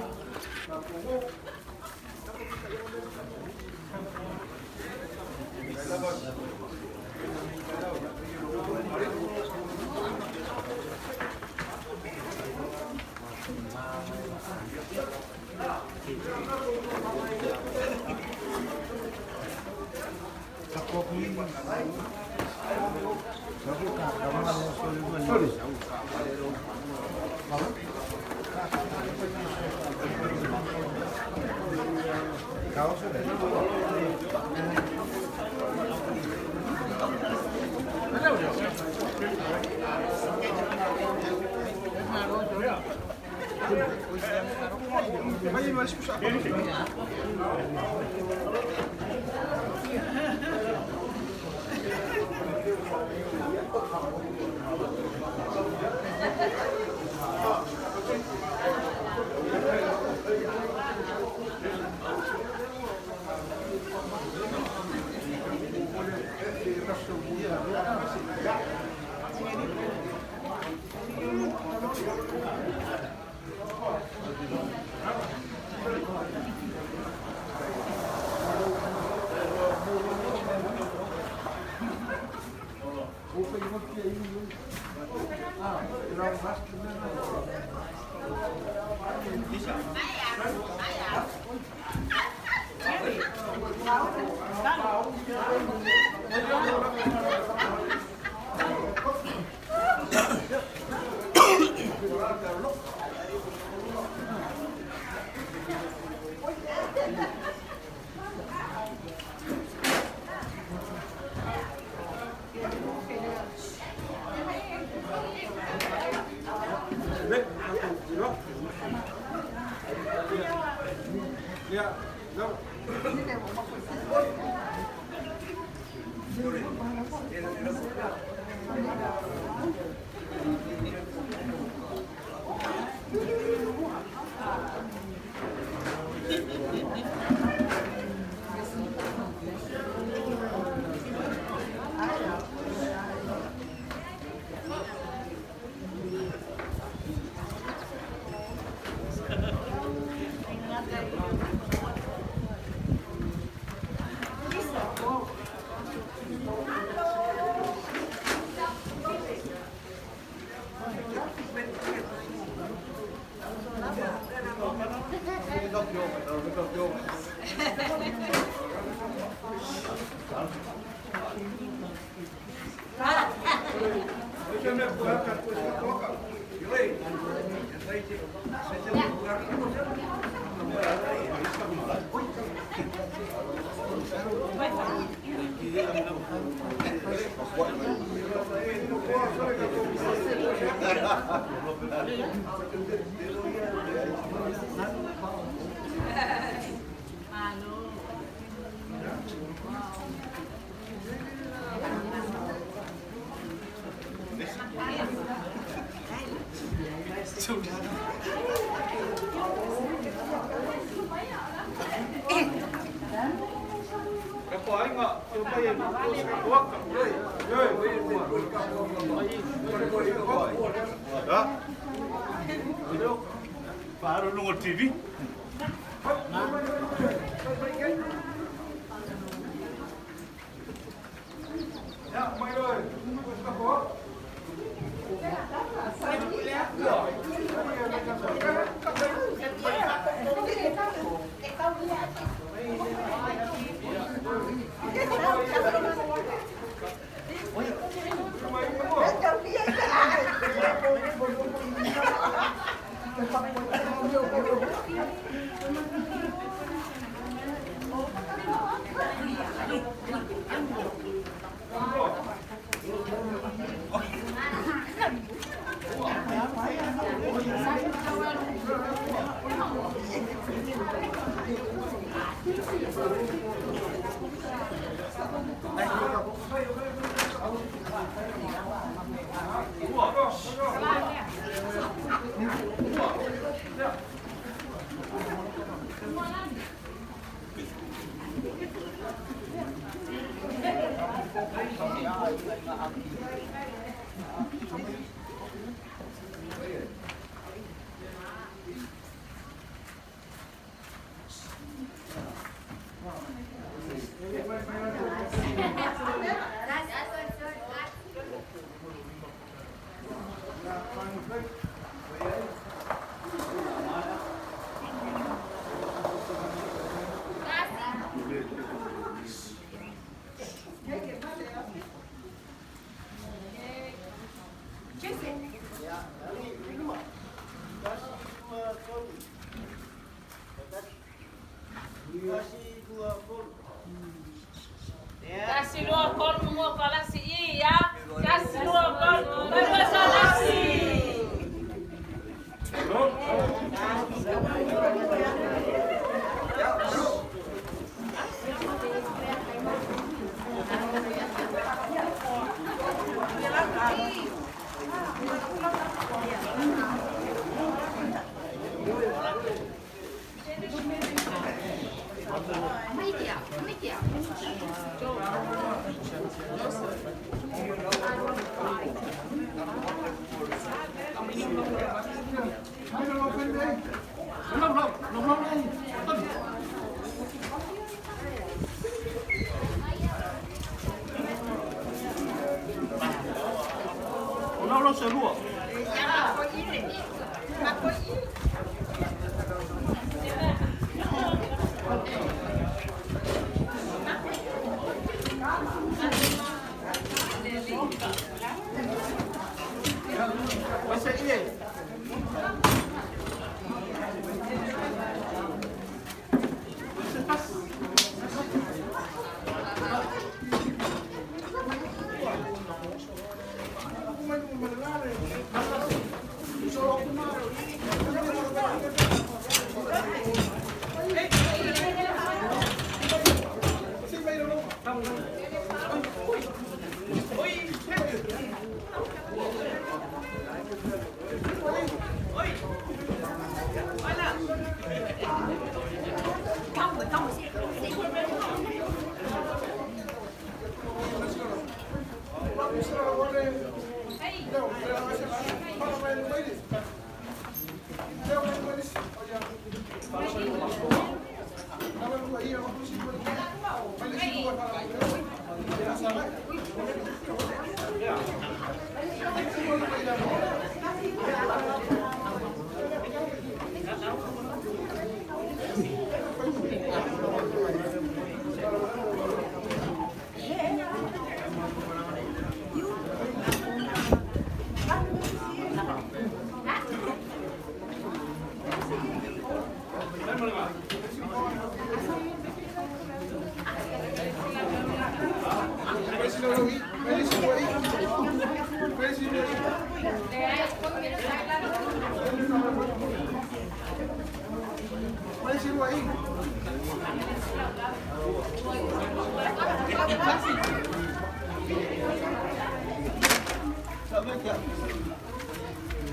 TV.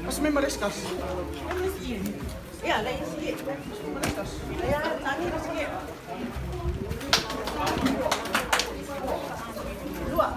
Mas may mariskas. Ya, lain sikit. Ya, tani sikit. Dua.